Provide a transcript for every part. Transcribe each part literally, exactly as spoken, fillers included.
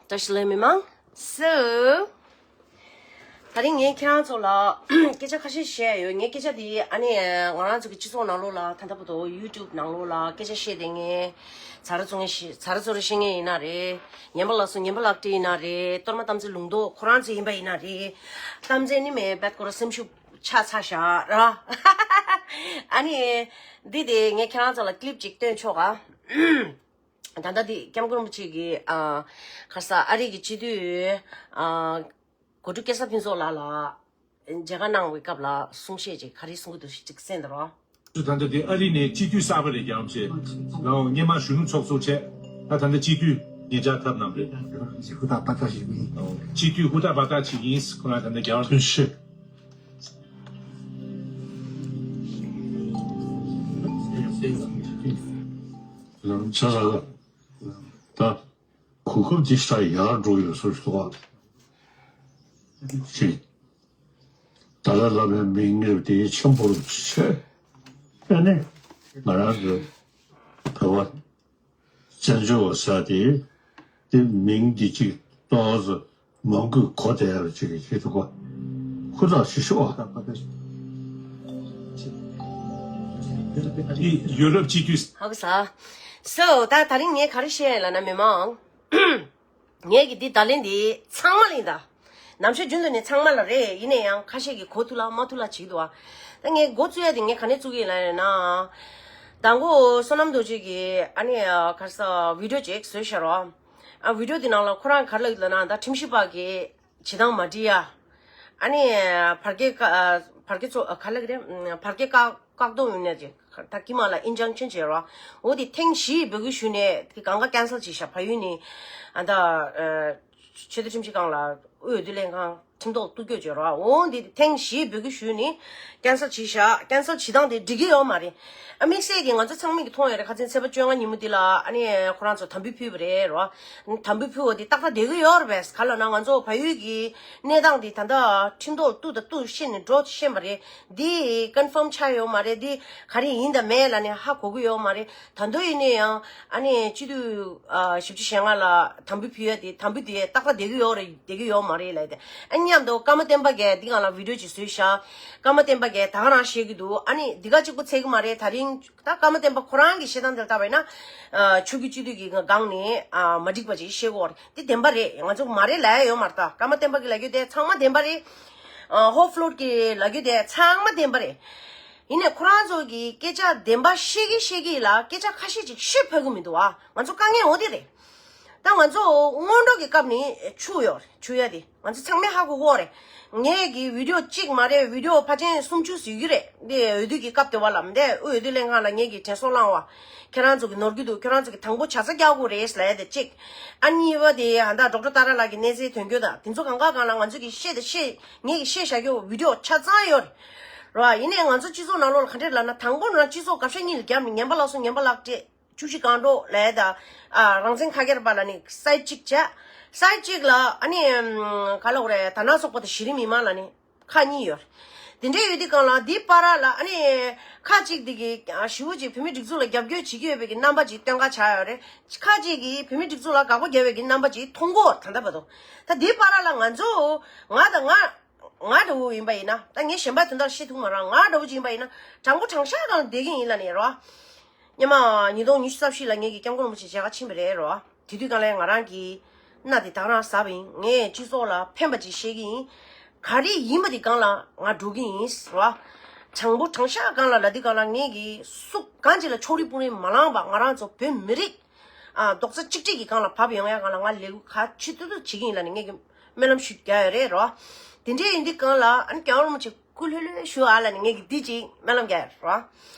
བཀྲ་ཤིས་བདེ་ལེགས་མི་མང་། So། ད་རིང་ངས་ཁྱེད་རང་ཚོ་ལ་སྐད་ཆ་ཁ་ཤས་བཤད་ཡོད། ངས་སྐད་ཆ་དེ་ཨ་ནི་ང་རང་ཚོ་གི་སྤྱི་ཚོགས་ནང་ལོགས་ལ། ད་ལྟ་བར་དུ་YouTube་ནང་ལོགས་ལ་སྐད་ཆ་བཤད་བསྡད་མཁན་ཚ་ར་ཚོ་ངས་ཤེས། ཚ་ར་ཚོ་ར་ཤེས་མཁན་ཡིན་ན་རེད། ཉན་པ་ལགས་སོ་ཉན་པ་ལགས་བཀྲིས་ཡིན་ན་རེད། གཏོར་མ་གཏམ་ཚེ་ལུང་རྟོགས་ཁོ་རང་ཚོ་ཡིན་པ་ཡིན་ན་རེད། གཏམ་ཚེ་ནི་མེད་པད་ཁོ་ར་སེམས་ཤུགས་ཆག་ཚར་བཞག་ར། ཨ་ནི་འདི་དེ་ངས་ཁྱེད་རང་ཚོ་ལ་clip་ཅིག་སྟོན་ཆོག་ག། ད་ལྟ་འདི་སྐྱབས་མགོན་རིན་པོ་ཆེ་གི་ཨ་ག་རེ་ཟེར། ཨ་རི་གི་སྤྱི་འཐུས་ཨ་གོ་སྒྲུབ་སྐལ་བཟང་ཕུན་ཚོགས་ལགས་ལ་མཇལ་ཁ་གནང་བའི་སྐབས་ལ་གསུང་བཤད་ཅིག་ག་རེ་གསུང་གི་འདུག་ཅིག་གསན་དང་རོགས། ད་ལྟ་འདི་ཨ་རི་ནས་སྤྱི་འཐུས་གསར་པ་རེད། རྒྱལ་བ་རིན་པོ་ཆེ་ལའོ་སྔོན་མ་གཞོན་ནུ་ཚོགས་གཙོ་བྱས། ད་ད་ལྟ་སྤྱི་འཐུས་ཉེ་ཆར་ཐོབ་གནང་རེད། ཧུར་ཐག་འབད་ཐག་བྱེད་ཀྱི་ཡིན། སྤྱི་འཐུས་ཧུར་ཐག་འབད་ཐག་བྱེད་ཀྱི་ཡིན། ཁོ་རང་ད་ལྟ་རྒྱལ་བ་ཐུན་ཤེས། ལམ་ཆ་ལ་ད་གོ་སྐབས་འདི་ཤ་ཡར་འགྲོ་ཡོད་བཟོ་ཞིག་འདུག་ག་ཅིག་ཏཱ་ལའི་བླ་མའི་མིང་ངེས་པ་དེ་ཆེན་པོ་རུ་ཆེ། ཨ་ནི་ང་རང་གི་བོད་པ་བཙན་བྱོལ་བ་ཟེར་དེ་དེ་མིང་འདི་གཅིག་ཏོག་ཙམ་མང་པོས་གོ་བསྡད་ཡ་ལ་ཅིག་ཞིག་འདུག་ག་ཧུར་ཐག་ཞིག་ཤོག་ཨ། ཡུ་རོབ་སྤྱི་འཐུས། ཧ་གོ་སོང་། So། ད་ད་རིང་ངས་ག་རེ་བཤད་ཡིན་ལབ་ན། མི་མང་ངས་ཀྱི་འདི་བརྡ་ལན་འདི་ཚང་མ་ལ་ཡིན་ད། ནམ་ཞར་རྒྱུན་དུ་ནས་ཚང་མ་ལ་རེད། ཡིན་ན་ཡང་ཁ་ཤས་ཀྱིས་གོ་ཐུབ་ལ་མ་ཐུབ་ལ་བྱེད་ཀྱི་འདུག་ཨ། ད་ངས་འགོ་བཙུགས་ཡ་དེ་ངས་ག་ནས་བཙུགས་ཀྱི་ཡིན་ལབ་ན། དང་པོ་བསོད་ནམས་རྡོ་རྗེ་གིས་ཨ་ནི་ག་རེ་ཟེར་བི་ཌི་ཡོ་ཅིག་བཟོས་ཤག་རོ། ཨ་བི་ཌི་ཡོ་དེ་ནང་ལ་ཁོ་རང་ག་རེ་ལབ་ཡོད་ལབ་ན། ད་ཁྲིམས་ཞིབ་པ་གིས་བྱེད་སྟངས་མ་འགྲིག་ཡ། ཨ་ནི་བར་བརྒལ་བཀག་བར་བརྒལ་ཚོ་ག་ལབ་ཀྱི་རེད། བར་བརྒལ་བཀག་བཀག་སྡོམ་ཡོད་ནས་ཅིག་ད་དཀྱིལ་མ་ལ་ཨིན་ཇང་ཆན་བྱས་རོ། འོ་དེ་ཐེངས་བཞི་འབོད་སྐུལ་ཞུས་ནས་དེ་གང་ག་ཀན་སལ་བྱས་ཤག་ཕ་ཡུལ་ནས་ཨ་ད་ཆེས་མཐོའི་ཁྲིམས་ཞིབ་ཁང་ལ་དབུས་འོས་བསྡུ་ལྷན་ཁང་ཁྲིམས་ཐོག་གཏུག་སྐྱོན་བྱས་རོ། འོ་འདི་ཐེངས་བཞི་འབོད་སྐུལ་ཞུས་ནས་ཀན་སལ་བྱས་ཤག་ཀན་སལ་བྱེད་སྟངས་དེ་འགྲིག་གི་ཡོད་མ་རེད། ཨ་དམིགས་བསལ་གྱིས་ང་ཚོ་ཚང་མས་ཀྱིས་མཐོང་ཡོད་རེད། ཁ་སང་ཚེས་པ་བཅོ་ལྔ་ཉིན་མོ་འདི་ལ་ཨ་ནི་ཁོ་རང་ཚོ་དམ་འབུལ་ཕུལ་བ་རེད་རོ། དམ་འབུལ་ཕུལ་བ་འདི་ཏག་ཏག་བསྡད་ཀྱི་ཡོད་རེད་པས། ག་ལབ་ན་ང་ཚོ་ཕ་ཡུལ་གྱི་གནས་སྟངས་འདི་ད་ལྟ་ཁྲིམས་ཐོག་གཏུག་དང་གཏུག་ཤེས་ནས་འགྲོ་ཤེས་པ་རེད། འདི་ཀོན་ཕོམ་ཆགས་ཡོད་མ་རེད། འདི་ག་རེ་ཡིན་དང་མེད་ལབ་ནས་ཧ་གོ་གི་ཡོད་མ་རེད། ད་དུང་ཡིན་ན་ཡང་ཨ་ནི་སྤྱི་འཐུས་ཨ་བཞི་བཅུ་ཞེ་ལྔ་ལ་དམ་འབུལ་ཕུལ་ཡ་དེ་དམ་འབུལ་དེ་ཏག་ཏག་བསྡད་ཀྱི་ཡོད་རེད། བསྡད་ཀྱི་ཡོད་མ་རེད་ལབ་དེ། ཨ་མཉམ་དུ་ཀརྨ་བསྟན་པ་རྒྱལ་འདི་སྒང་ལ་བི་ཌི་ཡོ་ཅིག་བཟོས་ཤག་ཀརྨ་བསྟན་པ་རྒྱལ་ད་ག་རང་བཤད་ཀྱི་འདུག་ཨ་ནི་འདི་ག་གཅིག་པོ་ཚད་ཀྱི་མ་རེད། ད་རིང་ད་ཀརྨ་བསྟན་པ་ཁོ་རང་གི་བཤད་སྟངས་དེར་ལྟ་བ་ཡིན་ན། ཨ་ཆོས་བརྒྱུད་སྤྱི་འཐུས་ཀྱི་སྒང་ནས་ཨ་མ་འགྲིག་པ་ཅིག་བཤད་ཀྱི་ཡོད་རེད། དེ་བདེན་པ་རེད། ང་ཚོ་མ་རེད་ལབ་ཡ་ཡོད་མ་རེད། ད་ཀརྨ་བསྟན་པ་གི་ལབ་རྒྱུ་དེ་ཚང་མ་བདེན་པ་རེད། ཨ་ཧོབ་ལོད་ཀྱི་ལབ་རྒྱུ་དེ་ཚང་མ་བདེན་པ་རེད། ཡིན་ནའི་ཁོ་རང་ཚོ་གི་སྐད་ཆ་བདེན་པ་བཤད་ཀྱི་བཤད་ཀྱི་ལ་སྐད་ཆ་ཁ་ཤས་ཅིག་བཤད་ཕོད་ཀྱི་མི་འདུག་ཨ། ང་ཚོ་དཀའ་ངལ་འོ་དེ་རེད། ད་ང་ཚོ་སྔོན་འགྲོ་གི་སྐབས་ནས་ཆུ་ཡོད་རེད། ཆུ་ཡ་དེ་ང་ཚོ་ཚང་མས་ཧ་གོ་གི་ཡོད་རེད། ངས་ཀྱི་བི་ཌི་ཡོ་གཅིག་མ་རེད། བི་ཌི་ཡོ་ཕལ་ཆེར་སུམ་ཅུ་ཟིན་གྱི་རེད། འདི་འོས་བསྡུ་གི་སྐབས་དེ་བ་ལ་མི་འདས་དབུས་འོས་བསྡུ་ལྷན་ཁང་ལ་ངས་ཀྱི་དྲན་གསོ་བསླངས་བ། ཁྱེད་རང་ཚོ་གི་ནོར་གྱི་འདུག་ཁྱེད་རང་ཚོ་གི་དང་པོ་ཇ་ཚ་རྒྱག་དགོས་རེད་ལབ་ཡ་དེ་གཅིག་ཨ་གཉིས་པ་དེ་ཧ་ད་ཌོག་ཊར་ཏཱ་ར་ལགས་ཀྱི་གནས་ཚུལ་དོན་འཁྱོལ་དང་དེ་ཚོ་གང་ག་སྒང་ལ་ང་ཚོ་གི་བཤད་དང་བཤད་ངས་ཀྱི་བཤད་བཞག་རྒྱུ་བི་ཌི་ཡོ་ཆ་ཚང་ཡོད་རེད། རོ། ཡིན་ནའི་ང་ཚོ་སྤྱི་ཚོགས་ནང་ལོགས་ལ་ག་འདྲས་ལབ་ན། དང་པོ་ནས་སྤྱི་ཚོགས་དགའ་ཤོས་གཉིས་ལ་རྒྱབ་ནས་ཉན་པ་ལགས་སོ་ཉན་པ་ལགས་བཀྲིས། བཅུ་བཞི་སྒང་དྲུག་ལབ་ཡ་ད། ཨ་རང་བཙན་ཁ་སྒེར་པ་ལབ་ནས་སའིཌ་གཅིག་བྱས། སའིཌ་གཅིག་ལ་ཨ་ནི་ཨམ་ག་ལབ་དགོས་རེད། དར་ནག་ཚོགས་པ་དང་གཞི་རིམ་མི་མང་ལབ་ནས་ཁག་གཉིས་ཡོད་རེད། དེ་འདྲའི་ཡོད་དུས་སྒང་ལ་འདིའི་བར་ལ་ཨ་ནི་ཁག་གཅིག་དེ་གི་ཨ་ཞེ་པོ་ཅིག་བོད་མི་སྒྲིག་འཛུགས་ལ་རྒྱབ་སྐྱོར་བྱེད་ཀྱི་ཡོད་པའི་གི་རྣམ་པ་ཅིག་སྟོན་ག་ཆགས་ཡོད་རེད། ཁག་གཅིག་གིས་བོད་མི་སྒྲིག་འཛུགས་ལ་དགག་པ་རྒྱག་པའི་གི་རྣམ་པ་ཅིག་མཐོང་གི་ཡོད་རེད། ད་ལྟ་བར་དུ། ད་འདིའི་བར་ལ་ང་ཚོ་ང་དང་ང་ང་འདྲ་བོ་ཡིན་པ་ཡིན་ན། ད་ངས་གཞན་པའི་དོན་དག་བཤད་ཐུབ་མ་རེད། ང་འདྲ་བོ་ཅིག་ཡིན་པ་ཡིན་ན་དྲང་པོ་དྲང་བཞག་སྒང་ལ་བསྡད་ཀྱི་ཡིན་ལབ་ནས་རོ། སྔོན་མ་ཉིས་སྟོང་ཉི་ཤུ་རྩ་བཞི་ལ་ངེད་ཀྱི་སྐྱབས་མགོན་རིན་པོ་ཆེ་མཇལ་ཁ་ཕྱིན་པ་རེད་རོ། དེ་དུས་སྒང་ལ་ང་རང་གི་སྣ་དེ་ད་ག་རང་ཟ་བ་ཡིན། ངས་སྤྱི་ཚོགས་ལ་ཕན་པ་ཅིག་བཤད་ཀྱི་ཡིན། ག་རེ་ཡིན་པ་དེ་སྒང་ལ་ང་འགྲོ་གི་ཡིན་རོ། དྲང་པོ་དྲང་བཞག་སྒང་ལ་ལབ་དུས་སྒང་ལ་ངེད་ཀྱི་སུ་གང་ཅིག་ལ་ཕྱོགས་རིས་སྤུ་རིས་མ་ལངས་པ། ང་རང་ཚོ་བོད་མི་རིགས་ཨ་རྡོག་རྩ་གཅིག་སྒྲིལ་གྱི་སྒང་ལ་བབས་ཡོང་ཡ་སྒང་ལ་ང་ལས་འགུལ་ག་ཅི་ཐུབ་ཐུབ་བྱེད་ཀྱི་ཡིན་ལབ་ནས་ངེད་ཀྱི་སྨོན་ལམ་ཞུ་རྒྱུ་ཡོད་རེད་རོ། དེ་འདྲའི་ཡིན་དུས་སྒང་ལ་ཨ་ནི་སྐྱབས་མགོན་རིན་པོ་ཆེ་སྐུ་ལྷོད་ལྷོད་ཞུ་ཨ་ལབ་ནས་ངེད་ཀྱི་འདི་ཅིག་སྨོན་ལམ་རྒྱག་ཡོད་རོ།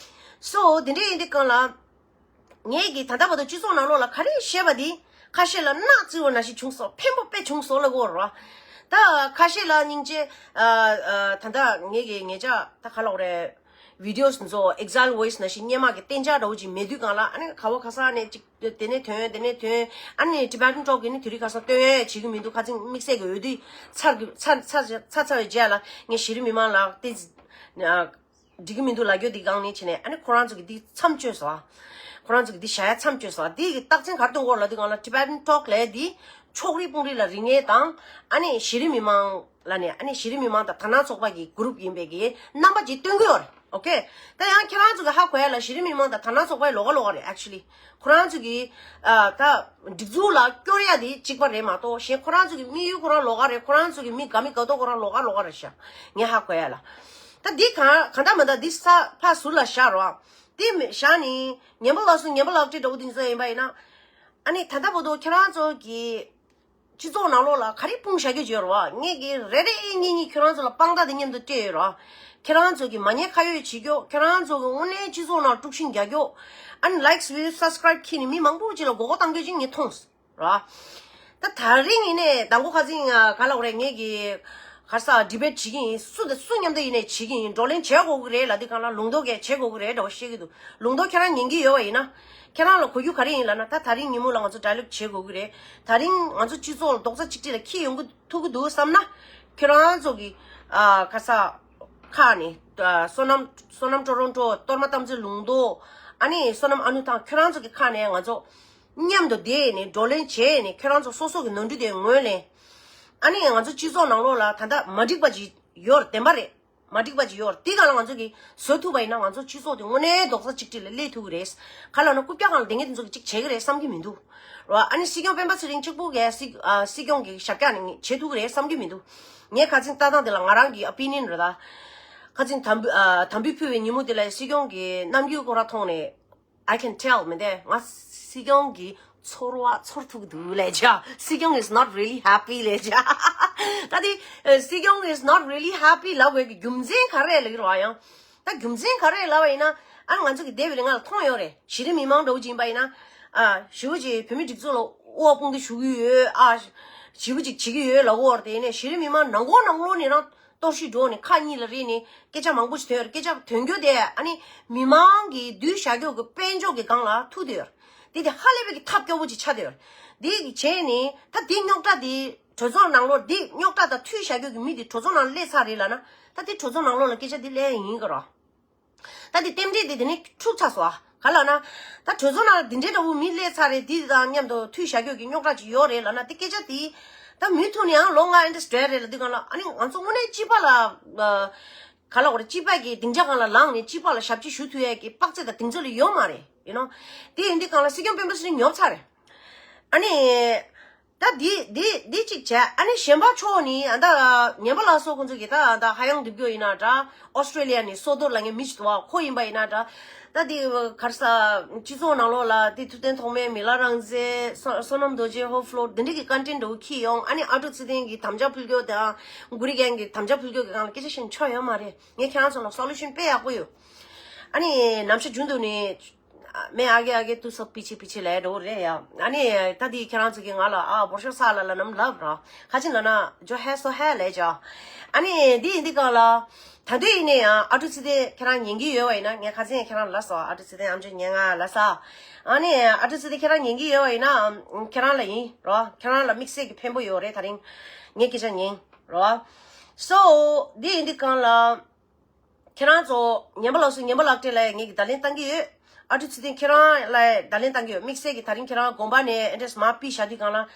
སོ་དེ་འདྲའི་ཡིན་དུས་སྒང་ལ་ངེད་ཀྱིས་ད་ལྟ་བར་དུ་སྤྱི་ཚོགས་ནང་ལོགས་ལ་ག་རེ་བཤད་པ་འདི་ཁ་ཤས་ལ་རྣག་བཙིར་བ་ནང་བཞིན་བྱུང་སོང་། ཕན་པོ་དཔེ་བྱུང་སོང་ལབ་དགོས་རོ། ད་ཁ་ཤས་ལ་སྙིང་རྗེ། ཨ་ཨ་ད་ལྟ་ངེད་ཀྱི་ངེད་ཅག་ད་ག་ལབ་དགོས་རེད། བི་ཌི་ཡོ་ཚོ་ཨེག་ཛའིལ་ཝོ་ཡིས་ནང་བཞིན་སྔོན་མ་གི་གཏན་འཇགས་འདྲ་བོ་ཅིག་མེད་དུས་སྒང་ལ་ཨ་ནི་ག་བ་ག་ས་ནས་ཅིག་དེ་ནས་ཐོན། དེ་ནས་ཐོན། ཨ་ནི་ཊི་བེ་ཊན་ཊོག་གི་ནི་དེ་རིང་ཁ་སང་སྟོན་ཡས་བྱེད་ཀྱི་མི་འདུག་ཁ་སང་དམིགས་བསལ་གྱི་འོས་བསྡུ་ཚར་གི་ཚར་ཚར་ཚར་ཚར་བའི་རྗེས་ལ་ངས་གཞི་རིམ་མི་མང་ལ་ཏོག་ཙམ་ འགྲིག་གི་མི་འདུག་ལབ་རྒྱུ་དེ་སྒང་ནས་བྱས་ནས། ཨ་ནི་ཁོ་རང་ཚོ་གི་འདི་མཚམས་གཅོད་སོང་ཨ། ཁོ་རང་ཚོ་གི་འདི་བཞག་ཡ་མཚམས་གཅོད་སོང་ཨ། འདི་གི་རྟགས་མཚན་ག་རེ་སྟོན་གྱི་ཡོད་ལབ་དུས་སྒང་ལ། Tibetan talk ལབ་ཡ་འདི་ཕྱོགས་རིས་དཔུང་རིས་ལ་རིགས་ངེས་དང་། ཨ་ནི་གཞི་རིམ་མི་མང་ལ་ནས། ཨ་ནི་གཞི་རིམ་མི་མང་དང་དར་ནག་ཚོགས་པ་གི་གུ་རུབ་ཡིན་པའི་གི་རྣམ་པ་ཅིག་སྟོན་གྱི་ཡོད་རེད། ཨོ་ཁེ། ད་ཡང་ཁྱེད་རང་ཚོ་གི་ཧ་གོ་ཡ་ལ། གཞི་རིམ་མི་མང་དང་དར་ནག་ཚོགས་པ་ལོགས་ཀ་ལོགས་ཀ་རེད། Actually ཁོ་རང་ཚོ་གི་ཨ་ད་སྒྲིག་འཛུགས་ལ་སྐྱོར་ཡ་དེ་གཅིག་པ་རེད་མ་གཏོགས། གཞན་ཁོ་རང་ཚོ་གི་དམིགས་ཡུལ་ཁོ་རང་ལོགས་ཀ་རེད། ཁོ་རང་ཚོ་གི་མི་དགའ་མི་དགའ་མདོག་ཁོ་རང་ལོགས་ཀ་ལོགས་ཀ་རེད་ཤག་ངས་ཧ་གོ་ཡ་ལ། ད་འདི་གང་གང་ལྟར་མ་ལྟར་འདི་ས་ཕར་ཟུར་ལ་བཞག་རོགས། འདི་མི་བཞག་ནི་ངན་པ་ལགས་སོ། ངན་པ་ལགས་ཏེ་འདྲ་བོ་འདི་ཚོ་ཡིན་པ་ཡིན་ན། ཨ་ནི་ད་ལྟ་བར་དུ་ཁྱེད་རང་ཚོ་གི་སྤྱི་ཚོགས་ནང་ལོགས་ལ་ག་རེ་སྤུངས་བཞག་རྒྱུ་བརྗོད་རོགས། ངས་གི་རེ་རེ་གཉིས་གཉིས་ཁྱོད་རང་ཚོ་ལ་དཔང་རྟགས་དེ་མཉམ་དུ་སྤྲད་ཡོད་རོགས། ཁྱེད་རང་ཚོ་གི་མ་ཉེས་ཁ་གཡོགས་བྱེད་རྒྱུ། ཁྱེད་རང་ཚོ་གི་དངོས་གནས་སྤྱི་ཚོགས་ནང་དཀྲུག་ཤིང་རྒྱག་རྒྱུ། ཨ་ནི་likes views subscribe ཁྱེར་ནས་མི་མང་པོ་ཅིག་ལ་མགོ་སྐོར་བཏང་རྒྱུ་ཅིག་ངས་མཐོང་སོང་རོགས། ད་ད་རིང་ཡིན་ནས་དང་པོ་ཁ་སང་ག་ལ་འོ་རེད། ངས་གི་ག་ས་debate བྱེད་ཀྱི་ཡིན། སུ་དང་སུ་མཉམ་དུ་ཡིན་ནས་བྱེད་ཀྱི་ཡིན། བགྲོ་གླེང་བྱེད་དགོས་ཀྱི་རེད་ལབ་དུས་སྒང་ལ། ལུང་རྟོགས་གས་བྱེད་དགོས་ཀྱི་རེད་འདྲ་བོ་བཤད་ཀྱི་འདུག་ལུང་རྟོགས་ཁྱེད་རང་ཉན་གྱི་ཡོད་པ་ཡིན་ན། ཁྱེད་རང་ལ་གོ་རྒྱུ་ག་རེ་ཡིན་ལབ་ན། ད་ད་རིང་ཉིན་མོ་ལ་ང་ཚོ་dialogue བྱེད་དགོས་ཀྱི་རེད། ད་རིང་ང་ཚོ་སྤྱི་ཚོགས་ལ་རྡོག་རྩ་གཅིག་སྒྲིལ་ལ་འཁྱེར་ཡོང་གི་ཐུབ་ཀྱི་འདུག་བསམ་ན། ཁྱེད་རང་ཚོ་གི་ཨ་ག་ས་ཁ་ནས། ཨ་བསོད་ནམས། བསོད་ནམས་ཀྲོ་རོན་ཀྲོ། གཏོར་མ་དམ་ཚིག་ལུང་རྟོགས། ཨ་ནི་བསོད་ནམས་ཨ་ནུ་ཐང་། ཁྱེད་རང་ཚོ་གི་ཁ་ནས་ང་ཚོ་མཉམ་དུ་བསྡད་ནས་བགྲོ་གླེང་བྱས་ནས། ཁྱེད་རང་ཚོ་སོ་སོ་གི་ནོར་འཁྲུལ་དེ་ངོས་ལེན། ཨ་ནི་ང་ཚོ་སྤྱི་ཚོགས་ནང་ལོགས་ལ་ད་ལྟ་མ་འགྲིག་པ་ཅིག་ཡོད་རེད། བདེན་པ་རེད། མ་འགྲིག་པ་ཅིག་ཡོད་རེད། དེ་སྒང་ལ་ང་ཚོ་གིས་བཟོ་ཐུབ་པ་ཡིན་ན། ང་ཚོ་སྤྱི་ཚོགས་དེ་དངོས་གནས་རྡོག་རྩ་གཅིག་སྒྲིལ་ལ་སླེབས་ཐུབ་ཀྱི་རེད། ག་ལབ་ན་རྐུབ་བཀྱག་སྒང་ལ་བསྡད་མཁན་དེ་ཚོ་གིས་གཅིག་བྱེད་ཀྱི་རེད་བསམ་གྱི་མི་འདུག་རོ། ཨ་ནི་སྲིད་སྐྱོང་སྤེན་པ་ཚེ་རིང་གཅིག་པུ་གིས་སྲིད་ཨ་སྲིད་སྐྱོང་གི་ཞབས་བཀྱག་ནས་བྱེད་ཐུབ་ཀྱི་རེད་བསམ་གྱི་མི་འདུག་ངས་ཁ་སང་ལྟ་སྟངས་དེ་ལ་ང་རང་གི་opinion རེད་ད། ཁ་སང་དམ་བུ་ཨ་དམ་བུ་ཕུལ་བའི་ཉིན་མོ་དེ་ལ་སྲིད་སྐྱོང་གི་རྣམ་འགྱུར་ཁོ་རང་མཐོང་ནས། I can tell མི་འདུག་ང་སྲིད་སྐྱོང་གི་ཚོར་བ་ཚོར་ཐུབ་ཀྱི་འདུག་ལབ་བྱས། སྲིད་སྐྱོང་is not really happy ལབ་བྱས། ད་དེ་ཨ་སྲིད་སྐྱོང་is not really happy ལབ་དགོས་ཀྱི་རྒྱུ་མཚན་ག་རེ་ལབ་ཀྱི་རེད་པ། ཡང་ད་རྒྱུ་མཚན་ག་རེ་ལབ་པ་ཡིན་ན། ཨ་ང་ཚོ་གི་འདས་པའི་རིང་ལ་མཐོང་ཡོད་རེད། གཞི་རིམ་མི་མང་འདྲ་བོ་ཅིག་ཡིན་པ་ཡིན་ན། ཨ་ཞེ་པོ་ཅིག་བོད་མི་སྒྲིག་འཛུགས་ལ་དབུ་བ་དཔུང་སྡེ་ཞུ་གི་ཡོད། ཨ་ཞེ་པོ་ཅིག་བྱེད་ཀྱི་ཡོད་ལབ་ཀྱི་ཡོད་རེད། དེ་ནས་གཞི་རིམ་མི་མང་ནང་ཁོག་ནང་ལོགས་ནས་རང་གཏོར་བཤིག་འགྲོ་ནས་ཁ་གཉིས་ལ་རེད་ནས་སྐད་ཆ་མང་པོ་ཞིག་ཐོན་ཡོད་རེད། སྐད་ཆ་ཐོན་རྒྱུ་དེ་ཨ་ནི་མི་མང་གིས་བསྡུས་བཞག་རྒྱུ་གི་དཔལ་འབྱོར་གྱི་སྒང་ལ་ཐུག་བསྡད་ཡོད་རེད། དེ་དེ་ཧ་ལས་པའི་གི་ཐབས་སྐྱོ་པོ་ཅིག་ཆགས་བསྡད་ཡོད་རེད། དེ་གི་བྱས་ནས་ད་དེ་རྙོག་དྲ་དེ་གྲོས་ཚོགས་ནང་ལོགས། དེ་རྙོག་དྲ་དང་འཐུས་བཞག་རྒྱུ་གི་མི་དེ་གྲོས་ཚོགས་ནང་སླེབས་ཚར་རེད་ལབ་ན། ད་དེ་གྲོས་ཚོགས་ནང་ལོགས་ལ་སྐད་ཆ་དེ་སླེབས་ཡ་ཡིན་གི་རེད། ད་དེ་རྟེན་འབྲེལ་དེ་དེ་ནས་འཁྲུག་ཚར་སོང་ཨ། ག་ལབ་ན། ད་གྲོས་ཚོགས་ནང་འདི་འདྲའི་འདྲ་བོ་མི་སླེབས་ཚར་རེད། དེ་དང་མཉམ་དུ་འཐུས་བཞག་རྒྱུ་གི་རྙོག་དྲ་ཅིག་ཡོད་རེད་ལབ་ན། དེ་སྐད་ཆ་དེ་ད་མུ་མཐུད་ནས་ཡང་ལོ་ལྔ་ཨེ་འདྲ་སྡོད་རེད་ལབ་དུས་སྒང་ལ། ཨ་ནི་ང་ཚོ་དངོས་གནས་སྤྱི་པ་ལ་ཨ་ག་ལབ་དགོས་རེད། སྤྱི་པ་གི་སྡིངས་ཆ་སྒང་ལ་ལངས་ནས་སྤྱི་པ་ལ་ཞབས་ཕྱི་ཞུ་ཐུབ་ཡས་ཀྱི་དཔག་ཚད་དང་གདེང་ཚོད་ལ་ཡོད་མ་རེད། ཡུ་ནོ། དེ་ཡིན་དུས་སྒང་ལ་སྲིད་སྐྱོང་སྤེན་པ་ཚེ་རིང་ཉོབ་ཚར་རེད། ཨ་ནི། ད་འདི་འདི་འདི་གཅིག་བྱས། ཨ་ནི་གཞན་པ་ཕྱོགས་ནས་ཨ་ད་ཉན་པ་ལགས་སོ། ཁོང་ཚོ་གིས་ད་ད་ཧ་ཡང་འདེབས་རྒྱུ་ཡིན་ན་འདྲ། ཨོ་སི་ཀྲེ་ལི་ཡ་ནས་སོ་ཐོར་ལབ་མཁན་མི་ཞིག་འདུག་པ། ཁོ་ཡིན་པ་ཡིན་ན་འདྲ། ད་འདི་ག་རེ་ཟ། སྤྱི་ཚོགས་ནང་ལོགས་ལ་འདི་ཐུབ་བསྟན་ཐོགས་མེད། མི་ལ་རང་བཙན། བསོད་བསོད་ནམས་རྡོ་རྗེ། ཧོ་ཕ་ལོ་འདི་འདྲ་གི་ཀོན་ཊེན་འདྲ་བོ་འཁྱེར་ཡོང་། ཨ་ནི་ཨ་ཀྲུག་ཚེ་བརྟན་གྱིས་དམ་བཅའ་ཕུལ་རྒྱུ་དང་། གུ་རི་རྒན་གྱིས་དམ་བཅའ་ཕུལ་རྒྱུ་གི་སྒང་ལ་སྐད་ཆ་བཤད་ན་ཆོ་ཡོད་མ་རེད། ངས་ཁྱེད་རང་ཚོ་ལ་སོ་ལུ་ཤན་དཔེ་ཡག་པོ་ཡོད། ཨ་ནི་ནམ་ཞག་རྒྱུན་དུ་ནས། མེ་ཨ་གེ་ཨ་གེ་ཏུ་སོ་པི་ཆི་པི་ཆི་ལབ་འགྲོ་གི་རེད་ཡ། ཨ་ནི་ད་དེ་ཁྱེད་རང་ཚོ་གིས་ང་ལ་ཨ་འབོར་ཤོག་ས་ལ་ལ་ནམ་ལབ་ར། ཁ་ཅིག་ལབ་ན་ཇོ་ཧེ་སོ་ཧེ་ལབ་ཅག་ཨ་ནི་འདི་ཡིན་དུས་སྒང་ལ། ད་དུང་ཡིན་ནའི་ཡང་ཨ་ཀྲུག་ཚེ་བརྟན་ཁྱེད་རང་ཉན་གྱི་ཡོད་པ་ཡིན་ན། ངས་ཁ་སང་ཁྱེད་རང་ལ་ལབ་སོང་། ཨ་ཀྲུག་ཚེ་བརྟན་ཨམ་ཅོག་ཉན་ང་ལབ་སོང་། ཨ་ནི་ཨ་ཀྲུག་ཚེ་བརྟན་ཁྱེད་རང་ཉན་གྱི་ཡོད་པ་ཡིན་ན། ཨམ་ཁྱེད་རང་ལ་ཡིན་ར། ཁྱེད་རང་ལ་དམིགས་བསལ་གྱི་ཕན་པོ་ཡོད་རེད། ད་རིང་ངས་སྐད་ཆ་ཉན་ར། སོ་འདི་ཡིན་དུས་སྒང་ལ། ཁྱེད་རང་ཚོ་ཉན་པ་ལགས་སོ། ཉན་པ་ལགས་སྤྲད་ལ་ངས་ཀྱི་བརྡ་ལན་བཏང་གི་ཡོད། ཨ་ཀྲུག་ཚེ་བརྟན་ཁྱེད་རང་ལ་བརྡ་ལན་བཏང་གི་ཡོད། དམིགས་བསལ་གྱི་ད་རིང་ཁྱེད་རང་དགོན་པ་ནས་ཨེ་ཌི་རེ་སི་མར་ཕུད་བཞག་དུས་སྒང་ལ།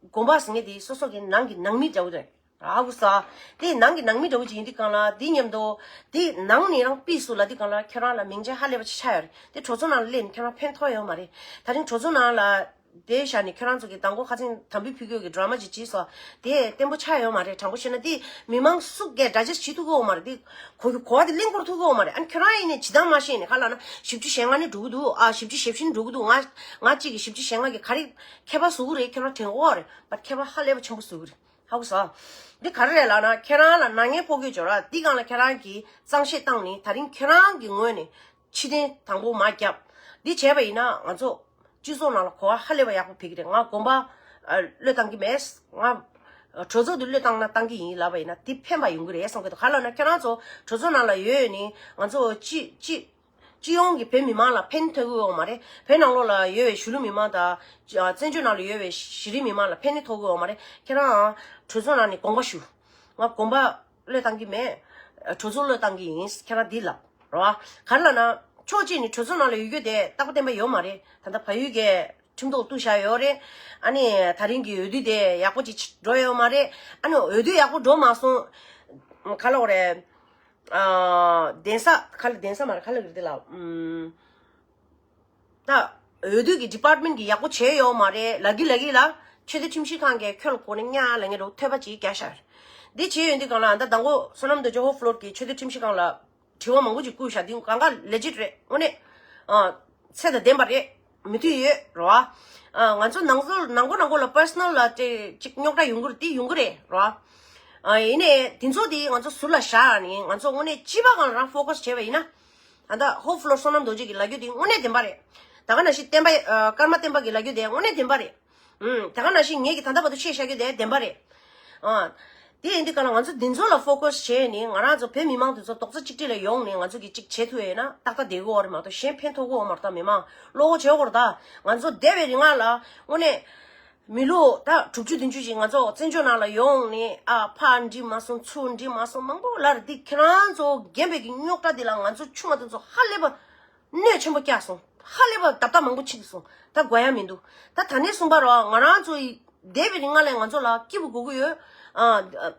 དགོན་པ་ཟེར་མཁན་དེ་སོ་སོ་གི་ནང་གི་ནང་མི་འདྲ་བོ་རེད། ཨ་ཁུ་ས། དེ་ནང་གི་ནང་མི་འདྲ་བོ་ཅིག་ཡིན་དུས་སྒང་ལ། དེ་མཉམ་དུ་དེ་ནང་ནས་རང་ཕུད་སོང་ལབ་དུས་སྒང་ལ། ཁྱེད་རང་ལ་མིང་ཆད་ཧ་ལས་པ་ཅིག་ཆགས་ཡོད་རེད། དེ་གྲོས་ཚོགས་ནང་ལ་སླེབས་ནས་ཁྱེད་རང་ཕན་ཐོགས་ཡོད་མ་རེད། ད་རིང་གྲོས་ཚོགས་ནང་ལ། དེ་བཞག་ནས་ཁྱེད་རང་ཚོ་གིས་དང་པོ་ཁ་སང་དམ་བུ་ཕུལ་རྒྱུ་གི་ཌ་ར་མ་ཅིག་བྱས་སོང་། དེ་བརྟན་པོ་ཆགས་ཡོད་མ་རེད། དྲང་པོ་བཤད་ན་དེ་མི་མང་སུ་གིས་ཌའི་ཇེ་སི་ཊི་བྱེད་ཐུབ་ཀྱི་ཡོད་མ་རེད། དེ་གོ་གོ་བ་དེ་གླེང་འཁོར་ཐུབ་ཀྱི་ཡོད་མ་རེད། ཨ་ནི་ཁྱེད་རང་ཡིན་ནའི་ཇི་ལྟར་མ་ཤེས་ནས་ག་ལབ་ན། བཞི་བཅུ་ཞེ་ལྔ་ནས་འགྲོ་གི་འདུག་ཨ་བཞི་བཅུ་ཞེ་བཞི་ནས་འགྲོ་གི་འདུག་ང་ང་གཅིག་གིས་བཞི་བཅུ་ཞེ་ལྔ་གིས་ག་རེ་ཁྱད་པར་བཟོ་གི་རེད། ཁྱེད་རང་དྲན་གོ་རེད། བཊ་ཁྱད་པར་ཧ་ལས་པ་ཆེན་པོ་བཟོ་གི་རེད། ཧ་གོ་སོང་། འདི་ག་རེ་རེད་ལབ་ན། ཁྱེད་རང་ལ་ནག་ཉེས་ཕོག་གི་ཡོད་ར། འདི་སྒང་ལ་ཁྱེད་རང་གིས་གཙང་བཤེར་བཏང་ནས། ད་རིང་ཁྱེད་རང་གི་ངོས་ནས་ཕྱིར་འཐེན་དང་པོ་མར་བརྒྱབ། འདི་བྱས་པ་ཡིན་ན་ང་ཚོ་སྤྱི་ཚོགས་ནང་ལ་གོ་བ་ཧ་ལས་པ་ཡག་པོ་ཕེབས་ཀྱི་རེད། ང་དགོན་པ་ཨ་བློས་བཏང་གི་མེད། ང་གྲོས་ཚོགས་འདི་བློས་བཏང་ན་བཏང་གི་ཡིན་ལབ་པ་ཡིན་ན། འདི་ཕན་པ་ཡོང་གི་རེད་བསམ་གྱི་འདུག་ག་ལབ་ན་ཁྱེད་རང་ཚོ་གྲོས་ཚོགས་ནང་ལ་ཡོད་ནི་ང་ཚོ་སྤྱི་སྤྱི་སྤྱི་ཡོངས་ཀྱི་བོད་མི་མང་ལ་ཕན་ཐོགས་ཀྱི་ཡོད་མ་རེད། བོད་ནང་ལོགས་ལ་ཡོད་པའི་གཞིས་ལུས་མི་མང་དང་། བཙན་བྱོལ་ནང་ལ་ཡོད་པའི་གཞི་རིམ་མི་མང་ལ་ཕན་ནི་ཐོགས་ཀྱི་ཡོད་མ་རེད། ཁྱེད་རང་གྲོས་ཚོགས་ནང་ནས་དགོངས་པ་ཞུ། ང་དགོན་པ་བློས་བཏང་གི་མེད། གྲོས་ཚོགས་བློས་བཏང་གི་ཡིན། ཁྱེད་རང་འདི་ལབ། རོ། ག་རེ་ལབ་ན། ཕྱོགས་གཅིག་ནས་གྲོས་ཚོགས་ནང་ལ་ཡོད་རྒྱུ་དེ་རྟག་པ་བརྟན་པ་ཡོད་མ་རེད། ད་ལྟ་བལ་ཡུལ་གྱི་ཁྲིམས་ཐོག་གཏུག་བཞག་ཡོད་རེད། ཨ་ནི་ད་རིང་གི་འོས་བསྡུ་དེ་ཡག་པོ་ཅིག་འགྲོ་ཡོད་མ་རེད། ཨ་ནི་འོས་བསྡུ་ཡག་པོ་འགྲོ་མ་སོང་། ག་ལབ་དགོས་རེད། ཨ། གདན་ས་ག་ལ་གདན་ས་མ་རེད། ག་ལབ་དགོས་རེད་དེ་ལ། ཨུམ། ད་འོས་བསྡུ་གི་ཌི་པཱར་ཊི་མེན་ཊི་གིས་ཡག་པོ་བྱས་ཡོད་མ་རེད་ལབ་ཀྱི་ལབ་ཀྱི་ལ། ཆོས་དད་ཁྲིམས་ཞིབ་ཁང་གིས་ཁྱོད་ལ་གོ་ནས་གཉའ་ལབ་མཁན་འདྲ་བོ་ཐོས་པ་ཅིག་རྒྱག་ཤག་འདི་བྱས་ཡོད་དུས་སྒང་ལ་ད་དང་པོ་བསོད་ནམས་རྡོ་རྗེ་ཧོ་ཕ་ལོར་གྱིས་ཆོས་དད་ཁྲིམས་ཞིབ་ཁང་ལ་དྲི་བ་མང་པོ་ཅིག་བསྐུར་ཤག་འདི་གང་ག་ལེ་ཇིཊ་རེད། དངོས་གནས། ཨ། ཚད་དང་ལྡན་པ་རེད། མོས་མཐུན་ཡོད་རོ། ཨ། ང་ཚོ་ནང་ཚོ་ནང་ཁུལ་ནང་ཁུལ་ལ་པར་སོ་ནལ་ལ་དེ་ཅིག་རྙོག་དྲ་ཡོང་གི་རེད། དེ་ཡོང་གི་རེད་རོ། ཨ། ཡིན་ནའི་དེ་ཚོ་དེ་ང་ཚོ་ཟུར་ལ་བཞག་ནས་ང་ཚོ་དངོས་གནས་སྤྱི་པ་སྒང་ལ་རང་ཕོ་ཁ་སི་བྱས་པ་ཡིན་ན། ད་ལྟ་ཧོ་ཕ་ལོར་བསོད་ནམས་རྡོ་རྗེ་གིས་ལབ་རྒྱུ་དེ་དངོས་གནས་བདེན་པ་རེད། ད་ག་ནང་བཞིན་བསྟན་པ། ཨ། ཀརྨ་བསྟན་པ་གིས་ལབ་རྒྱུ་དེ་དངོས་གནས་བདེན་པ་རེད། ཨུམ། ད་ག་ནང་བཞིན་ངེད་ཀྱིས་ད་ལྟ་བར་དུ་བཤད་བཞག་རྒྱུ་དེ་བདེན་པ་རེད། ཨ། དེ་ཡིན་དུས་ག་ལ་ང་ཚོ་འདི་ཚོ་ལ་ཕོ་ཁ་སི་བྱས་ནས་ང་རང་ཚོ་བོད་མི་མང་དེ་ཚོ་རྡོག་རྩ་གཅིག་སྒྲིལ་ལ་ཡོང་ནས་ང་ཚོ་གིས་གཅིག་བྱེད་ཐུབ་ཡོད་ན་ཏག་ཏག་བསྡད་ཀྱི་ཡོད་རེད་མ་གཏོགས་གཞན་ཕན་ཐོགས་ཀྱི་ཡོད་མ་རེད། ད་མི་མང་བློ་ཁོག་བྱེད་དགོས་རེད། ད་ང་ཚོ་འདས་པའི་རིང་ལ་དངོས་གནས་མི་ལོ་ད་དྲུག་ཅུ་བདུན་ཅུ་ཞིག་ང་ཚོ་བཙན་བྱོལ་ནང་ལ་ཡོང་ནས། ཨ། ཕར་འགྲིག་མ་སོང་ཚུར་འགྲིག་མ་སོང་མང་པོ་ལབ་རེད། འདི་ཁྱེད་རང་ཚོ་རྒན་པའི་གི་རྙོག་དྲ་འདི་ལ་ང་ཚོ་ཆུང་བ་དེ་ཚོ་ཧ་ལས་པ་གནོད་ཆེན་པོ་བཀལ་སོང་། ཧ་ལས་པ་རྡབ་རྡབ་མང་པོ་ཕྱིན་སོང་། ད་དགོས་ཡ་མི་འདུག་ད་ད་ནས་བཟུང་པ་རོ། ང་རང་ཚོ་ཡི་འདས་པའི་རིང་ལ་ང་ཚོ་ལ་སྐྱིད་པོ་དགོས་ཀྱི་ཡོད། ཨ། ཨ།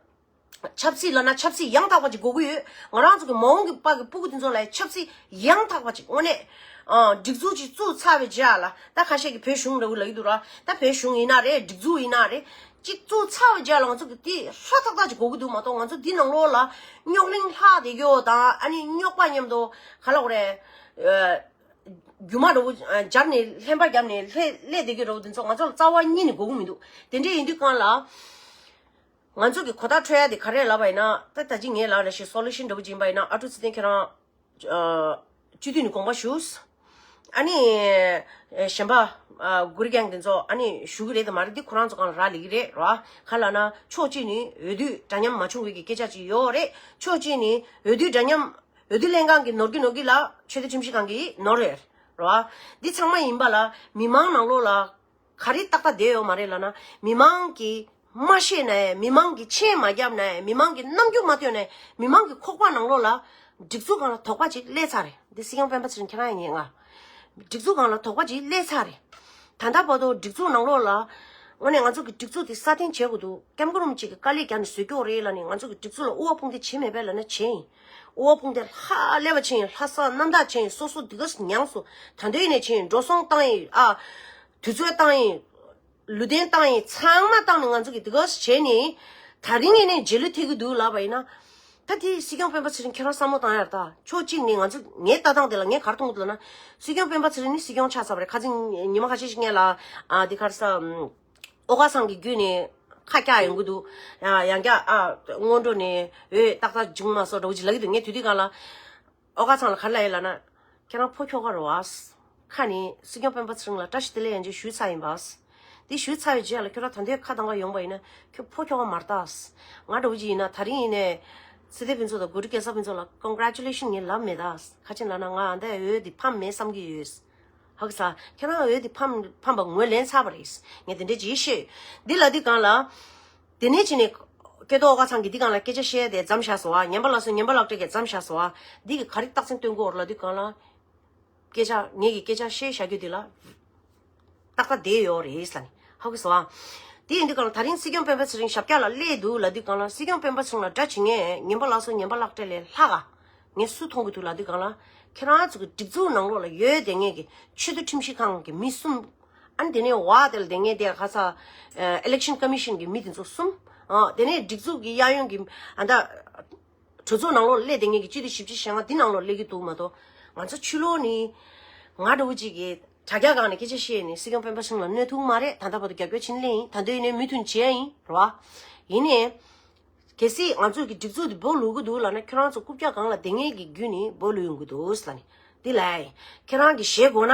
ཆབ་སྲིད་ལབ་ན་ཆབ་སྲིད་ཡང་དག་པ་ཅིག་དགོས་ཀྱི་ཡོད། ང་རང་ཚོ་གི་མ་འོངས་ཀྱི་པ་གི་སྤུ་གུ་དེ་ཚོ་ལ་ཆབ་སྲིད་ཡང་དག་པ་ཅིག་དངོས་གནས། ཨ། སྒྲིག་འཛུགས་ཅིག་བཙུགས་ཚར་བའི་རྗེས་ལ། ད་ཁ་ཤས་ཀྱིས་བོད་གཞུང་འདྲ་བོ་ལབ་ཀྱི་འདུག་ར། ད་བོད་གཞུང་ཡིན་ན་རེད། སྒྲིག་འཛུགས་ཡིན་ན་རེད། གཅིག་བཙུགས་ཚར་བའི་རྗེས་ལ་ང་ཚོ་གི་དེ་ཧྲ་ཐག་ཐག་ཅིག་དགོས་ཀྱི་འདུག་མ་གཏོགས་ང་ཚོ་འདི་ནང་ལོགས་ལ་རྙོག་གླེང་ལྷག་བསྡད་ཀྱི་ཡོད་དང་། ཨ་ནི་རྙོག་པ་མཉམ་དུ་ག་ལབ་དགོས་རེད། ཨ། རྒྱུ་མ་འདྲ་བོ་སྦྱར་ནས་ལྷན་པ་བརྒྱབ་ནས་ལྷན་སླེབས་བསྡད་ཀྱི་འདྲ་བོ་དེ་ཚོ་ང་ཚོ་ལ་རྩ་བ་ཉིད་ནས་དགོས་ཀྱི་མི་འདུག་དེ་འདྲ་ཡིན་དུས་སྒང་ལ། ང་ཚོ་གི་གོ་བརྡ་འཕྲོད་ཡ་དེ་ག་རེ་ལབ་པ་ཡིན་ན། ད་ད་ཅི་ངས་ལབ་རེ་ཞིག་སོ་ལུ་ཤན་འདྲ་བོ་ཅིག་ཡིན་པ་ཡིན་ན། ཨ་ཀྲུག་ཚེ་བརྟན་ཁྱེད་རང་། ཨ། སྤྱི་འཐུས་ནས་དགོངས་པ་ཞུ། ཨ་ནི་གཞན་པ། ཨ། གུ་རི་གེང་དེ་ཚོ་ཨ་ནི་ཞུ་གི་རེད་དང་མ་རེད། འདི་ཁོ་རང་ཚོ་སྒང་ལ་རག་ལས་ཀྱི་རེད་རོ། ག་ལབ་ན་ཕྱོགས་གཅིག་ནས་འོས་བསྡུ་འདྲ་མཉམ་མ་བྱུང་བའི་གི་སྐད་ཆ་ཅིག་ཡོད་རེད། ཕྱོགས་གཅིག་ནས་འོས་བསྡུ་འདྲ་མཉམ། འོས་བསྡུ་ལྷན་ཁང་གིས་ནོར་གི་ནོར་གི་ལ་ཆོས་དད་ཁྲིམས་ཞིབ་ཁང་གིས་ནོར་རེད་རོ། འདི་ཚང་མ་ཡིན་པ་ལ་མི་མང་ནང་ལོགས་ལ་ག་རེ་ཏག་ཏག་བསྡད་ཡོད་མ་རེད་ལབ་ན། མི་མང་གིས་མ་ཤེས་ནའི། མི་མང་གིས་མཆན་མ་བརྒྱབ་ནའི། མི་མང་གིས་རྣམ་འགྱུར་མ་སྟོན་ནའི། མི་མང་གི་ཁོག་པ་ནང་ལོགས་ལ་སྒྲིག་འཛུགས་སྒང་ལ་དོགས་པ་ཅིག་སླེབས་ཚར་རེད། འདི་སྲིད་སྐྱོང་སྤེན་པ་ཚེ་རིང་ཁྱེད་རང་ཡང་ཉན་ང་། སྒྲིག་འཛུགས་སྒང་ལ་དོགས་པ་ཅིག་སླེབས་ཚར་རེད། ད་ལྟ་བར་དུ་སྒྲིག་འཛུགས་ནང་ལོགས་ལ། དངོས་གནས་ང་ཚོ་གི་སྒྲིག་འཛུགས་དེ་སྲ་བརྟན་བྱེད་དགོས་འདུག་སྐྱབས་མགོན་རིན་པོ་ཆེ་གིས་དཀའ་ལས་བརྒྱབ་ནས་བཟོས་ཀྱི་ཡོད་རེད་ལབ་ནས། ང་ཚོ་གི་སྒྲིག་འཛུགས་ལ་དབུ་བ་དཔུང་སྡེ་བྱེད་མེད་པས་ལབ་ན་བྱས་ཡིན། དབུ་བ་དཔུང་སྡེ་ཧ་ལས་པ་བྱས་ཡིན། ལྷ་ས་གནམ་བདག་བྱས་ཡིན། སོ་སོ་འདི་ག་མྱངས་སོང་། ད་དུང་ཡིན་ནའི་བྱས་ཡིན། འགྲོ་སོང་བཏང་ཡིན། ཨ། དུས་ཚོད་བཏང་ཡིན། ལུས་རྟེན་བཏང་ཡིན། ཚང་མ་བཏང་ནས་ང་ཚོ་གི་འདི་ག་བྱས་ནས། ད་རིང་ཡིན་ནའི་རྗེས་ལུས་ཐེབས་ཀྱི་འདུག་ལབ་པ་ཡིན་ན། ད་དེ་སྲིད་སྐྱོང་སྤེན་པ་ཚེ་རིང་ཁྱེད་རང་བསམ་བློ་བཏང་ཡ་རེད། ད་ཕྱོགས་གཅིག་ནས་ང་ཚོ། ངའི་ལྟ་སྟངས་དེ་ལ་ངས་ག་རེ་མཐོང་གི་འདུག་ལབ་ན། སྲིད་སྐྱོང་སྤེན་པ་ཚེ་རིང་ནི་སྲིད་སྐྱོང་ཆགས་ཚར་བ་རེད། ཁ་སང་ཉི་མ་ཁ་ཤས་ཤིག་སྔོན་ལ། ཨ། དེ་ག་རེ་ཟ། ཨོ་ག་ཚང་གི་བརྒྱུད་ནས་ཁ་བཀྱག་ཡོང་གི་འདུག་ཡང་ཡང་བསྐྱར། ཨ། སྔོན་འགྲོ་ནས་འོས་ཏག་ཏག་བྱུང་མ་སོང་འདྲ་བོ་ཅིག་ལབ་ཀྱི་འདུག་ངས་དུས་དུས་སྒང་ལ། ཨོ་ག་ཚང་ལ་ག་རེ་ལབ་ཡོད་ལབ་ན། ཁྱེད་རང་ཕོ་ཁྱོ་ག་རེད་བ། ཁ་ནས་སྲིད་སྐྱོང་སྤེན་པ་ཚེ་རིང་ལ་བཀྲ་ཤིས་བདེ་ལེགས་ཡང་ཅིག་ཞུས་ཚར་ཡིན་པ། དེ་ཞུས་ཚར་བའི་རྗེས་ལ་ཁྱོད་རང་ད་ལྟའི་ཁ་གདངས་ག་ཡོང་པ་ཡིན་ན་ཁྱོད་ཕོ་ཁྱོ་ག་མ་རེད་ད། ང་འདྲ་བོ་ཅིག་ཡིན་ན་ད་རིང་ཡིན་ནའི། ཚེ་བརྟན་ཕུན་ཚོགས་དང་གུ་རུ་སྐལ་བཟང་ཕུན་ཚོགས་ལ་ཀོང་གྷ་རེ་ཅུ་ལེ་ཤན་ངས་ལབ་མེད་ད། ག་རེ་བྱས་ལབ་ན་ང་ཨ་འདའི་འོས་དེ་ཕམ་མེད་བསམ་གྱི་ཡོད། ཧ་གོ་སོང་། ཁྱེད་རང་འོས་དེ་ཕམ་ཕམ་པ་ངོས་ལེན་ཚར་བ་རེད། ངས་དེ་འདྲ་ཅིག་བཤད། འདི་ལབ་དུས་སྒང་ལ། དེ་ནས་ཕྱིན་ནས་སྐལ་རྡོར་ཨོ་ག་ཚང་གིས་འདི་སྒང་ལ་སྐད་ཆ་བཤད་དེ་མཚམས་བཞག་སོང་བ། ཉན་པ་ལགས་སོ། ཉན་པ་ལགས་བཀྲ་གིས་མཚམས་བཞག་སོང་བ། འདི་གིས་ག་རེ་རྟགས་མཚན་སྟོན་གྱི་ཡོད་རེད་ལབ་དུས་སྒང་ལ། སྐད་ཆ། ངེད་ཀྱིས་སྐད་ཆ་བཤད་བཞག་རྒྱུ་འདི་ལ་ཏག་ཏག་བསྡད་ཡོད་རེད་ལབ་ནས། ཧ་གོ་སོང་ཨ། དེ་ཡིན་དུས་སྒང་ལ་ད་རིང་སྲིད་སྐྱོང་སྤེན་པ་ཚེ་རིང་ཞབས་བཀྱག་ལ་སླེབས་འདུག་ལབ་དུས་སྒང་ལ། སྲིད་སྐྱོང་སྤེན་པ་ཚེ་རིང་ལ་དགྲ་བྱེད་མཁན་ཉན་པ་ལགས་སོ། ཉན་པ་ལགས་བཀྲ་ལས་ལྷག་ག་ངས་སུ་མཐོང་གི་འདུག་ལབ་དུས་སྒང་ལ། ཁྱེད་རང་ཚོ་གི་སྒྲིག་འཛུགས་ནང་ལོགས་ལ་ཡོད་བསྡད་མཁན་གྱི་ཆོས་དད་ཁྲིམས་ཞིབ་ཁང་གི་མི་གསུམ། ཨ་ནི་དེ་ནས་འོག་དེ་ལ་བསྡད་མཁན་དེ་ག་རེ་ཟ། ཨ། ཨི་ལེག་ཤན་ཀོ་མི་ཤན་གྱི་མི་དེ་ཚོ་གསུམ། ཨ། དེ་ནས་སྒྲིག་འཛུགས་ཀྱི་གཡས་གཡོན་གྱི། ཨ། ད། གྲོས་ཚོགས་ནང་ལོགས་སླེབས་བསྡད་མཁན་གྱི་སྤྱི་འཐུས་བཞི་བཅུ་ཞེ་ལྔ་འདི་ནང་ལོགས་སླེབས་ཀྱི་འདུག་མ་གཏོགས། ང་ཚོ་ཕྱི་ལོགས་ནས་ང་འདྲ་བོ་ཅིག་གིས་དྲ་རྒྱ་སྒང་ནས་སྐད་ཆ་བཤད་ནས་སྲིད་སྐྱོང་སྤེན་པ་ཚེ་རིང་ལ་གནོད་ཐུབ་མ་རེད། ད་ལྟ་བར་དུ་རྒྱབ་སྐྱོར་བྱེད་ལེ་ཡིན། ད་དུང་ཡིན་ནའི་མོས་མཐུན་བྱེད་ཡ་ཡིན་རེད་བ། ཡིན་ནའི། གལ་སྲིད་ང་ཚོ་གི་སྒྲིག་འཛུགས་འདི་སྦོ་ལུག་གི་འདུག་ལབ་ན། ཁྱོད་རང་ཚོ་རྐུབ་བཀྱག་སྒང་ལ་བསྡད་མཁན་གྱི་བརྒྱུད་ནས་སྦོ་ལུག་ཡོང་གི་འདུག་ལབ་ནས། འདི་ལ་ཁྱེད་རང་གིས་ཞེད་དགོས་ན།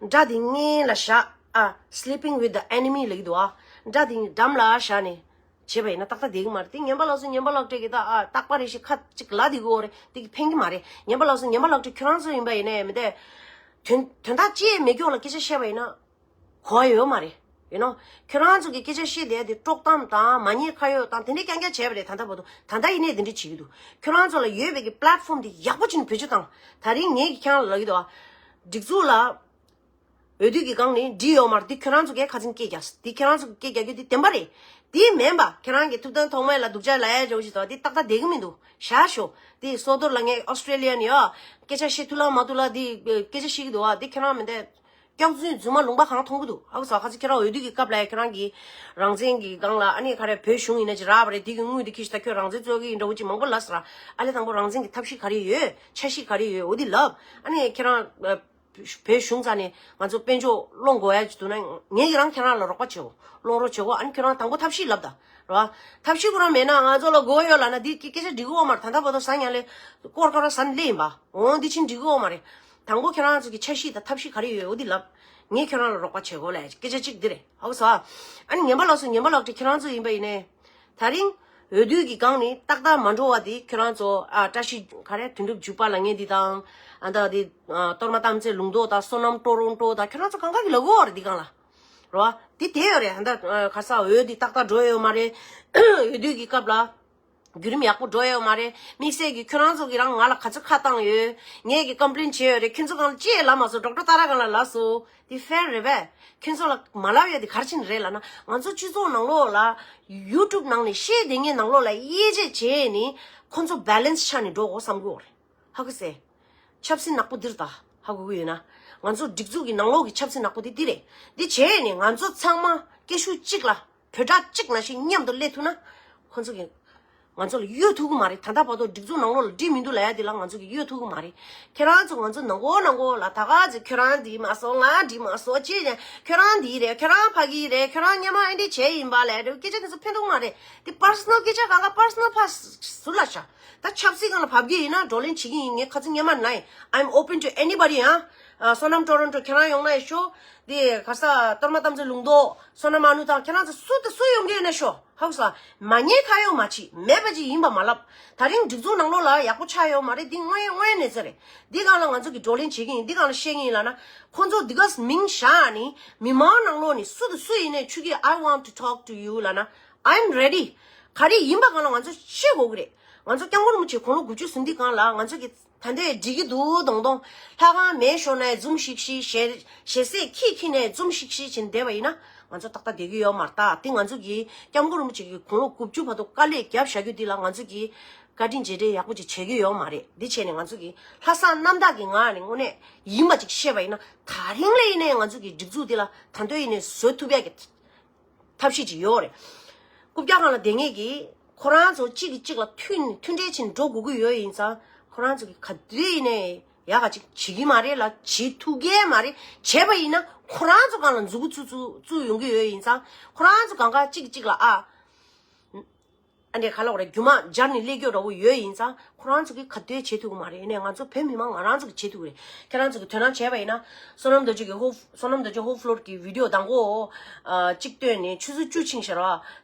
དགྲ་འདི་སྔུན་ལ་བཞག་ཨ། Sleeping with the enemy ལབ་ཀྱི་འདུག་ཨ། དགྲ་འདི་འགྲམ་ལ་བཞག་ནས་བྱས་པ་ཡིན་ན་ཏག་ཏག་བསྡད་ཀྱི་མ་རེད། དེ་ཉན་པ་ལགས་སོ། ཉན་པ་ལགས་བཀྲ་གིས་ད། ཨ། རྟག་པ་རེ་ཞིག་ཁ་ཅིག་ལབ་བསྡད་ཀྱི་ཡོད་རེད། དེ་གིས་ཕན་གྱི་མ་རེད། ཉན་པ་ལགས་སོ། ཉན་པ་ལགས་བཀྲ་ཁྱོད་རང་ཚོ་ཡིན་པ་ཡིན་ནའི་མི་དེ། དོན་དོན་དག་ཅི་ཡང་མེད་སྐྱོ་ལ་སྐད་ཆ་བཤད་པ་ཡིན་ན། གོ་བ་ཡོད་མ་རེད། ཡིན་ནོ། ཁྱོད་རང་ཚོ་གི་སྐད་ཆ་བཤད་བསྡད་དེ་དཀྲོག་གཏམ་དང་མ་ཉེས་ཁ་གཡོག་དང་དེ་འདྲའི་རྐྱང་རྐྱང་བྱས་པ་རེད། ད་ལྟ་བར་དུ། ད་ལྟ་ཡིན་ནའི་དེ་འདྲ་བྱེད་ཀྱི་འདུག་ཁྱོད་རང་ཚོ་ལ་ཡོད་པའི་གི་པླེ་ཊི་ཕོམ་དེ་ཡག་པོ་བྱས་ནས་བེད་སྤྱོད་བཏང་། ད་རིང་ངས་ཀྱི་ཁྱེད་རང་ལ་ལབ་ཀྱི་འདུག་ཨ། སྒྲིག་འཛུགས་ལ་འོས་བསྡུ་གི་སྒང་ནས་འགྲིག་ཡོད་མ་རེད། འདི་ཁྱོད་རང་ཚོ་གིས་ཁ་ཚིག་སྐད་རྒྱག་འདི་ཁྱོད་རང་ཚོ་གིས་སྐད་རྒྱག་རྒྱུ་འདི་བདེན་པ་རེད། དེ་མིན་པ་ཁྱེད་རང་གི་ཐུབ་བསྟན་ཐོགས་མེད་ལ་སྡུག་ཅག་ལབ་ཡ་འདྲ་བོ་ཞིག་འདུག་འདི་ཏག་ཏག་བསྡད་ཀྱི་མི་འདུག་བཞག་ཤོག་འདི་སོ་ཐོར་ལ་ངས་ཨོ་སི་ཀྲེ་ལི་ཡ་ནས་ཨ་སྐད་ཆ་བཤད་ཐུབ་ལ་མ་ཐུབ་ལ་འདི་སྐད་ཆ་བཤད་ཀྱི་འདུག་ཨ། འདི་ཁྱེད་རང་མི་འདི། སྐྱག་རྫུན་རྫུན་མ་ལུང་པ་གང་མཐོང་གི་འདུག་ཧ་གོ་སོང་། ཁ་ཚིག་ཁྱེད་རང་འོས་བསྡུ་གི་སྐབས་ལ་ཡ་ཁྱེད་རང་གིས་རང་བཙན་གྱི་སྒང་ལ་ཨ་ནི་ག་རེ་བོད་གཞུང་ཡིན་ན་ཅི་རག་པ་རེད། དེ་གི་དངུལ་དེ་ཁྱེར་ཤི་ད་ཁྱོད་རང་བཙན་རྩོད་ཀྱི་ཡིན་འདྲ་བོ་ཅིག་མང་པོ་ལབ་སོང་ར། ཨ་ལས་དང་པོ་རང་བཙན་གྱི་ཐབས་ཤེས་ག་རེ་ཡོད། འཆར་གཞི་ག་རེ་ཡོད། འོ་དེ་ལབ། ཨ་ནི་ཁྱེད་རང་ཨ་བོད་གཞུང་རྩ་ནས་ང་ཚོ་དཔལ་འབྱོར་སློང་དགོས་ཡ་ཅིག་འདུག་ན་ངས་ཁྱེད་རང་ཁྱེད་རང་ལ་རོགས་པ་བྱེད་འོ། སློང་རོགས་བྱེད་འོ། ཨ་ནི་ཁྱེད་རང་དང་པོ་ཐབས་ཤེས་ལབ་ད་ར། ཐབས་ཤེས་ཁོ་རང་མེད་ན་ང་ཚོ་ལ་དགོས་ཡོད་ལབ་ན་འདི་སྐད་ཆ་འགྲིག་གི་ཡོད་མ་རེད། ད་ལྟ་བར་དུ་ཟ་ཉལ་ལས་སྐོར་སྐོར་ཟ་ནས་སླེབས་ཡིན་པ། འོ་འདི་ཕྱིན་འགྲིག་གི་ཡོད་མ་རེད། དང་པོ་ཁྱེད་རང་ཚོ་གི་འཆར་གཞི་དང་ཐབས་ཤེས་ག་རེ་ཡོད་འོ་འདི་ལབ། ངས་ཁྱེད་རང་ལ་རོགས་པ་བྱེད་དགོས་ལབ་སྐད་ཆ་གཅིག་འདི་རེད། ཧ་གོ་སོང་། ཨ་ནི་ངན་པ་ལགས་སོ། ངན་པ་ལགས་དེ་ཁྱེད་རང་ཚོ་ཡིན་པ་ཡིན་ནའི། ད་རིང་འོས་བསྡུ་གི་སྒང་ནས་ཏག་ཏག་མ་འགྲོ་བ་དེ་ཁྱེད་རང་ཚོ་ཨ་བཀྲ་ཤིས་ག་རེ་དོན་གྲུབ་འཇུག་པ་ལ་ངས་འདི་དང་ཨ་ད་འདི་ཨ་གཏོར་མ་དམ་རྩེ་ལུང་རྟོགས་དང་བསོད་ནམས་ཀྲོ་རོང་ཀྲོ་དང་ཁྱེད་རང་ཚོ་གང་ག་གི་ལབ་གོ་རེད་འདི་སྒང་ལ། རོ། འདི་དེ་ཡོད་རེད། ཨ་ད་ཁ་ས་འོས་འདི་ཏག་ཏག་འགྲོ་ཡོད་མ་རེད། འོས་བསྡུ་གི་སྐབས་ལ། བརྒྱུད་རིམ་ཡག་པོ་འགྲོ་ཡོད་མ་རེད། དམིགས་བསལ་གྱི་ཁྱོད་རང་ཚོ་གིས་རང་ང་ལ་ག་ཚོད་ཁ་བཏང་ཡོད། ངས་ཀྱི་ཀམ་པི་ལེན་བྱས་ཡོད་རེད། ཁྱོད་ཚོ་གང་ལ་ཅི་ཡང་ལབ་མ་སོང་། ཌོག་ཊར་ཏཱ་ར་གང་ལ་ལབ་སོང་། འདི་ཧྥེར་རེད་པས། ཁྱོད་ཚོ་ལ་མ་ལབ་ཡོད་འདི་ག་རེ་བྱས་ནས་རེད་ལབ་ན། ང་ཚོ་སྤྱི་ཚོགས་ནང་ལོགས་ལ་ཡུ་ཊུབ་ནང་ནས་བཤད་བསྡད་མཁན་ནང་ལོགས་ལ་དབྱེ་འབྱེད་བྱས་ནས་ཁོ་ཚོ་བྷེ་ལེན་སི་ཆགས་ནས་འགྲོ་དགོས་བསམ་གྱི་ཡོད་རེད། ཧ་གོ་སོང་། ཆབ་སྲིད་ནག་པོ་འདིར་ད་ཧ་གོ་གི་ཡོད་ན། ང་ཚོ་སྒྲིག་འཛུགས་ཀྱི་ནང་ལོགས་ཀྱི་ཆབ་སྲིད་ནག་པོ་དེ་འདི་རེད། འདི་བྱས་ནས་ང་ཚོ་ཚང་མ་སྐད་ཤུགས་གཅིག་ལ་བོད་ཁྲག་གཅིག་ནང་བཞིན་མཉམ་དུ་སླེབས་ཐུབ་ན། ཁོ་ཚོ་གིས་ང་ཚོ་ལ་གཡོལ་ཐུབ་ཀྱི་མ་རེད། ད་ལྟ་བར་དུ་སྒྲིག་འཛུགས་ནང་ལོགས་ལ་འགྲིག་མི་འདུག་ལབ་ཡ་འདི་ལ་ང་ཚོ་གིས་གཡོལ་ཐུབ་ཀྱི་མ་རེད། ཁྱེད་རང་ཚོ་ང་ཚོ་ནང་ཁོག་ནང་ཁོག་ལ་ད་ག་ཚོད་ཁྱོད་རང་འདི་མ་སོང་ང་འདི་མ་སོང་ཅེས་ནས་ཁྱོད་རང་འདི་རེད། ཁྱོད་རང་ཕ་གི་རེད། ཁྱོད་རང་སྔོན་མ་ཨེ་འདྲ་བྱས་ཡིན་པ་ལབ་རེད། སྐད་ཆ་དེ་ཚོ་ཕན་ཐོགས་མ་རེད། དེ་པར་སོ་ནལ་སྐད་ཆ་གང་ག་པར་སོ་ནལ་ཕར་ཟུར་ལ་བཞག་ད་ཆབ་སྲིད་སྒང་ལ་བབས་ཀྱི་ཡིན་ན་བགྲོ་གླེང་བྱེད་ཀྱི་ཡིན། ངས་ཁ་ཚིག་སྔོན་མ་ནའི། I'm open to anybody. ཨ། བསོད་ནམས་ཀྲོ་རོན་ཀྲོ་ཁྱེད་རང་ཡོང་ན་ཡང་ཤོག་དེ་ག་ས་གཏོར་མ་དམ་རྩེ་ལུང་རྟོགས་བསོད་ནམས་ཨ་ནུ་དང་ཁྱེད་རང་ཚོ་སུ་དང་སུ་ཡོང་གི་ཡོད་ན་ཤོག་ཧ་གོ་སོང་། མ་ཉེས་ཁ་གཡོག་མ་བྱེད། མེད་པ་ཅིག་ཡིན་པ་མ་ལབ། ད་རིང་སྒྲིག་འཛུགས་ནང་ལོགས་ལ་ཡག་པོ་ཆགས་ཡོད་མ་རེད། འདི་དངོས་ཡོད་དངོས་ཡོད་གནས་ཚུལ་རེད། འདི་སྒང་ལ་ང་ཚོ་གིས་བགྲོ་གླེང་བྱེད་ཀྱི་ཡིན། འདི་སྒང་ལ་བཤད་ཀྱི་ཡིན་ལབ་ན། ཁོང་ཚོ་འདི་ག་མིང་བཞག་ནས་མི་མང་ནང་ལོགས་ནས་སུ་དང་སུ་ཡིན་ནའི་ཆུ་གིས་I want to talk to you ལབ་ན། I'm ready. ག་རེ་ཡིན་པ་སྒང་ལ་ང་ཚོ་བཤད་དགོས་ཀྱི་རེད། ང་ཚོ་སྐྱབས་མགོན་རིན་པོ་ཆེ་དགུང་ལོ་དགུ་བཅུ་ཟིན་དུས་སྒང་ལ་ང་ཚོ་གི་ད་ལྟའི་འགྲིག་གི་འདུག་མདོག་མདོག་ལྷ་ཁང་མེད་ཤོར་ནའི་འཛུམ་ཤིག་ཤིག་ཞལ་ཞལ་ཟས་ཁྱི་ཁྱི་ནའི་འཛུམ་ཤིག་ཤིག་བྱས་བསྡད་པ་ཡིན་ན་ང་ཚོ་ཏག་ཏག་བསྡད་ཀྱི་ཡོད་མ་རེད། ད་དེ་ང་ཚོ་གི་སྐྱབས་མགོན་རིན་པོ་ཆེ་གི་དགུང་ལོ་དགུ་བཅུ་བར་དུ་དཀའ་ལས་བརྒྱབ་བཞག་རྒྱུ་འདི་ལ་ང་ཚོ་གི་བཀའ་དྲིན་རྗེས་དྲན་ཡག་པོ་ཅིག་བྱེད་ཀྱི་ཡོད་མ་རེད། འདི་བྱས་ནས་ང་ཚོ་གི་ལྷག་བསམ་རྣམ་དག་གི་ངང་ནས་དངོས་གནས་ཡིན་པ་ཅིག་བཤད་པ་ཡིན་ན། ད་རིང་ལས་ཡིན་ནའི་ང་ཚོ་གི་སྒྲིག་འཛུགས་འདི་ལ་ད་དུང་ཡིན་ནའི་བཟོ་ཐུབ་ཡག་གི་ཐབས་ཤེས་ཅིག་ཡོད་རེད། རྐུབ་བཀྱག་སྒང་ལ་བསྡད་མཁན་གྱིས་ཁོ་རང་ཚོ་གཅིག་གིས་གཅིག་ལ་མཐུན་མཐུན་འབྲེལ་བྱས་ནས་འགྲོ་དགོས་ཀྱི་ཡོད་ཡིན་ཙང་། ཁོ་རང་ཚོ་གིས་ག་དུས་ཡིན་ནའི་ཡག་ག་ཅིག་བྱེད་ཀྱི་མ་རེད་ལ། བྱེད་ཐུབ་ཀྱི་མ་རེད། བྱས་པ་ཡིན་ན་ཁོ་རང་ཚོ་སྒང་ལ་མཛུབ་གུ་བཙུགས་བཙུགས་བཙུགས་ཡོང་གི་ཡོད་ཡིན་ཙང་། ཁོ་རང་ཚོ་སྒང་ག་གཅིག་གིས་གཅིག་ལ་ཨ། ཨ་འདྲས་ག་ལབ་དགོས་རེད། རྒྱུ་མ་སྦྱར་ནས་སླེབས་རྒྱུ་འདྲ་བོ་ཡོད་ཡིན་ཙང་ཁོ་རང་ཚོ་གིས་ག་དུས་བྱེད་ཐུབ་ཀྱི་མ་རེད། ཡིན་ནའི་ང་ཚོ་བོད་མི་མང་ང་རང་ཚོ་གིས་བྱེད་ཐུབ་ཀྱི་རེད། ཁྱེད་རང་ཚོ་གིས་དོ་སྣང་བྱས་པ་ཡིན་ན་བསོད་ནམས་རྡོ་རྗེ་གི་ཧོབ་བསོད་ནམས་རྡོ་རྗེ་ཧོབ་ཕློར་གྱི་བི་ཌིའོ་དང་པོ་ཨ་གཅིག་བཏོན་ནས་ཆུ་ཚོད་བཅུ་ཕྱིན་ཤག་ར།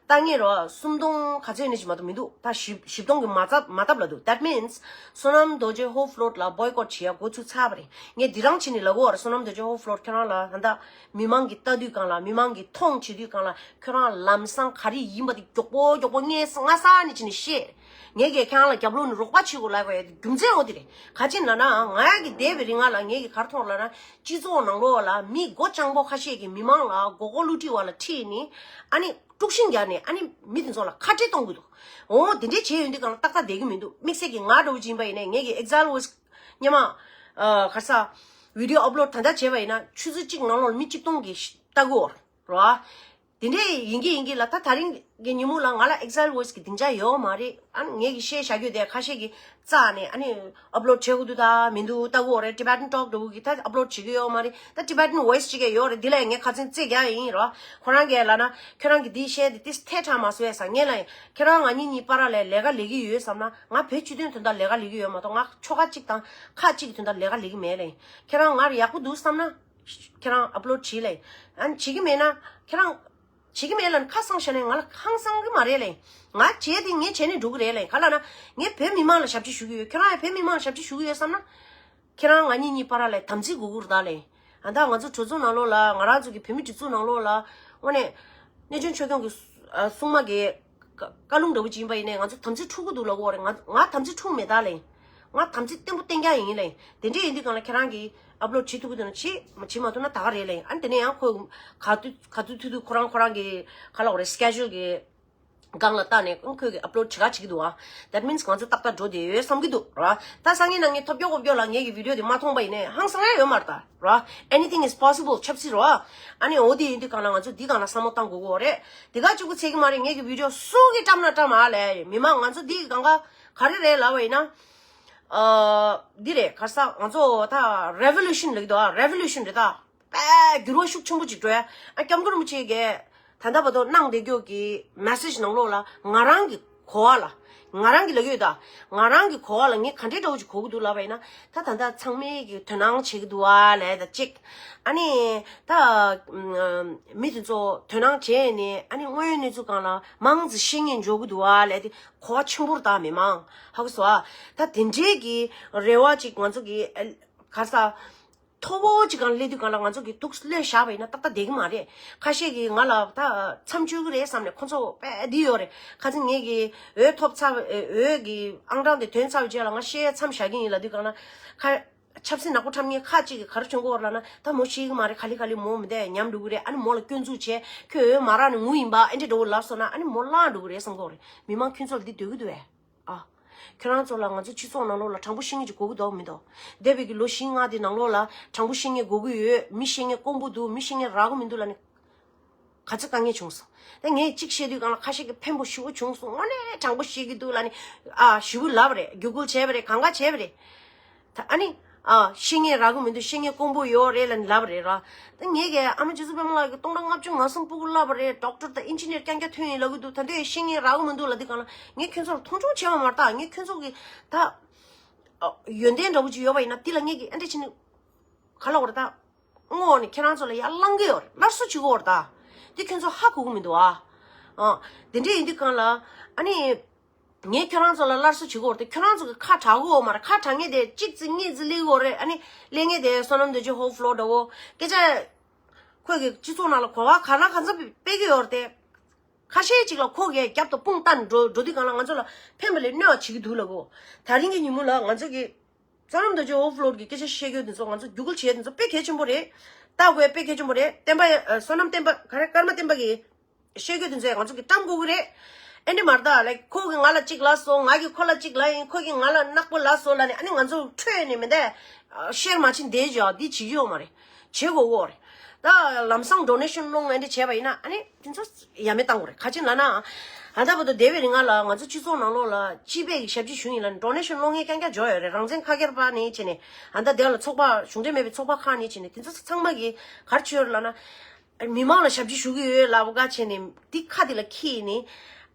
ལྟ་ངེས་ར་སུམ་སྟོང་ག་ཚོད་ནས་ཅིག་མ་གཏོགས་མི་འདུག་ད་བཞི་བཞི་སྟོང་གི་མ་ཚབ་མ་ཐབས་ལ་འདུག That means བསོད་ནམས་རྡོ་རྗེ་ཧོབ་ཕློར་ལ་བོའི་ཀོཊ་བྱེད་ཡ་འགོ་ཚུགས་ཚར་བ་རེད། ངས་འདི་རང་བྱས་ནས་ལབ་དགོས་པ་རེད། བསོད་ནམས་རྡོ་རྗེ་ཧོབ་ཕློར་ཁྱེད་རང་ལ་ད་ལྟ་མི་མང་གིས་ལྟ་དུས་སྒང་ལ་མི་མང་གིས་མཐོང་བྱེད་དུས་སྒང་ལ་ཁྱོད་རང་ལམ་སང་ག་རེ་ཡིན་པ་དེ་མགྱོགས་པོ་མགྱོགས་པོ་སྔས་སྔ་ས་ནས་བྱས་ནས་བཤད། ངས་ཀྱིས་ཁྱེད་རང་ལ་རྒྱབ་ལོགས་ནས་རོགས་པ་བྱེད་དགོས་ལབ་དགོས་ཡ་དེ་རྒྱུ་མཚན་འོ་དེ་རེད། ག་ཅི་ལབ་ན་ང་ཡ་གི་བསྡད་པའི་རིང་ང་ལ་ངས་ཀྱིས་ག་རེ་མཐོང་ལབ་ན། སྤྱི་ཚོགས་ནང་ལོགས་ལ་མི་མགོ་སྤྱང་པོ་ཁ་ཤས་ཀྱིས་མི་མང་ལ་མགོ་སྐོར་བསླུ་བྲིད་བ་ལ་ཁྲིད་ནས་ཨ་ནི་དཀྲུག་ཤིང་རྒྱག་ནས་ཨ་ནི་མི་དེ་ཚོ་ལ་ཁ་བྲལ་གཏོང་གི་འདུག་འོ་དེ་འདྲས་བྱས་ཡོང་དུས་སྒང་ལ་ཏག་ཏག་བསྡད་ཀྱི་མི་འདུག་དམིགས་བསལ་གྱིས་ང་འདྲ་བོ་ཅིག་ཡིན་པ་ཡིན་ནའི་ངས་ཀྱིས་ཨེག་ཛའིལ་ཝོ་ཡེ་སི་སྔོན་མ་ཨ་ག་རེ་ཟ་བི་ཌིའོ་ཨབ་ལོཌ་ད་ལྟ་བྱས་པ་ཡིན་ན་ཆུ་ཚོད་གཅིག་ནང་ལོགས་ལ་མི་གཅིག་སྟོང་གིས་ལྟ་གི་ཡོད་རེད་བ། དེ་འདྲས་ཡིན་གྱི་ཡིན་གྱི་ལ། ད་ད་རིང་གི་ཉིན་མོ་ལ་ང་ལ་ཨེག་ཛའིལ་ཝོ་ཡེ་སི་གི་སྡིངས་ཆ་ཡོད་མ་རེད། ཨ་ནི་ངས་ཀྱིས་བཤད་བཞག་རྒྱུ་དེ་ཁ་ཤས་ཀྱིས་རྩ་ནས་ཨ་ནི་ཨབ་ལོཌ་བྱེད་དགོས་འདུག་ད་མི་འདུག་ལྟ་གི་ཡོད་རེད། Tibetan Talk འདྲ་བོ་གིས་ད་ཨབ་ལོཌ་བྱེད་ཀྱི་ཡོད་མ་རེད། ད་Tibetan Voice ཅིག་ཡོད་རེད། འདི་ལ་ངས་ཁ་ཚོན་རྩེ་རྒྱག་ཡིན་རོ། ཁོ་རང་གིས་ལབ་ན་ཁྱོད་རང་གིས་འདི་བཤད་དེ་དེ་ཐད་དྲགས་མ་སོང་ཡ་ཟེར། ངས་ལབ་ཡིན། ཁྱེད་རང་ང་གཉིས་གཉིས་བར་ལ་ལས་ཀ་ལས་ཀྱི་ཡོད་བསམ་ན་ང་བོད་སྤྱི་དོན་དོན་དག་ལས་ཀ་ལས་ཀྱི་ཡོད་མ་གཏོགས་ང་ཆོལ་ཁ་གཅིག་དང་ཁག་གཅིག་གི་དོན་དག་ལས་ཀ་ལས་ཀྱི་མེད་ལབ་ཡིན། ཁྱེད་རང་ང་ལ་ཡག་པོ་འདུག་བསམ་ན་ཁྱེད་རང་ཨབ་ལོཌ་བྱེད་ལབ་ཡིན། ཨ་ནི་བྱེད་ཀྱི་མེད་ན་ཁྱེད་རང་བྱེད་ཀྱི་མེད་ལབ་ན་ཁ་གསང་བཞག་ནས་ང་ལ་ཧང་སང་གི་མ་རེད་ལབ་ཡིན། ང་བྱས་དེ་ངས་བྱས་ནས་འགྲོ་གི་རེད་ལབ་ཡིན། ག་ལབ་ན་ངས་བོད་མི་མང་ལ་ཞབས་ཕྱི་ཞུ་གི་ཡོད། ཁྱེད་རང་ཡང་བོད་མི་མང་ལ་ཞབས་ཕྱི་ཞུ་གི་ཡོད་བསམ་ན། ཁྱེད་རང་ང་གཉིས་གཉིས་བར་ལ་དམ་ཚིག་དགོས་ཀྱི་རེད་ད་ལབ་ཡིན། ཨ་ད་ང་ཚོ་གྲོས་ཚོགས་ནང་ལོགས་ལ་ང་རང་ཚོ་གི་བོད་མི་སྒྲིག་འཛུགས་ནང་ལོགས་ལ་ དངོས་གནས། གནས་ཆུང་ཆོས་སྐྱོང་གི་སུ- ཨ་སྲུང་མ་གི་བཀའ- བཀའ་ལུང་འདྲ་བོ་ཅིག་ཡིན་པ་ཡིན་ནའི་ང་ཚོ་དམ་ཚིག་འཁྲུག་གི་འདུག་ལབ་ཀྱི་ཡོད་རེད། ང- ང་དམ་ཚིག་འཁྲུག་མེད་ད་ལེ། ང་དམ་ཚིག་བརྟན་པོ་བརྟན་རྐྱང་ཡིན་ལེ། དེ་འདྲ་ཡིན་དུས་གང་ལ་ཁྱེད་རང་གིས་ཨབ་ལོཌ་བྱེད་ཐུབ་ཀྱི་འདུག་ན་བྱེད། མ- བྱེད་མ་ཐུབ་ན་ད་ག་རེད་ལེ། ཨ་ནི་དེ་ནས་ཡང་ཁོས་ག་དུས་ག་དུས་ཐུབ་ཐུབ་ཁོ་རང་ཁོ་རང་གི་ག་ལབ་དགོས་རེད། སི་ཀེ་ཇུལ་གི་སྒང་ལ་བལྟས་ནས་ཁོས་གི་ཨབ་ལོཌ་བྱེད་ག་བྱེད་ཀྱི་འདུག་ཨ། That means ང་ཚོ་ཏག་ཏག་འགྲོ་བསྡད་ཡོད་བསམ་གྱི་འདུག་ར། ད་སང་ཉིན་གནངས་ཉིན་ཐོབ་སྐྱོ་ཀོ་སྐྱོ་ལ་ངེད་ཀྱི་བི་ཌི་ཡོ་དེ་མ་མཐོང་པ་ཡིན་ནའི་ཧང་སང་ཡ་ཡོད་མ་རེད་ད་ར། Anything is possible ཆབ་སྲིད་ར། ཨ་ནི་འོ་དེ་ཡིན་དུས་གང་ལ་ང་ཚོ་འདི་སྒང་ལ་བསམ་བློ་བཏང་དགོས་ཀྱི་ཡོད་རེད། དེ་ག་གཅིག་པུ་ཚད་ཀྱི་མ་རེད། ངེད་ཀྱི་བི་ཌི་ཡོ་སུ་གིས་བཀྲམ་ན་བཀྲམ་ཨ་ལས་མི་མང་ང་ཚོ་འདི་གི་གང་ག་ག་རེ་རེད་ལབ་པ་ཡིན་ན། ཨ། འདི་རེད། ག་རེ་ཟེར། ང་ཚོ་ད་རེ་ཝོ་ལུ་ཤན་ལབ་ཀྱི་འདུག་ཨ། རེ་ཝོ་ལུ་ཤན་རེད་ད། དཔེ་འགྱུར་བ་ཤུགས་ཆེན་པོ་ཅིག་འགྲོ་ཡ། ཨ། སྐྱབས་མགོན་རིན་པོ་ཆེ་གིས་ད་ལྟ་བར་དུ་གནང་བསྡད་རྒྱུ་གི་མེ་སེ་ཇི་ནང་ལོགས་ལ་ང་རང་གི་གོ་བ་ལ། ང་རང་གི་ལབ་ཡོད་ད། ང་རང་གི་གོ་བ་ལ་ངས་ག་འདྲའི་འདྲ་བོ་ཅིག་གོ་གི་འདུག་ལབ་པ་ཡིན་ན། ད་ད་ལྟ་ཚང་མས་ཀྱི་དོ་སྣང་བྱེད་ཀྱི་འདུག་ཨ་ལབ་ད་གཅིག་ཨ་ནི་ད་མི་དེ་ཚོ་དོ་སྣང་བྱས་ནས། ཨ་ནི་དངོས་ཡོད་གནས་ཚུལ་སྒང་ལ་མང་ཙམ་ཤེས་ངེས་འཇོག་གི་འདུག་ཨ་ལབ་དེ་གོ་བ་ཆེན་པོ་རེད་ད། མི་མང་ཧ་གོ་སོང་ཨ། ད་དེ་འདྲའི་གི་རེ་བ་ཅིག་ང་ཚོ་གི་ཨ། ག་རེ་ཟེར། མཐོ་པོ་ཅིག་སྒང་སླེབས་དུས་སྒང་ལ་ང་ཚོ་གི་ཐུགས་སླེ་བཞག་པ་ཡིན་ན་ཏག་ཏག་བསྡད་ཀྱི་མ་རེད། ཁ་ཤས་ཀྱིས་ང་ལ་ད་མཚམས་གཅོད་ཀྱི་རེད་བསམ་ནས་ཁོ་ཚོ་དཔེ་འདི་ཡོད་རེད། ཁ་སང་ངེད་ཀྱི་འོས་ཐོབ་ཚར། འོས་ཀྱི་ཨང་གྲངས་དེ་ཐོན་ཚར་བའི་རྗེས་ལ་ང་བཤད་མཚམས་བཞག་གི་ཡིན་ལབ་དུས་སྒང་ལ། ཁ་ཆབ་སྲིད་ནག་པོ་འཁྲབ་མཁན་ཁ་ཅིག་གིས་ག་རེ་བྱུང་གི་ཡོད་རེད་ལབ་ན། ད་མོ་ཤེས་ཀྱི་མ་རེད། ག་ལེ་ག་ལེ་མོ་མི་འདའ་ཉམས་འགྲོ་གི་རེད། ཨ་ནི་མོ་ལ་སྐྱོན་འཛུགས་བྱས། ཁྱོད་འོས་མ་རག་ནས་ངུ་ཡིན་པ། ཨེ་འདྲ་འདྲ་བོ་ལབ་སོང་ན་ཨ་ནི་མོ་བརླག་འགྲོ་གི་རེད་བསམ་གྱི་ཡོད་རེད། མི་མང་ཁྱོད་ཚོ་ལ་འདི་འདོད་ཀྱི་འདུག་གས། ཨ། ཁྱོད་རང་ཚོ་ལ་ང་ཚོ་སྤྱི་ཚོགས་ནང་ལོགས་ལ་དྲང་པོ་བཤད་མཁན་ཅིག་དགོས་ཀྱི་འདུག་མི་འདུག་འདས་པའི་གི་ལོ་བཞི་ལྔ་དེ་ནང་ལོགས་ལ་དྲང་པོ་བཤད་མཁན་དགོས་ཀྱི་ཡོད། མི་བཤད་མཁན་དཀོན་པོ་འདུག་མི་བཤད་མཁན་རག་གི་མི་འདུག་ལབ་ནས་ག་ཚོད་དཀའ་ངལ་བྱུང་སོང་། ད་ངས་གཅིག་བཤད་དུས་སྒང་ལ་ཁ་ཤས་ཀྱིས་ཕན་པོ་ཞེ་པོ་བྱུང་སོང་། དངོས་གནས་དྲང་པོ་བཤད་ཀྱི་འདུག་ལབ་ནས། ཨ། ཞེ་པོ་ལབ་པ་རེད། བརྒྱུད་སྐུལ་བྱས་པ་རེད། གང་ག་བྱས་པ་རེད། ད་ཨ་ནི། ཨ། བཤད་མཁན་རག་གི་མི་འདུག་བཤད་མཁན་དཀོན་པོ་ཡོད་རེད་ལབ་ནས་ལབ་པ་རེད་ར། ད་ངས་ཀྱི་ཨ་མ་རྗེ་བཙུན་པད་མ་ལགས་ཀྱིས་སྟོང་ཕྲག་ལྔ་བཅུ་ང་གསུམ་སྤུ་གུ་བརླགས་པ་རེད། ཌོག་ཊར་དང་ཨིན་ཇི་ནིར་རྐྱང་རྐྱང་ཐོན་ཡིན་ལབ་ཀྱི་འདུག་ད་འདོད་བཤད་མཁན་རག་གི་མི་འདུག་ལབ་དུས་སྒང་ལ་ངས་ཁྱོད་ཚོར་མཐོང་ཆུང་བྱས་པ་མ་རེད། ད་ངས་ཁྱོད་ཚོ་གི་ད། ཨ། ཡོན་ཏན་འདྲ་བོ་ཅིག་ཡོད་པ་ཡིན་ན་འདི་ལ་ངས་ཀྱི་ཨ་འདྲ་བྱས་ནས་ག་ལབ་དགོས་རེད་ད། དངོས་གནས་ཁྱེད་རང་ཚོ་ལ་ཡར་བླང་གི་ཡོད་རེད། སླར་གསོ་བྱེད་ཀྱི་ཡོད་རེད་ད། འདི་ཁྱོད་ཚོ་ཧ་གོ་གི་མི་འདུག་ཨ། ཨ། དེ་འདྲ་ཡིན་དུས་སྒང་ལ་ཨ་ནི། ངས་ཁྱོད་རང་ཚོ་ལ་སླར་གསོ་བྱེད་ཀྱི་ཡོད་རེད་དེ། ཁྱོད་རང་ཚོ་གི་ཁ་གྲག་གི་ཡོད་མ་རེད། ཁ་གྲག་མཁན་དེ་གཅིག་ཙི་གཉིས་ཙི་སླེབས་ཀྱི་ཡོད་རེད། ཨ་ནི་སླེབས་མཁན་དེ་བསོད་ནམས་རྡོ་རྗེ་ཧོབ་ཕློ་འདྲ་བོ་སྐད་ཆ། ཁོས་གི་སྤྱི་ཚོགས་ནང་ལ་གོ་བ་ག་ལ་ག་ཚོད་སྤེལ་གྱི་ཡོད་རེད་དེ། ཁ་ཤས་ཅིག་ལ་ཁོ་གི་རྒྱབ་ཏུ་དཔུང་བཏང་འགྲོ་འགྲོ་དུས་སྒང་ལ་ང་ཚོ་ལ་ཕན་པ་ལས་གནོད་པ་བྱེད་ཀྱི་འདུག་ལབ་གོ། ད་རིང་གི་ཉིན་མོ་ལ་ང་ཚོ་གི་བསོད་ནམས་རྡོ་རྗེ་ཧོབ་ཕློ་གི་སྐད་ཆ་བཤད་རྒྱུ་དེ་ཚོ། ང་ཚོ་བརྒྱུད་སྐུལ་བྱེད་ཡ་དེ་ཚོ་དཔེ་གལ་ཆེན་པོ་རེད། ལྟ་དགོས་ཡ་དཔེ་གལ་ཆེན་པོ་རེད། བསྟན་པ། ཨ། བསོད་ནམས་བསྟན་པ་ག་རེ། ཀརྨ་བསྟན་པ་གི་བཤད་རྒྱུ་དེ་ཚོ་ང་ཚོ་གི་བཀྲམ་དགོས་ཀྱི་རེད། ཨེ་འདྲ་མ་རེད་ད། ལའིཀ་ཁོ་གིས་ང་ལ་གཅིག་ལབ་སོང་། ང་གིས་ཁོ་ལ་གཅིག་ལབ་ཡིན། ཁོ་གིས་ང་ལ་ནག་པོ་ལབ་སོང་ལབ་ནས་ཨ་ནི་ང་ཚོ་འཕྲོས་ནས་མི་འདའ་ཤེར་མ་བྱེད་བསྡད་བཞག་འདི་བྱེད་ཀྱི་ཡོད་མ་རེད། བྱེད་དགོས་ཀྱི་ཡོད་རེད། ད་ལམ་སང་ཌོ་ནེ་ཤན་སློང་ཨེ་འདྲ་བྱས་པ་ཡིན་ན་ཨ་ནི་དེ་ཚོ་ཡ་མེད་བཏང་དགོས་རེད། ག་ཅི་ལབ་ན། ཨ། ད་བར་དུ་འདས་པའི་རིང་ལ་ང་ཚོ་སྤྱི་ཚོགས་ནང་ལོགས་ལ་སྤྱི་པའི་གི་ཞབས་ཕྱི་ཞུ་ཡིན་ལབ་ནས་ཌོ་ནེ་ཤན་སློང་མཁན་རྐྱང་རྐྱང་འབྱོར་ཡོད་རེད། རང་བཙན་ཁ་སྒེར་པ་ནས་བྱས་ནས། ཨ། ད་དེ་ལ་ཚོགས་པ་གཞུང་འབྲེལ་མེད་པའི་ཚོགས་པ་ཁག་ནས་བྱས་ནས་དེ་ཚོ་ཚང་མ་གིས་ག་རེ་བྱས་ཡོད་རེད་ལབ་ན། མི་མང་ལ་ཞབས་ཕྱི་ཞུ་གི་ཡོད་ལབ་ག་བྱས་ནས་འདི་ཁ་འདི་ལ་འཁྱེར་ནས།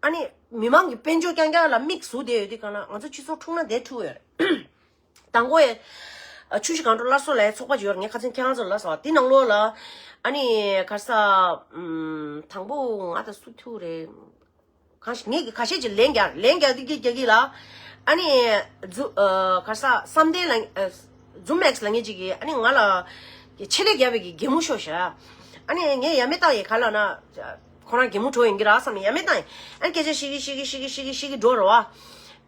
ཨ་ནི་མི་མང་གི་དཔལ་འབྱོར་རྐྱང་རྐྱང་ལ་དམིགས་སུ་བསྡད་ཡོད་དུས་སྒང་ལ་ང་ཚོ་སྤྱི་ཚོགས་འཁྲུག་ན་བསྡད་ཐུབ་ཡོད་རེད། དང་པོ་ཡ། ཨ། ཆུ་བཞི་སྒང་དྲུག་སླར་གསོ་ལབ་ཡ་ཚོགས་པ་ཅིག་ཡོད་རེད། ངས་ཁ་སང་ཁྱེད་རང་ཚོ་ལ་ལབ་སོང་། དེ་ནང་ལོགས་ལ་ཨ་ནི་ག་རེ་ཟེར། ཨམ། དང་པོ་ང་དང་སུ་ཐུག་རེད། གང་ཞིག་ངས་ཀྱི་ཁ་ཤས་ཀྱིས་ལན་རྒྱག་ལན་རྒྱག་དུས་ཀྱི་རྒྱག་གི་ལ། ཨ་ནི་ཛུ། ཨ། ག་རེ་ཟེར། བསམ་གཏན་ལ། ཨ། ཛུམ་ཨེགས་ལབ་མཁན་ཅིག་གིས་ཨ་ནི་ང་ལ་ཆེད་ལས་རྒྱག་པའི་གི་གད་མོ་ཤོར་ཤག་ཨ་ནི་ངས་ཡ་མེད་བཏང་ཡས། ག་རེ་ལབ་ན་ཁོ་རང་གད་མོ་བྲོ་ཡིན་གྱི་རེད་བསམ་ནས་ཡ་མེད་བཏང་ཡས། ཨ་ནི་སྐད་ཆ་བཤད་ཀྱི་བཤད་ཀྱི་བཤད་ཀྱི་བཤད་ཀྱི་བཤད་ཀྱི་འགྲོ་རེད་བ།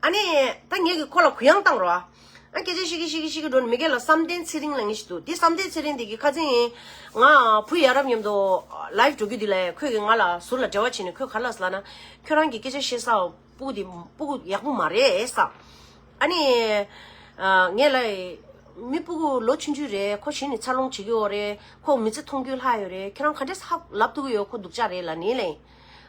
ཨ་ནི་ད་ངས་ཀྱི་ཁོ་ལ་གུ་ཡངས་བཏང་རེད་བ། ཨ། སྐད་ཆ་བཤད་ཀྱི་བཤད་ཀྱི་བཤད་ཀྱི་འགྲོ་ནས་མ་གི་ལ་བསམ་གཏན་ཚེ་རིང་ལབ་མཁན་ཞིག་འདུག་དེ་བསམ་གཏན་ཚེ་རིང་དེ་གིས་ཁ་སང་ང་བུ་ཡ་རབས་མཉམ་དུ་ལའིབ་འགྲོ་རྒྱུ་དེ་ལ་ཁོས་ཀྱིས་ང་ལ་ཟུར་ལ་འབྲེལ་བ་བྱས་ནས་ཁོས་ག་རེ་ལབ་སོང་ལབ་ན། ཁྱོད་རང་གི་སྐད་ཆ་བཤད་ས་སྤུ་གུ་དེ་སྤུ་གུ་ཡག་པོ་མ་རེད་ཟེར། ཨ་ནི། ཨ། ངས་ལབ། མི་སྤུ་གུ་ལོ་ཆུང་ཆུང་རེད། ཁོ་གཞི་ནས་འཚར་ལོངས་བྱེད་ཀྱི་ཡོད་རེད། ཁོ་མི་ཚེ་མཐོང་རྒྱུ་ལྷག་ཡོད་རེད། ཁྱོད་རང་ག་འདྲས་ཧ་ལབ་ཐུབ་ཀྱི་ཡོད། ཁོ་སྡུག་ཅག་རེད་ལབ་ནས་ལབ།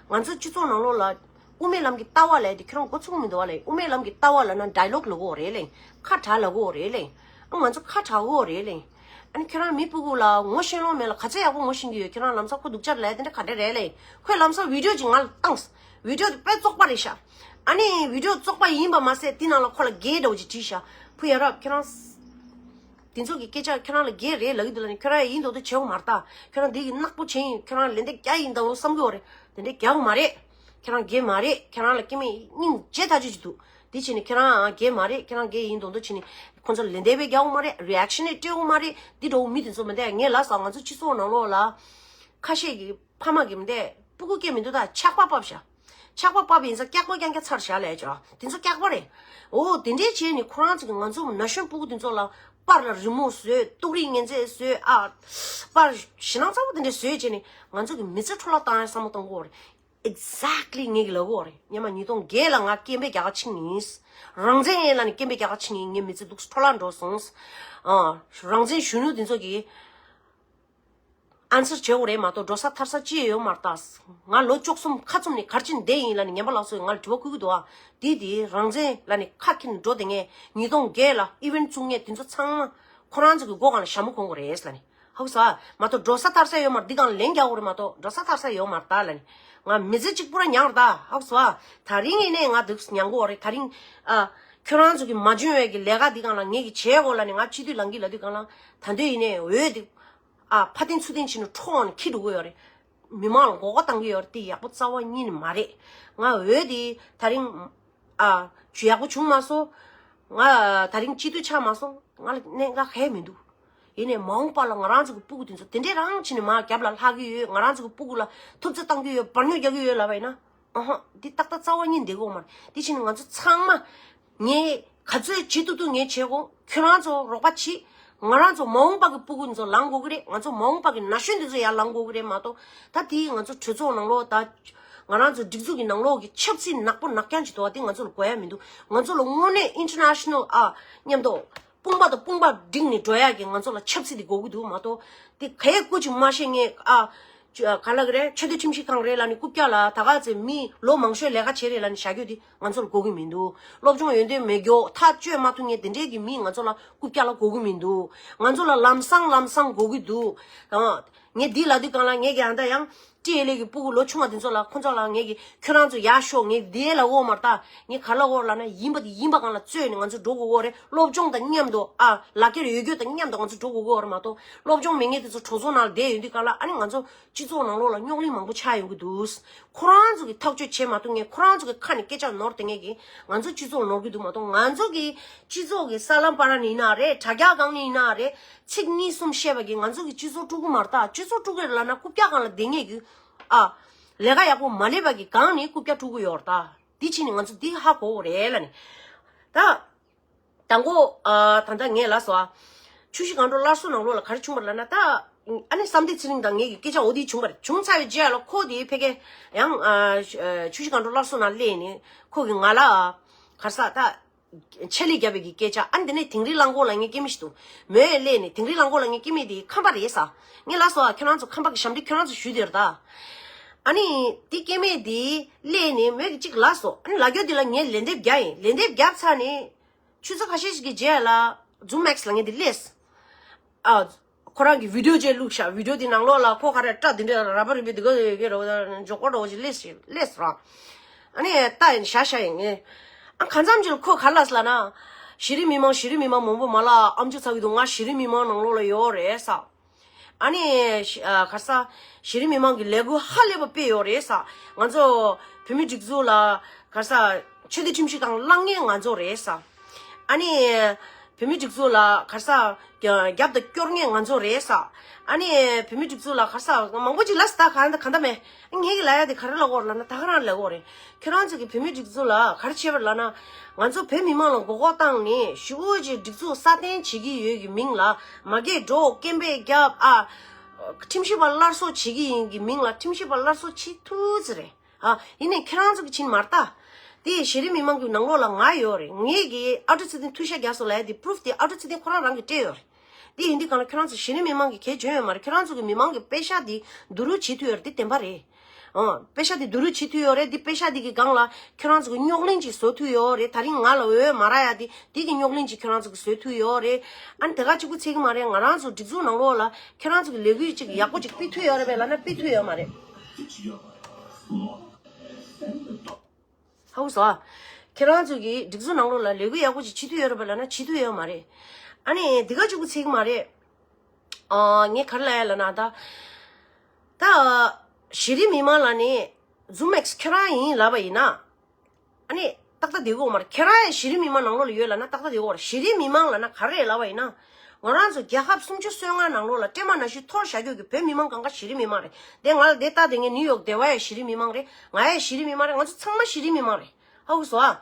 ང་ཚོ་སྤྱི་ཚོགས་ནང་ལོགས་ལ་དབུ་མའི་ལམ་གྱི་ལྟ་བ་ལབ་དེ་ཁྱོད་རང་མགོ་ཚོད་མི་འདུག་བ་ལབ། དབུ་མའི་ལམ་གྱི་ལྟ་བ་ལབ་ན་ཌའི་ལོག་ལབ་ཀྱི་ཡོད་རེད་ལབ། ཁ་གྲག་ལབ་ཀྱི་ཡོད་རེད་ལབ། ཨ། ང་ཚོ་ཁ་གྲག་གི་ཡོད་རེད་ལབ། ཨ་ནི་ཁྱོད་རང་མི་སྤུ་གུ་ལ་ངོ་ཤེས་ལོང་མེད་ལ་ག་ཚོད་ཡག་པོ་ངོ་ཤེས་ཀྱི་ཡོད། ཁྱོད་རང་ལམ་སང་ཁོ་སྡུག་ཅག་ལབ་དེ་འདྲ་ག་འདྲ་རེད་ལབ། ཁོས་ལམ་སང་བི་ཌིའོ་ཅིག་ང་ལ་བཏང་། བི་ཌིའོ་དེ་དཔེ་བཙོག་པ་རེད་ཤག་ཨ་ནི་བི་ཌིའོ་བཙོག་པ་ཡིན་པ་མ་ཟད་དེ་ནང་ལ་ཁོ་ལ་གེ་འདྲ་བོ་ཅིག་བྲིས་ཤག་བུ་ཡ་རབས་ཁྱོད་རང་དེ་ཚོ་གི་སྐད་ཆ་ཁྱོད་རང་ལ་གེ་རེད་ལབ་ཀྱི་འདུག་ལབ་ནས་ཁྱོད་རང་ཡིན་མདོག་མདོག་བྱེད་འོང་མ་རེད་ད། ཁྱོད་རང་འདི་གི་ནག་པོ་བྱེད་ཡིན། ཁྱོད་རང་ལན་འདེབས་རྒྱག་ཡིན་ད་འོ་བསམ་གི་ཡོད་རེད། དེ་འདྲ་རྒྱག་གི་མ་རེད། ཁྱོད་རང་གེ་མ་རེད། ཁྱོད་རང་ལ་སྐྱེ་དམན་སྙིང་རྗེ་ཐག་ཆོད་ཅིག་འདུག་དེ་བྱས་ནས་ཁྱོད་རང་གེ་མ་རེད། ཁྱོད་རང་གེ་ཡིན་མདོག་མདོག་བྱས་ནས་ཁོ་ཚོ་ལན་འདེབས་རྒྱག་འོང་མ་རེད། རི་ཨེག་ཤན་རེ་སྤྲད་འོང་མ་རེད། འདི་འདྲ་བོ་མི་དེ་ཚོ་མི་འདུག་ངས་ལབ་སོང་། ང་ཚོ་སྤྱི་ཚོགས་ནང་ལོགས་ལ་ཁ་ཤས་ཀྱི་ ཕ་མ་གིས་མི་འདས་སྤུ་གུ་སྐྱེ་མི་འདུག་ད་ཆག་པ་བབས་ཤག་ཆག་པ་བབས་ཡིན་ཙང་སྐྱག་པ་རྐྱང་རྐྱང་ཚར་བཞག་ལས་ཅོ། དེ་ཚོ་སྐྱག་པ་རེད། འོ་དེ་འདྲས་བྱས་ནས་ཁོ་རང་ཚོ་གི་ང་ཚོ་ན་གཞོན་སྤུ་གུ་དེ་ཚོ་ལ་པར་ལ་རི་མོ་བཟོས། ཏོག་རིགས་ངན་ཚད་བཟོས། ཨ་པར་ཞེད་སྣང་ཚ་པོ་དེ་འདྲས་བཟོས་བྱས་ནས་ང་ཚོ་གི་མི་ཚེ་འཕྲོ་བརླག་བཏང་ཡ་བསམ་བློ་གཏོང་དགོས་རེད། Exactly ངས་གི་ལབ་གོ་རེད། སྔོན་མ་ཉིས་སྟོང་བརྒྱད་ལ་ང་སྐད་འབོད་རྒྱག་ག་ཕྱིན་ཡིན། རང་བཙན་ཡིན་ལབ་ནས་སྐད་འབོད་རྒྱག་ག་ཕྱིན་ཡིན། ངའི་མི་ཚེ་སྡུག་སུ་འཕྲོ་བརླག་འགྲོ་སོང་། ཨ་རང་བཙན་གཞོན་ནུ་འདི་ཚོ་གི་ཨན་སར་བྱེད་དགོས་རེད་མ་གཏོགས་འགྲོ་ས་ཐར་ས་ཅི་ཡོད་མ་རེད་ད། ང་ལོ་བཅུ་གསུམ་ཁ་བཙུམ་ནས་ག་རེ་བྱས་ནས་བསྡད་ཡིན་ལབ་ནས་ངན་པ་ལགས་ཚོས་ང་ལ་དྲི་བ་བསྐུལ་གི་འདུག་ཨ། དེ་དེ་རང་བཙན་ལབ་ནས་ཁ་འཁྱེར་ནས་འགྲོ་བསྡད་མཁན་ཉིས་སྟོང་བརྒྱད་ལ་ཨི་ཝེན་ཊི་བཙུགས་མཁན་དེ་ཚོ་ཚང་མ་ཁོ་རང་ཚོ་གི་མགོ་སྒང་ལ་ཞྭ་མོ་གོན་དགོས་རེད་ལབ་ནས། ཧ་གོ་སོང་ཨ། མ་གཏོགས་འགྲོ་ས་ཐར་ས་ཡོད་མ་རེད། འདི་སྒང་ལ་ལན་རྒྱག་དགོས་རེད་མ་གཏོགས་འགྲོ་ས་ཐར་ས་ཡོད་མ་རེད་ད་ལབ་ནས། ང་མི་ཚེ་གཅིག་པུ་ར་མྱངས་རེད་ད། ཧ་གོ་སོང་ཨ། ད་རིང་ཡིན་ནའི་ང་འདུག་མྱང་གི་ཡོད་རེད། ད་རིང་ཨ་ཁྱོད་རང་ཚོ་གི་མ་འཇོན་བའི་གི་ལས་ཀ་འདི་སྒང་ལ་ངས་གི་བྱེད་དགོས་ལབ་ནས་ང་སྤྱི་འཐུས་ལངས་གི་ལབ་དུས་སྒང་ལ་ད་འདོད་ཡིན་ནའི་འོས་འདི་ཨ་ཕ་ཏིན་ཚུ་ཏིན་བྱས་ནས་འཕྲོག་ནས་འཁྱེར་འགྲོ་གི་ཡོད་རེད། མི་མང་ལ་མགོ་སྐོར་བཏང་གི་ཡོད་རེད། དེ་ཡག་པོ་རྩ་བ་ཉིད་ནས་མ་རེད། ང་འོས་དེ་ད་རིང་ཨ་ཇུ་ཡག་པོ་བྱུང་མ་སོང་། ང་ད་རིང་སྤྱི་འཐུས་ཆགས་མ་སོང་། ང་ལ་གནད་འགག་གང་ཡང་མི་འདུག་ཡིན་ནའི་མ་འོངས་པ་ལ་ང་རང་ཚོ་གི་སྤུ་གུ་དེ་ཚོ་དེ་འདྲས་རང་བྱས་ནས་མར་རྒྱབ་ལ་ལྷག་གི་ཡོད། ང་རང་ཚོ་གི་སྤུ་གུ་ལ་ཐུབ་ཚོད་བཏང་གི་ཡོད། བར་སྨྱོ་རྒྱག་གི་ཡོད་ལབ་པ་ཡིན་ན། ཨ་ཧ། འདི་ཏག་ཏག་རྩ་བ་ཉིད་བསྡད་གི་ཡོད་མ་རེད། དེ་བྱས་ནས་ང་ཚོ་ཚང་མ་ངས་ག་ཚོད་བྱེད་ཐུབ་ཐུབ་ངས་བྱེད་དགོས། ཁྱོད་རང་ཚོ་རོགས་པ་བྱེད། ང་རང་ཚོ་མ་འོངས་པ་གི་སྤུ་གུ་ཚོ་ལངས་དགོས་ཀྱི་རེད། ང་ཚོ་མ་འོངས་པ་གི་ན་གཞོན་འདི་ཚོ་ཡར་ལངས་དགོས་ཀྱི་རེད་མ་གཏོགས། ད་དེ་ང་ཚོ་གྲོས་ཚོགས་ནང་ལོགས་ད་ང་རང་ཚོ་སྒྲིག་འཛུགས་ཀྱི་ནང་ལོགས་ཀྱི་ཆབ་སྲིད་ནག་པོ་ནག་རྐྱང་ཅིག་འདུག་བ། དེ་ང་ཚོ་ལ་དགོས་ཡ་མི་འདུག་ང་ཚོ་ལ་དངོས་གནས་ཨིན་ཊར་ནེ་ཤ་ནལ་ཨ་མཉམ་དུ་དཔུང་པ་དང་དཔུང་པ་བསྒྲིགས་ནས་འགྲོ་ཡ་གི་ང་ཚོ་ལ་ཆབ་སྲིད་དེ་དགོས་ཀྱི་འདུག་མ་གཏོགས། དེ་ག་ཡའི་སྐུ་ཅིག་མ་ཤེས་མཁན་ཨ་ག་ལ་གི་རེད། ཆོས་དད་ཁྲིམས་ཞིབ་ཁང་རེད་ལབ་ནས་རྐུབ་བཀྱག་ལ་ད་ག་ཚོད་མི་ལོ་མང་ཤོས་ལས་ཀ་བྱེད་རེད་ལབ་ནས་བཞག་རྒྱུ་དེ་ང་ཚོ་ལ་དགོས་ཀྱི་མི་འདུག་སློབ་སྦྱོང་ཡོན་ཏན་མེད་རྒྱུ་ཐག་གཅོད་མ་ཐུབ་མཁན་དེ་འདྲས་ཀྱི་མི་ང་ཚོ་ལ་རྐུབ་བཀྱག་ལ་དགོས་ཀྱི་མི་འདུག་ང་ཚོ་ལ་ལམ་སང་ལམ་སང་དགོས་ཀྱི་འདུག་ཨ་ངས་འདི་ལབ་དུས་སྒང་ལ་ངས་ཀྱང་ད་ཡང་ཊི་ཨེལ་ཨེ་གི་སྤུ་གུ་ལོ་ཆུང་བ་དེ་ཚོ་ལ་ཁོ་ཚོ་ལ་ངས་ཀྱི་ཁྱོད་རང་ཚོ་ཡར་ཤོག་ངས་འདི་ལབ་ཡོད་མ་རེད་ད། ངས་ག་ལབ་ཡོད་ལབ་ན་ཡིན་པ་དེ་ཡིན་པ་སྒང་ལ་རྩོད་ནས་ང་ཚོ་འགྲོ་དགོས་ཀྱི་ཡོད་རེད། སློབ་སྦྱོང་དང་མཉམ་དུ་ཨ་ལག་ཁྱེར་ཡོད་རྒྱུ་དང་མཉམ་དུ་ང་ཚོ་འགྲོ་དགོས་ཀྱི་ཡོད་རེད་མ་གཏོགས། སློབ་སྦྱོང་མེད་མཁན་དེ་ཚོ་གྲོས་ཚོགས་ནང་ལ་བསྡད་ཡོད་དུས་སྒང་ལ་ཨ་ནི་ང་ཚོ་སྤྱི་ཚོགས་ནང་ལོགས་ལ་རྙོག་གླེང་མང་པོ་ཆགས་ཡོང་གི་འདུག་ཁོ་རང་ཚོ་གིས་ཐག་གཅོད་བྱེད་མ་ཐུབ་མཁན། ཁོ་རང་ཚོ་གི་ཁ་ནས་སྐད་ཆ་ནོར་བསྡད་མཁན་གྱིས་ང་ཚོ་སྤྱི་ཚོགས་ནོར་གྱི་འདུག་མ་གཏོགས། ང་ཚོ་གི་སྤྱི་ཚོགས་ཀྱི་གསར་ལམ་བར་ནས་ཡིན་ན་རེད། དྲ་རྒྱ་སྒང་ནས་ཡིན་ན་རེད། ཚིག་གཉིས་གསུམ་བཤད་པ་གིས་ང་ཚོ་གི་སྤྱི་ཚོགས་དཀྲུག་གི་མ་རེད་ད། སྤྱི་ཚོགས་དཀྲུག་གི་རེད་ལབ་ན་རྐུབ་བཀྱག་སྒང་ལ་བསྡད་མཁན་གྱི་ཨ་ལས་ཀ་ཡག་པོ་མ་ལས་པ་གི་སྒང་ནས་རྐུབ་བཀྱག་དཀྲུག་གི་ཡོད་རེད་ད། འདི་ཕྱིན་ནས་ང་ཚོ་འདི་ཧ་གོ་དགོས་རེད་ལབ་ནས་ད། དང་པོ། ཨ་ད་ལྟ་ངས་ལབ་སོང་ཨ། ཆུ་བཞི་སྒང་དྲུག་སླར་གསོ་ནང་ལོགས་ལ་ག་རེ་བྱུང་བ་རེད་ལབ་ན་ད། ཨ་ནི་བསམ་གཏན་ཚེ་རིང་དང་ངེད་ཀྱི་སྐད་ཆ་འོ་དེ་བྱུང་བ་རེད། བྱུང་ཚར་བའི་རྗེས་ལ་ཁོ་དེ་ཕ་གིར་ཡང་ཨ་ཆུ་བཞི་སྒང་དྲུག་སླར་གསོ་ནང་སླེབས་ནས་ཁོ་གིས་ང་ལ་ཨ་ག་རེ་ཟ་ད་ཆེད་ལས་བརྒྱབ་པའི་གི་སྐད་ཆ། ཨ་ནི་དེ་ནས་དིང་རི་གླང་གོག་ལབ་མཁན་སྐྱེ་དམན་ཞིག་འདུག་མོས་སླེབས་ནས་དིང་རི་གླང་གོག་ལབ་མཁན་སྐྱེ་དམན་དེ་ཁམས་པ་རེད་ཟེར། ངས་ལབ་སོང་ཨ། ཁྱོད་རང་ཚོ་ཁམས་པ་གི་ཞབས་འདེགས་ཁྱོད་རང་ཚོ་ཞུས་དེ་རེད་ད། ཨ་ནི་དེ་སྐྱེ་དམན་དེ་སླེབས་ནས་མོས་ཀྱིས་གཅིག་ལབ་སོང་། ཨ་ནི་ལབ་རྒྱུ་དེ་ལ་ངས་ལན་འདེབས་བརྒྱབ་ཡིན། ལན་འདེབས་བརྒྱབ་ཚར་ནས། ཆུ་ཚོད་ཁ་ཤས་ཤིག་གི་རྗེས་ལ་Zoom X་ལབ་མཁན་དེ་སླེབས། ཨ། ཁོ་རང་གི་བི་ཌིའོ་ཅིག་བླུགས་ཤག་བི་ཌིའོ་དེ་ནང་ལོགས་ལ་ཁོ་ག་རེ་སྐྲ་དེ་འདྲ་ར་བ་རིང་པོ་དེ་ག་གེ་རོ་འཇོག་པོ་འདྲ་བོ་ཅིག་སླེབས་ཤག་སླེབས་ར། ཨ་ནི་ལྟ་ཡིན་ཤ་ཤ་ཡིན་ངས། ཨ་གང་འཚམ་ཅིག་ལ་ཁོ་ག་རེ་ལབ་སོང་ལབ་ན། གཞི་རིམ་མི་མང་གཞི་རིམ་མི་མང་མང་པོ་མ་ལ་ཨམ་ཅོག་ཚ་གི་འདུག་ང་གཞི་རིམ་མི་མང་ནང་ལོགས་ལ་ཡོད་རེད་ཟེར། ཨ་ནི་ཤ་ཨ་ག་རེ་ཟ། གཞི་རིམ་མི་མང་གི་ལས་འགུལ་ཧ་ལས་པ་སྤེལ་ཡོད་རེད་ཟེར། ང་ཚོ་བོད་མི་སྒྲིག་འཛུགས་ལ་ག་རེ་ཟ། ཆོས་དད་ཁྲིམས་ཞིབ་ཁང་བསླངས་མཁན་ང་ཚོ་རེད་ཟེར། ཨ་ནི་བོད་མི་སྒྲིག་འཛུགས་ལ་ག་རེ་ཟ། རྒྱབ་དང་སྐྱོར་མཁན་ང་ཚོ་རེད་ཟེར། ཨ་ནི་བོད་མི་སྒྲིག་འཛུགས་ལ་ག་རེ་ཟ་མང་པོ་ཅིག་ལབ་སོང་ད། ག་རེ་ག་འདྲ་མེད། ངས་ཀྱིས་ལབ་ཡ་དེ་ག་རེ་ལབ་དགོས་རེད་ལབ་ན་ད་ག་རང་ལབ་དགོས་རེད། ཁྱོད་རང་ཚོ་གི་བོད་མི་སྒྲིག་འཛུགས་ལ་ག་རེ་བྱས་པ་རེད་ལབ་ན། ང་ཚོ་བོད་མི་མང་ལ་མགོ་སྐོར་བཏང་ནས་ཞེ་པོ་ཅིག་སྒྲིག་འཛུགས་སྲ་བརྟན་བྱེད་ཀྱི་ཡོད་ཀྱི་མིང་ལ་མ་སྐད་སྒྲོག་སྐད་འབོད་རྒྱབ་ཨ། ཁྲིམས་ཞིབ་པ་སླར་གསོ་བྱེད་ཀྱི་ཡིན་གྱི་མིང་ལ་ཁྲིམས་ཞིབ་པ་སླར་གསོ་བྱེད་ཐུབ་ཙམ་རེད། ཨ། ཡིན་ནའི་ཁྱེད་རང་ཚོ་གི་ཕྱིན་མ་རེད་ད། དེ་གཞི་རིམ་མི་མང་གི་ནང་ལོགས་ལ་ང་ཡོད་རེད། ངས་གི་ཨ་ཀྲུག་ཚེ་བརྟན་ཐུག་ཤ་རྒྱག་སོང་ལབ་ཡ་དེ་པུ་རུབ་དེ་ཨ་ཀྲུག་ཚེ་བརྟན་ཁོ་རང་རང་གིས་སྤྲད་ཡོད་རེད། དེ་ཡིན་དུས་གང་ལ་ཁྱོད་རང་ཚོ་གཞི་རིམ་མི་མང་གི་གལ་བྱུང་ཡོད་མ་རེད། ཁྱོད་རང་ཚོ་གི་མི་མང་གི་པེ་ཤག་དེ་བསྡུ་རུབ་བྱེད་ཐུབ་ཡོད་རེད། དེ་བདེན་པ་རེད། ཨོ། པེ་ཤག་དེ་བསྡུ་རུབ་བྱེད་ཐུབ་ཡོད་རེད། དེ་པེ་ཤག་དེ་གི་སྒང་ལ་ཁྱོད་རང་ཚོ་གི་རྙོག་གླེང་ཅིག་བཟོ་ཐུབ་ཡོད་རེད། ད་རིང་ང་ལ་འོས་མ་རག་ཡ་དེ་དེ་གི་རྙོག་གླེང་ཅིག་ཁྱོད་རང་ཚོ་གི་བཟོ་ཐུབ་ཡོད་རེད། ཨ་ནི་དེ་ག་གཅིག་པུ་ཚད་གི་མ་རེད། ང་རང་ཚོ་སྒྲིག་འཛུགས་ནང་ལོགས་ལ་ཁྱོད་རང་ཚོ་གི་ལས་འགུལ་ཅིག་ཡག་པོ་ཅིག་སྤེལ་ཐུབ་ཡོད་རེད་པས་ལབ་ན་སྤེལ་ཐུབ་ཡོད་མ་རེད། ཧ་གོ་སོང་ཨ། ཁྱེད་རང་ཚོ་གི་སྒྲིག་འཛུགས་ནང་ལོགས་ལ་ལས་འགུལ་ཡག་པོ་ཅིག་བྱེད་ཐུབ་ཡོད་རེད་པས་ལབ་ན་བྱེད་ཐུབ་ཡོད་མ་རེད། ཨ་ནི་འདི་ག་གཅིག་པུ་ཚད་གི་མ་རེད། ཨ། ངས་ག་རེ་ལབ་ཡ་ལབ་ན་ད། ད། གཞི་རིམ་མི་མང་ལ་ནི་Zoom X་ཁྱོད་རང་ཡིན་ལབ་པ་ཡིན་ན། ཨ་ནི་ཏག་ཏག་བསྡད་དགོས་མ་རེད། ཁྱེད་རང་ཡང་གཞི་རིམ་མི་མང་ནང་ལོགས་ལ་ཡོད་ལབ་ན་ཏག་ཏག་བསྡད་དགོས་རེད། གཞི་རིམ་མི་མང་ལབ་ན་ག་རེ་རེད་ལབ་པ་ཡིན་ན། ང་རང་ཚོ་རྒྱལ་ཁབ་སུམ་ཅུ་སོ་ལྔ་ནང་ལོགས་ལ་སྲན་མ་ནང་བཞིན་འཐོར་བཞག་རྒྱུ་གི་བོད་མི་མང་གང་ག་གཞི་རིམ་མི་མང་རེད། དེ་ང་ལ་དེ་ལྟ་དེ་ངས་ནིའུ་ཡོག་བསྡད་པ་ཡང་གཞི་རིམ་མི་མང་རེད། ང་ཡང་གཞི་རིམ་མི་མང་རེད། ང་ཚོ་ཚང་མ་གཞི་རིམ་མི་མང་རེད། ཧ་གོ་སོང་ཨ།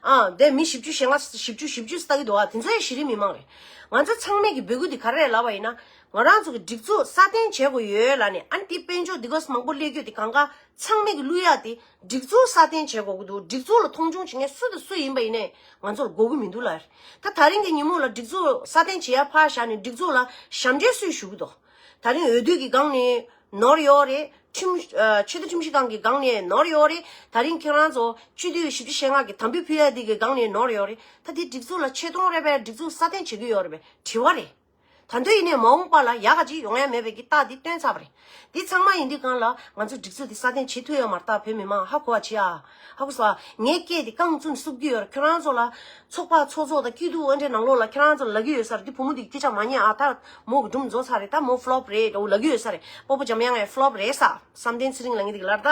ཨ་དེ་མི་བཞི་བཅུ་ཞེ་ལྔ་བཞི་བཅུ་བཞི་བཅུ་ལྟ་གི་འདུག་ཨ། དེ་ཚོ་ཡང་གཞི་རིམ་མི་མང་རེད། ང་ཚོ་ཚང་མས་ཀྱི་འབོད་སྐུལ་དེ་ག་རེ་རེད་ལབ་པ་ཡིན་ན། ང་རང་ཚོ་གི་སྒྲིག་འཛུགས་སྲ་བརྟན་བྱེད་དགོས་ཡོད་ལབ་ནས། ཨ་ནི་དེ་དཔལ་འབྱོར་འདི་ག་མང་པོ་སླེབས་རྒྱུ་དེ་གང་ག་ཚང་མས་ཀྱི་བླུག་ཡག་དེ་སྒྲིག་འཛུགས་སྲ་བརྟན་བྱེད་དགོས་ཀྱི་འདུག་སྒྲིག་འཛུགས་ལ་མཐོང་ཆུང་བྱེད་མཁན་སུ་དང་སུ་ཡིན་པ་ཡིན་ནའི་ང་ཚོར་དགོས་ཀྱི་མི་འདུག་ལབ། ད་ད་རིང་གི་ཉིན་མོ་ལ་སྒྲིག་འཛུགས་སྲ་བརྟན་བྱེད་ཡག་ཕར་བཞག་ནས་སྒྲིག་འཛུགས་ལ་ཞབས་འདྲེན་སུས་ཞུ་གི་འདུག་ད་རིང་འོས་བསྡུ་གི་སྒང་ནས་ནོར་ཡོད་རེད། ཁྲིམས་ཨ་ཆེས་མཐོ་ཁྲིམས་ཞིབ་ཁང་གི་སྒང་ནས་ནོར་ཡོད་རེད། ད་རིང་ཁྱེད་རང་ཚོ་སྤྱི་འཐུས་བཞི་བཅུ་ཞེ་ལྔ་གི་དམ་འབུལ་ཕུལ་ཡག་དེ་གི་སྒང་ནས་ནོར་ཡོད་རེད། ད་དེ་སྒྲིག་འཛུགས་ལ་ཆེ་མཐོང་རེད་པས། སྒྲིག་འཛུགས་སྲ་བརྟན་བྱེད་ཀྱི་ཡོད་རེད་པས། དྲི་བ་རེད། ད་དུང་ཡིན་ནའི་མ་འོངས་པ་ལ་ཡག་ག་ཅིག་ཡོང་ཡ་མེད་པའི་གི་རྟགས་འདི་སྟོན་ཚར་བ་རེད། འདི་ཚང་མ་ཡིན་དུས་གང་ལ་ང་ཚོ་སྒྲིག་འཛུགས་འདི་སྲ་བརྟན་བྱེད་ཐུབ་ཡོད་མ་རེད། ད་བོད་མི་མང་ཧ་གོ་བ་བྱེད་ཨ། ཧ་གོ་སོང་ཨ། ངའི་སྐད་འདི་རྐང་བཙུགས་ནས་བསུབ་ཀྱི་ཡོད་རེད། ཁྱོད་རང་ཚོ་ལ་ཚོགས་པ་ཚོགས་གཙོ་དང་སྐྱིད་སྡུག་དབུ་འབྱེད་ནང་ལོགས་ལ་ཁྱོད་རང་ཚོ་ལབ་ཀྱི་ཡོད་ས་རེད། འདི་བུ་མོ་འདི་སྐད་ཆ་མ་ཉན་ཨ། ད་མོ་གི་སྒྲུང་རྫོགས་ཚར་རེད། ད་མོ་ཕློབ་རེད་འོ་ལབ་ཀྱི་ཡོད་ས་རེད། སྤོ་བོ་འཇམ་དབྱངས་ཡང་ཕློབ་རེད་ས། བསམ་གཏན་ཚེ་རིང་ལབ་མཁན་འདི་གི་ལར་ད་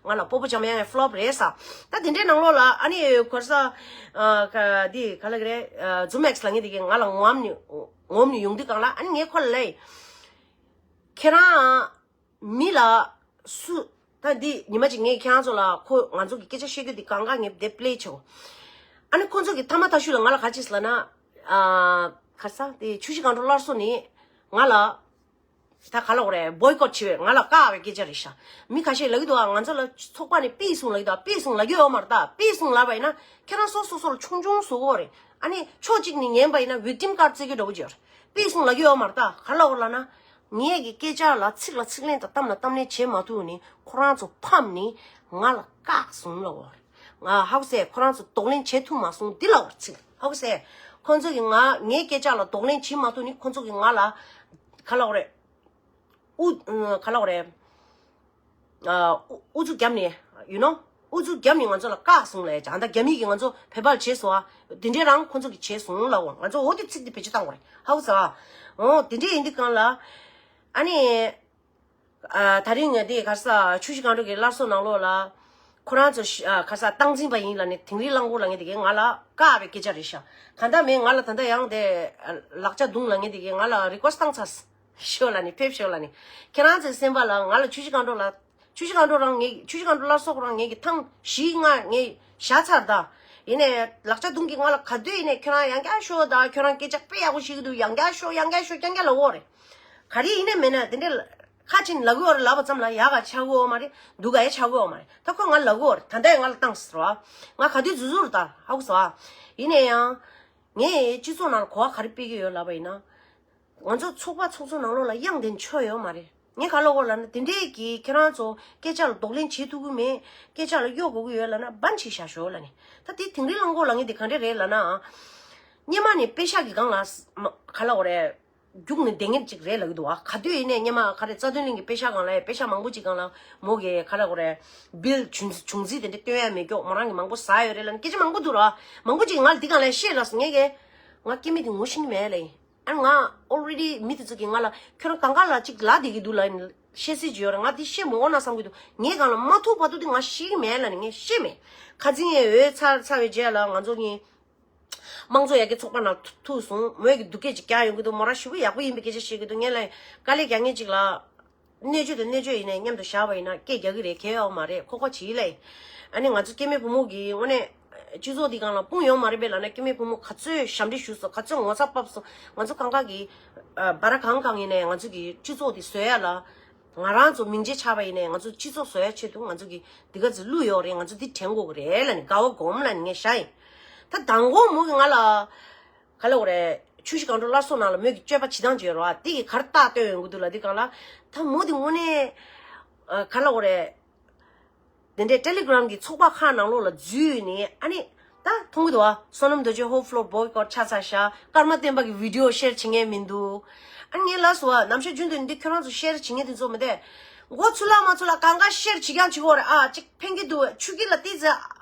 ང་ལ་སྤོ་བོ་འཇམ་དབྱངས་ཡང་ཕློབ་རེད་ས། ད་དེ་འདྲའི་ནང་ལོགས་ལ་ཨ་ནི་གོར་ས་ཨ་ག་འདི་ག་ལབ་ཀྱི་རེད། ཛུམ་ཨེགས་ལབ་མཁན་འདི་གི་ང་ལ་ངོམ་ནས་ངོམ་ནས་ཡོང་དུས་གང་ལ་ཨ་ནི་ངས་ཁོ་ལ་ལབ། ཁྱེད་རང་མི་ལ་སུ། ད་འདི་ཉི་མ་གཅིག་ངས་ཁྱེད་རང་ཚོ་ལ་ཁོ་ང་ཚོ་གི་སྐད་ཆ་བཤད་རྒྱུ་འདི་གང་ག་ངས་དེ་པི་ལེ་བྱེད། ཨ་ནི་ཁོ་ཚོ་གི་ཐ་མ་ཐ་ཤུ་ལ་ང་ལ་ག་ཅི་ཟེར་ལབ་ན། ཨ་ག་ས་དེ་ཆུ་བཞི་སྒང་དྲུག་སླར་གསོ་ནི་ང་ལ་ད་ག་ལབ་དགོས་རེད། བོའི་ཀོཊ་བྱེད་པའི་ང་ལ་བཀག་པའི་སྐད་ཆ་རེད་ཤག་མི་ཁ་ཤས་ལབ་ཀྱི་འདུག་ཨ། ང་ཚོ་ལ་ཚོགས་པ་ནས་ཕུད་སོང་ལབ་ཀྱི་འདུག་ཨ། ཕུད་སོང་ལབ་ཀྱི་ཡོད་མ་རེད། ད་ཕུད་སོང་ལབ་པ་ཡིན་ན་ཁྱེད་རང་སོ་སོ་སོ་ལ་ཆུང་ཆུང་བཟོ་གི་ཡོད་རེད། ཨ་ནི་ཕྱོགས་གཅིག་ནས་ཉན་པ་ཡིན་ན་ཝིག་ཊིམ་ཀཱར་རྩེ་གི་འདྲ་པོ་ཅིག་ཡོད་རེད། ཕུད་སོང་ལབ་ཀྱི་ཡོད་མ་རེད། ད་ག་ལབ་དགོས་ལབ་ན། ངས་ཀྱི་སྐད་ཆ་ལ་ཚིག་ལ་ཚིག་ལན་དང་གཏམ་ལ་གཏམ་ལན་བྱེད་མ་ཐུབ་ནི་ཁོ་རང་ཚོ་ཕམ་ནི་ང་ལ་བཀག་སོང་ལབ་པ་རེད། ང་ཧ་གོ་སོང་། ཁོ་རང་ཚོ་གདོང་ལེན་བྱེད་ཐུབ་མ་སོང་འདི་ལབ་པ་རེད། ཚིག་ཧ་གོ་སོང་། ཁོ་ཚོ་གིས་ང་ངའི་སྐད་ཆ་ལ་གདོང་ལེན་བྱེད་མ་ཐུབ་ནི་ཁོ་ཚོ་གིས་ང་ལ་ག་ལབ་དགོས་རེད། ཨུ་ག་ལབ་དགོས་རེད། ཨ་ཨུ་ཨུ་ཚུགས་བརྒྱབ་ནས་ཡུ་ནོ། ཨུ་ཚུགས་བརྒྱབ་ནས་ང་ཚོ་ལ་བཀག་སོང་ལབ་ཡ། ད་རྒྱ་མི་གིས་ང་ཚོ་བོད་པར་བྱས་སོང་ཨ། དེ་འདྲས་རང་ཁོ་ཚོ་གིས་བྱས་སོང་ལབ་པ། ང་ཚོ་འོ་དེ་ཚིག་དེ་བེད་སྤྱོད་བཏང་དགོས་རེད། ཧ་གོ་སོང་ཨ། འོ་དེ་འདྲས་ཡིན་དུས་གང་ལ་ཨ་ནི་ཨ་ད་རིང་ངས་དེ་ག་ས་ཆུ་བཞི་སྒང་དྲུག་གི་སླར་གསོ་ནང་ལོགས་ལ་ཁོ་རང་ཚོ་ཤ་ཨ་ག་ས་སྟངས་འཛིན་པ་ཡིན་ལབ་ནས་དིང་རི་གླང་མགོ་ལབ་མཁན་དེ་གས་ང་ལ་བཀག་པའི་སྐད་ཆ་རེད་ཤག་གང་ལྟར་མིན་ང་ལ་ད་ལྟ་ཡང་དེ་ལག་ཆ་བརྡུང་ལབ་མཁན་དེ་གས་ང་ལ་རི་ཀོ་སི་བཏང་ཚར། ཤོག་ལབ་ནས་ཕེབས་ཤོག་ལབ་ནས། ཁྱེད་རང་ཚོའི་སེམས་པ་ལ་ང་ལ་ཆུ་བཞི་སྒང་དྲུག་ལ་ཆུ་བཞི་སྒང་དྲུག་རང་ངས་ཆུ་བཞི་སྒང་དྲུག་སླར་གསོ་ཁོ་རང་ངས་ཀྱི་ཐེངས་བཞི་ལྔ་ངས་བཞག་ཚར་ད། ཡིན་ནའི་ལག་ཆ་བརྡུང་གི་ང་ལ་ག་དུས་ཡིན་ནའི་ཁྱོད་རང་ཡང་བསྐྱར་ཤོག་ད། ཁྱོད་རང་སྐད་ཆ་དཔེ་ཡག་པོ་བཤད་ཀྱི་འདུག་ཡང་བསྐྱར་ཤོག་ཡང་བསྐྱར་ཤོག་རྐྱང་རྐྱང་ལབ་ཀྱི་ཡོད་རེད། ག་རེ་ཡིན་ནའི་མིན་ནའི་དེ་འདྲས་ཁ་ཕྱེ་ནས་ལབ་ཀྱི་ཡོད་རེད། ལབ་པ་ཙམ་ལ་ཡག་ག་ཆགས་ཀྱི་ཡོད་མ་རེད། སྡུག་ག་ཡང་ཆགས་ཀྱི་ཡོད་མ་རེད། ད་ཁོ་ང་ལབ་ཀྱི་ཡོད་རེད། ད་ལྟ་ཡང་ང་ལ་བཏང་ཟེར་བ། ང་ག་དུས་རྫུ་རྫུ་རེད་ད། ཧ་གོ་སོང་ཨ། ཡིན་ནའི་ཡང་ངས་སྤྱི་ཚོགས་ནང་ལ་གོ་བ་ག་རེ་སྤེལ་གྱི་ཡོད་ལབ་པ་ཡིན་ན། ང་ཚོ་ཚོགས་པ་ཚོགས་གཙོ་ནང་ལོགས་ལ་དབྱངས་ལྡན་ཆོག་ཡོད་མ་རེད། ངས་ག་ལབ་ཀྱི་ཡོད་ལབ་ན། དེ་འདྲས་ཀྱི་ཁྱེད་རང་ཚོ་སྐད་ཆ་ལ་གདོང་ལེན་བྱེད་ཐུབ་ཀྱི་མེད། སྐད་ཆ་ལ་གཡོ་དགོས་ཀྱི་ཡོད་ལབ་ན་སྦན་བྱས་བཞག་ཤོག་ལབ་ནས། ད་དེ་དིང་རི་གླང་མགོ་ལབ་མཁན་དེ་ག་འདྲས་རེད་ལབ་ན། སྔོན་མ་ནས་པེ་ཤག་གི་སྒང་ལ་ས་མ་ག་ལབ་དགོས་རེད། རྒྱུགས་ནས་བསྡད་མཁན་ཅིག་རེད་ལབ་ཀྱི་འདུག་བ། ག་དུས་ཡིན་ནའི་སྔོན་མ་ག་རེ་རྩ་དོན་གླིང་གི་པེ་ཤག་སྒང་ལ་ཡ་པེ་ཤག་མང་པོ་ཅིག་སྒང་ལ་མོ་གིས་ག་ལབ་དགོས་རེད། བིལ་བྱུང་བྱུང་རྩིས་དེ་འདྲས་སྟོན་ཡ་མེད་ཀྱོག་མོ་རང་གིས་མང་པོ་ཟ་ཡོད་རེད་ལབ་ནས་སྐད་ཆ་མང་པོ་འདུག་ར། མང་པོ་ཅིག་ང་ལ་འདི་སྒང་ལ་བཤད་ལབ་སོང་། ངས་ཀྱིས་ང་སྐྱེ་དམན་དེ་ངོ་ཤེས་ཀྱི་མེད་ལབ་ཡིན། ཨ་ང་ཨོལ་རེ་ཌི་མི་དེ་ཚོ་གིས་ང་ལ་ཁྱོད་རང་གང་ག་ལ་ཅིག་ལབ་བསྡད་ཀྱི་འདུག་ལབ་ནས་བཤད་སྲིད་ཀྱི་ཡོད་རེད། ང་འདི་བཤད་མི་འོང་ན་བསམ་གྱི་འདུག་ངའི་སྒང་ལ་མ་ཐུག་བར་དུ་འདི་ང་ཤེས་ཀྱི་མེད་ལབ་ནས་ངས་བཤད་མེད། ཁ་འཛིན་ཡས་འོས་ཚར་ཚར་བའི་རྗེས་ལ་ང་ཚོ་གཉིས་དམངས་གཙོ་ཡར་རྒྱས་ཚོགས་པ་ནང་ཐུག་སོང་། མོས་ཀྱིས་སྡུག་སྐད་ཅིག་རྒྱག་ཡོང་གི་འདུག་མོ་རང་ཞེ་པོ་ཡག་པོ་ཡིན་པའི་སྐད་ཆ་བཤད་ཀྱི་འདུག་ངས་ལབ་དཀའ་ལས་རྒྱག་མཁན་ཅིག་ལ། གནད་བརྗོད་དང་གནད་བརྗོད་ཡིན་ནའི་མཉམ་དུ་བཞག་པ་ཡིན་ན་སྐད་རྒྱག་གི་རེད། གལ་ཡོད་མ་རེད། ཁོ་ཁོ་བྱེད་ལེ། ཨ་ནི་ང་ཚོ་སྐྱེ་དམན་བུ་མོ་གིས་དངོས་གནས་སྤྱི་ཚོགས་འདི་སྒང་ལ་དཔུང་ཡོད་མ་རེད་པས་ལབ་ན། སྐྱེ་དམན་བུ་མོ་ག་ཚོད་ཞབས་འདྲེན་ཞུས་སོང་། ག་ཚོད་ངོ་ཚ་བབས་སོང་། ང་ཚོ་གང་ག་གིས་ཨ་བར་གང་གང་ཡིན་ནའི་ང་ཚོ་གི་སྤྱི་ཚོགས་འདི་བཟོ་ཡ་ལ། ང་རང་ཚོ་མིང་ཆད་ཆགས་པ་ཡིན་ནའི་ང་ཚོ་སྤྱི་ཚོགས་བཟོ་ཡ་ཆེད་དུ་ང་ཚོ་གི་འདི་ག་ཚོད་བླུགས་ཡོད་རེད། ང་ཚོ་འདི་དྲན་དགོས་ཀྱི་རེད་ལབ་ནས་དགའ་བ་སྒོམ་ལབ་ནས་ངས་བཞག་ཡིན། ད་མདང་དགོང་མོ་གིས་ང་ལ། ག་ལབ་དགོས་རེད། ཆུ་བཞི་སྒང་དྲུག་སླར་གསོ་ནང་ལ་མོས་ཀྱི་སྤྱོད་པ་བྱེད་སྟངས་ཅིག་ཡོད་རེད་བ། དེ་གིས་ག་རེ་རྟགས་སྟོན་ཡོང་གི་འདུག་ལབ་དུས་སྒང་ལ། ད་མོ་དེ་དངོས་གནས་ཨ་ག་ལབ་དགོས་རེད། དེ་འདྲའི་ཊེ་ལི་གྷི་རམ་གྱི་ཚོགས་པ་ཁག་ནང་ལོགས་ལ་འཛུལ་ནས་ཨ་ནི་ད་མཐོང་གི་འདུག་བ། བསོད་ནམས་རྡོ་རྗེ་ཧོབ་ཕློར་བོའི་ཀོཊ་ཆགས་ཚར་ཤག་ཀརྨ་བསྟན་པ་གི་བི་ཌི་ཡོ་ཤེར་བྱེད་མཁན་མི་འདུག་ཨ་ངས་ལབ་སོང་བ། ནམ་ཞག་རྒྱུན་དུ་འདི་ཁྱོད་རང་ཚོ་ཤེར་བྱེད་མཁན་དེ་ཚོ་མི་འདུག་མགོ་ཚོས་ལ་མ་ཚོས་ལ་གང་ག་ཤེར་བྱེད་རྐྱང་བྱེད་ཀྱི་ཡོད་རེད། ཨ་ཅིག་ཕན་གྱི་འདུག་ཆུ་སྐྱིད་ལ་ཏིས་ཨ་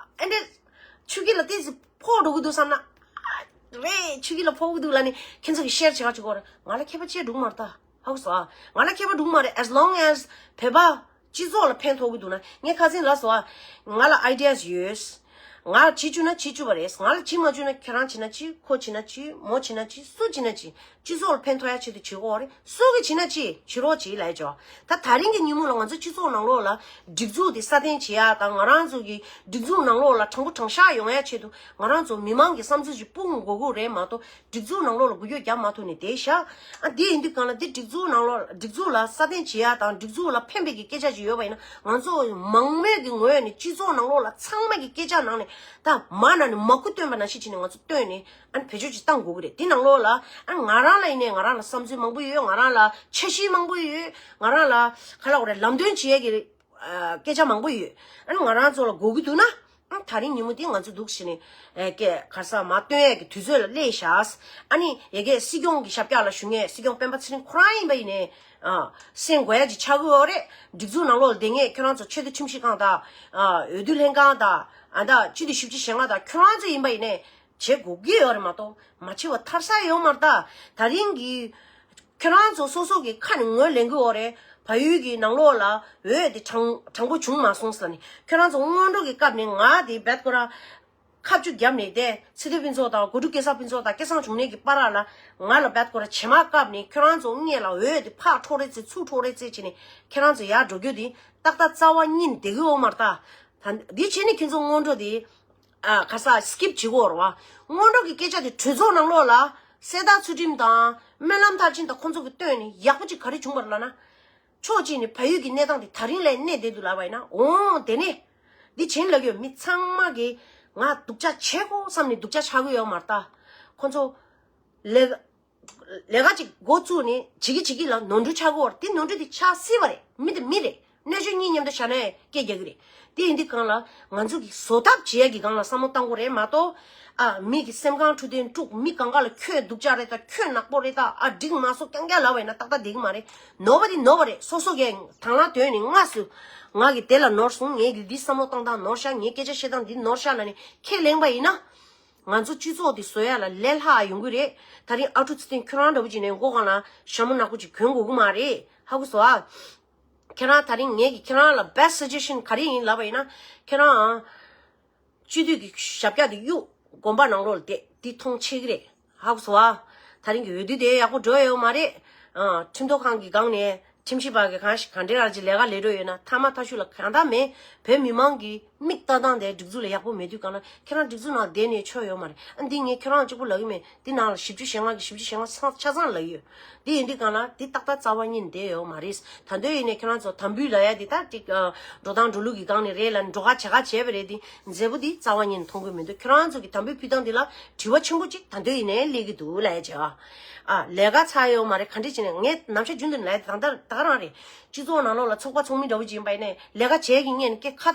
འདྲ་ཆུ་སྐྱིད་ལ་ཏིས་ཕོག་འགྲོ་གི་འདུག་བསམ་ན། ཨ་རེད། ཆུ་སྐྱིད་ལ་ཕོག་གི་འདུག་ལབ་ནས་ཁྱེད་ཚོ་གིས་ཤེར་བྱེད་ག་བྱེད་ཀྱི་ཡོད་རེད། ང་ལ་ཁྱད་པར་ཅི་འདུག་མ་རེད་ད། ཧ་གོ་སོང་ཨ། ང་ལ་ཁྱད་པར་འདུག་མ་རེད། As long as བོད་པ་སྤྱི་ཚོགས་ལ་ཕན་ཐོགས་ཀྱི་འདུག་ན། ངས་ཁ་སང་ལབ་སོང་ཨ། ང་ལ་ཨའི་ཌི་ཡ་ཡོད། ང་བྱེད་བཅུག་ན་བྱེད་བཅུག་པ་རེད། ང་ལ་བྱེད་མ་བཅུག་ན་ཁྱེད་རང་བྱེད་ན་བྱེད། ཁོ་བྱེད་ན་བྱེད། མོ་བྱེད་ན་བྱེད། སུ་བྱེད་ན་བྱེད། སྤྱི་ཚོགས་ལ་ཕན་ཐོགས་ཡ་ཆེད་དུ་བྱེད་དགོས་རེད། སུ་གིས་བྱེད་ན་བྱེད། བྱེད་རོགས་བྱེད་ལབ་ཡ་བྱེད། ད་ད་རིང་གི་ཉིན་མོ་ལ་ང་ཚོ་སྤྱི་ཚོགས་ནང་ལོགས་ལ་སྒྲིག་འཛུགས་དེ་སྲ་བརྟན་བྱེད་ཡ་དང་། ང་རང་ཚོ་གི་སྒྲིག་འཛུགས་ནང་ལོགས་ལ་དྲང་པོ་དྲང་བཞག་ཡོང་ཡ་ཆེད་དུ་ང་རང་ཚོ་མི་མང་གི་བསམ་ཚུལ་ཞིག་སྤུངས་དགོས་ཀྱི་རེད་མ་གཏོགས། སྒྲིག་འཛུགས་ནང་ལོགས་ལ་འགུལ་སྐྱོད་རྒྱག་མ་ཐུབ་ནས་བསྡད་ཤག་ཨ། འདི་ཡིན་དུས་གང་ལ་འདི་སྒྲིག་འཛུགས་ནང་ལོགས་སྒྲིག་འཛུགས་ལ་སྲ་བརྟན་བྱེད་ཡ་དང་སྒྲིག་འཛུགས་ལ་ཕན་པའི་གི་སྐད་ཆ་ཞིག་ཡོད་པ་ཡིན་ན། ང་ཚོ་མང་མོས་ཀྱི་ངོས་ནས་སྤྱི་ཚོགས་ནང་ལོགས་ལ་ཚང་མ་གི་སྐད་ཆ་ནང་ནས་ད་མ་ནང་ནས་མ་ཁུ་སྟོན་པ་ནང་བཞིན་བྱས་ནས་ང་ཚོ་བཏོན་ནས། ཨ་ནི་བེད་སྤྱོད་ཅིག་བཏང་དགོས་ཀྱི་རེད། དེ་ནང་ལོགས་ལ་ཨ་ང་རང་ལ་ཡིན་ནའི་ང་རང་ལ་བསམ་ཚུལ་མང་པོ་ཡོད། ང་རང་ལ་འཆར་གཞི་མང་པོ་ཡོད། ང་རང་ལ་ག་ལ་འོ་རེད། ལམ་སྟོན་བྱེད་ཡས་ཀྱི་རེད། ཨ། སྐད་ཆ་མང་པོ་ཡོད། ཨ་ནི་ང་རང་ཚོ་ལ་དགོས་ཀྱི་འདུག་ན། ཨ། ད་རིང་ཉིན་མོ་འདི་ང་ཚོ་འདུག་བྱས་ནས། ཨེ། སྐད་ག་ས་མ་སྟོན་ཡས་ཀྱི་དུས་ཚོད་ལ་སླེབས་ཤག་ཨ་ནི་ཡ་གི་སྲིད་སྐྱོང་གི་ཞབས་བཀྱག་ལ་བཞུགས་མཁན་སྲིད་སྐྱོང་སྤེན་པ་ཚེ་རིང་ཁོ་རང་ཡིན་པ་ཡིན་ནའི། ཨ། གསན་དགོས་ཡ་ཅིག་ཆགས་ཀྱི་ཡོད་རེད། སྒྲིག་འཛུགས་ནང་ལོགས་ལ་བསྡད་མཁན་ཁྱོད་རང་ཚོ་ཆེས་མཐོའི་ཁྲིམས་ཞིབ་ཁང་དང་། ཨ། འོས་བསྡུ་ལྷན་ཁང་དང་། ཨ། ད་སྤྱི་འཐུས་བཞི་བཅུ་ཞེ་ལྔ་དང་ཁྱོད་རང་ཚོ་ཡིན་པ་ཡིན་ནའི་བྱེད་དགོས་ཀྱི་ཡོད་རེད་མ་གཏོགས། མ་བྱེད་པ་ཐར་ས་ཡོད་མ་རེད་ད། ད་རིང་གི་ཁྱོད་རང་ཚོ་སོ་སོ་གི་ཁ་ནས་ངོས་ལེན་གྱི་ཡོད་རེད། བལ་ཡུལ་གྱི་ནང་ལོགས་ལ་འོས་དེ་དྲང་དྲང་པོ་བྱུང་མ་སོང་ཟེར་ནས། ཁྱོད་རང་ཚོ་སྔོན་འགྲོ་གི་སྐབས་ནས་ང་དེ་རྦད་ཁོ་རང་ཁ་མཆུ་བརྒྱབ་ནས་བསྡད། ཚེ་བརྟན་ཕུན་ཚོགས་དང་གོ་ཀྲུག་སྐལ་བཟང་ཕུན་ཚོགས་དང་སྐལ་བཟང་འབྱུང་གནས་ཀྱི་བར་ལ་ང་ལ་རྦད་ཁོ་རང་བྱེ་མ་བཀབ་ནས། ཁྱོད་རང་ཚོ་སྔོན་ལ་འོས་དེ་ཕར་འཕྲོག་རེས་བྱས་ཚུར་འཕྲོག་རེས་བྱས་བྱས་ནས་ཁྱོད་རང་ཚོ་ཡར་འགྲོ་རྒྱུ་དེ་ཏག་ཏག་རྩ་བ་ཉིད་ནས་བསྡད་ཀྱི་ཡོད་མ་རེད་ད། ད་འདི་བྱས་ནས་ཁྱོད་ཚོ་སྔོན་འགྲོ་དེ། ཨ། ག་ས་སི་ཀིབ་བྱེད་དགོས་རེད་བ། སྔོན་འགྲོ་གི་སྐད་ཆ་དེ་གྲོས་ཚོགས་ནང་ལོགས་ལ་གསལ་བརྡ་ཚུལ་ཁྲིམས་དང་སྨོན་ལམ་མཐར་ཕྱིན་དང་ཁོང་ཚོ་གིས་བཏོན་ནས་ཡག་པོ་ཅིག་ག་རེ་བྱུང་བ་རེད་ལབ་ན། ཕྱོགས་གཅིག་ནས་བལ་ཡུལ་གྱི་གནས་སྟངས་དེ་ད་རིང་ལས་གནས་བསྡད་འདུག་ལབ་པ་ཡིན་ན། འོང་དེ་ནས་འདི་བྱེད་ལབ་ཡོད། མི་ཚང་མ་གིས་ང་སྡུག་ཅག་བྱེད་དགོས་བསམ་ནས་སྡུག་ཅག་ཆགས་ཀྱི་ཡོད་མ་རེད་ད། ཁོང་ཚོ་ལས། ལས་ཀ་ཅིག་འགོ་བཙུགས་ནས་བྱེད་ཀྱི་བྱེད་ཀྱི་ལ་ནོར་འཁྲུལ་ཆགས་ཀྱི་ཡོད་རེད། དེ་ནོར་འཁྲུལ་དེ་ཆགས་སྲིད་པ་རེད། མི་དེ་མི་རེད། སྣོད་བཅུད་གཉིས་མཉམ་དུ་བཞག་ན་ཡང་སྐད་རྒྱག་གི་རེད། དེ་ཡིན་དུས་སྒང་ལ་ང་ཚོ་གི་བཟོ་ཐབས་བྱེད་ཡ་གི་སྒང་ལ་བསམ་བློ་བཏང་དགོས་རེད་མ་གཏོགས། ཨ། མི་གི་སེམས་ཁམས་འཕྲོད་བསྟེན་དཀྲུག་མི་གང་ག་ལ་ཁྱོད་སྡུག་ཅག་རེད་ད། ཁྱོད་ནག་པོ་རེད་ད། ཨ། འགྲིག་མ་སོང་རྐྱང་རྐྱང་ལབ་པ་ཡིན་ན་ཏག་ཏག་བསྡད་ཀྱི་མ་རེད། ནོར་བ་དེ་ནོར་བ་རེད། སོ་སོ་གིས་དང་བླངས་བཏོན་ནས་སྔ་སུ་ང་གི་དེ་ལ་ནོར་སོང་། ངས་གི་འདི་བསམ་བློ་བཏང་སྟངས་ནོར་ཤག་ངའི་སྐད་ཆ་བཤད་སྟངས་འདི་ནོར་ཤག་ལབ་ནས་ཁས་ལེན་པ་ཡིན་ན། ང་ཚོ་སྤྱི་ཚོགས་འདི་བཟོ་ཡ་ལ་ལས་སླ་ཡོང་གི་རེད། ད་རིང་ཨ་ཁུ་ཚེ་བརྟན་ཁྱོད་རང་འདྲ་པོ་ཅིག་ནས་མགོ་སྒང་ལ་ཞྭ་མོ་ནག་པོ་ཅིག་གྱོན་དགོས་ཀྱི་མ་རེད། ཧ་གོ་སོང་ཨ། ཁྱེད་རང་ད་རིང་ངས་ཀྱི་ཁྱེད་རང་ལ་best suggestion ག་རེ་ཡིན་ལབ་པ་ཡིན་ན། ཁྱེད་རང་སྤྱི་འཐུས་ཀྱི་ཞབས་བཀྱག་དེ་གཡུག་དགོན་པ་ནང་ལོགས་ལ་བསྡད། དེ་མཐོང་ཆེ་གི་རེད། ཧ་གོ་སོང་ཨ། ད་རིང་གི་འོས་བསྡུ་དེ་ཡག་པོ་འགྲོ་ཡོད་མ་རེད། ཨ། ཁྲིམས་ཐོག་ཁང་གི་སྒང་ནས། ཁྲིམས་ཞིབ་པ་གི་གང་ཞིག་ག་འདྲའི་རང་ཅིག་ལས་ཀ་ལས་འགྲོ་ཡོད་ན། མཐའ་མ་མཐའ་གཞུག་ལ་གང་ལྟར་མེད། བོད་མི་མང་གི་མིག་ལྟ་སྟངས་དེ་སྒྲིག་འཛུགས་ལ་ཡག་པོ་མེད་དུས་སྒང་ལ་ཁྱེད་རང་སྒྲིག་འཛུགས་ནང་བསྡད་ནས་ཆོ་ཡོད་མ་རེད། ཨ། འདི་ངས་ཁྱེད་རང་གཅིག་པུ་ལབ་གི་མེད། འདི་ནང་ལ་བཞི་བཅུ་ཞེ་ལྔ་གི་བཞི་བཅུ་ཞེ་ལྔ་ཚང་ཆ་ཚང་ལབ་ཡོད། འདི་ཡིན་དུས་སྒང་ལ་འདི་ཏག་ཏག་རྩ་བ་ཉིད་ནས་བསྡད་ཡོད་མ་རེད། ད་དུང་ཡིན་ནའི་ཁྱེད་རང་ཚོ་དམ་འབུལ་ལབ་ཡ་འདི་ད་ཅིག་ཨ། འགྲོ་སྟངས་འགྲོ་ལུགས་ཀྱི་སྒང་ནས་རེད་ལབ་ནས་འགྲོ་ཁ་བྱེད་ཁ་བྱས་པ་རེད། འདི་མཛེས་པོ་འདི་རྩ་བ་ཉིད་ནས་མཐོང་གི་མི་འདུག་ཁྱེད་རང་ཚོ་གི་དམ་འབུལ་ཕུལ་སྟངས་འདི་ལ་དྲི་བ་ཆེན་པོ་ཅིག་ད་དུང་ཡིན་ནའི་སླེབས་ཀྱི་འདུག་ལབ་ཡ་བྱས་ཨ། ཨ། ལས་ཀ་ཚར་ཡོད་མ་རེད། ག་འདྲས་བྱས་ནས་ངས་ནམ་ཞག་རྒྱུན་དུ་ལབ་ཡ་དེ་ད་ལྟ་ད་ག་རང་རེད། སྤྱི་ཚོགས་ནང་ལོགས་ལ་ཚོགས་པ་ཚོགས་མི་འདྲ་བོ་ཅིག་ཡིན་པ་ཡིན་ནའི་ལས་ཀ་བྱས་ཀྱི་སྔོན་ནས་སྐད་ཁ་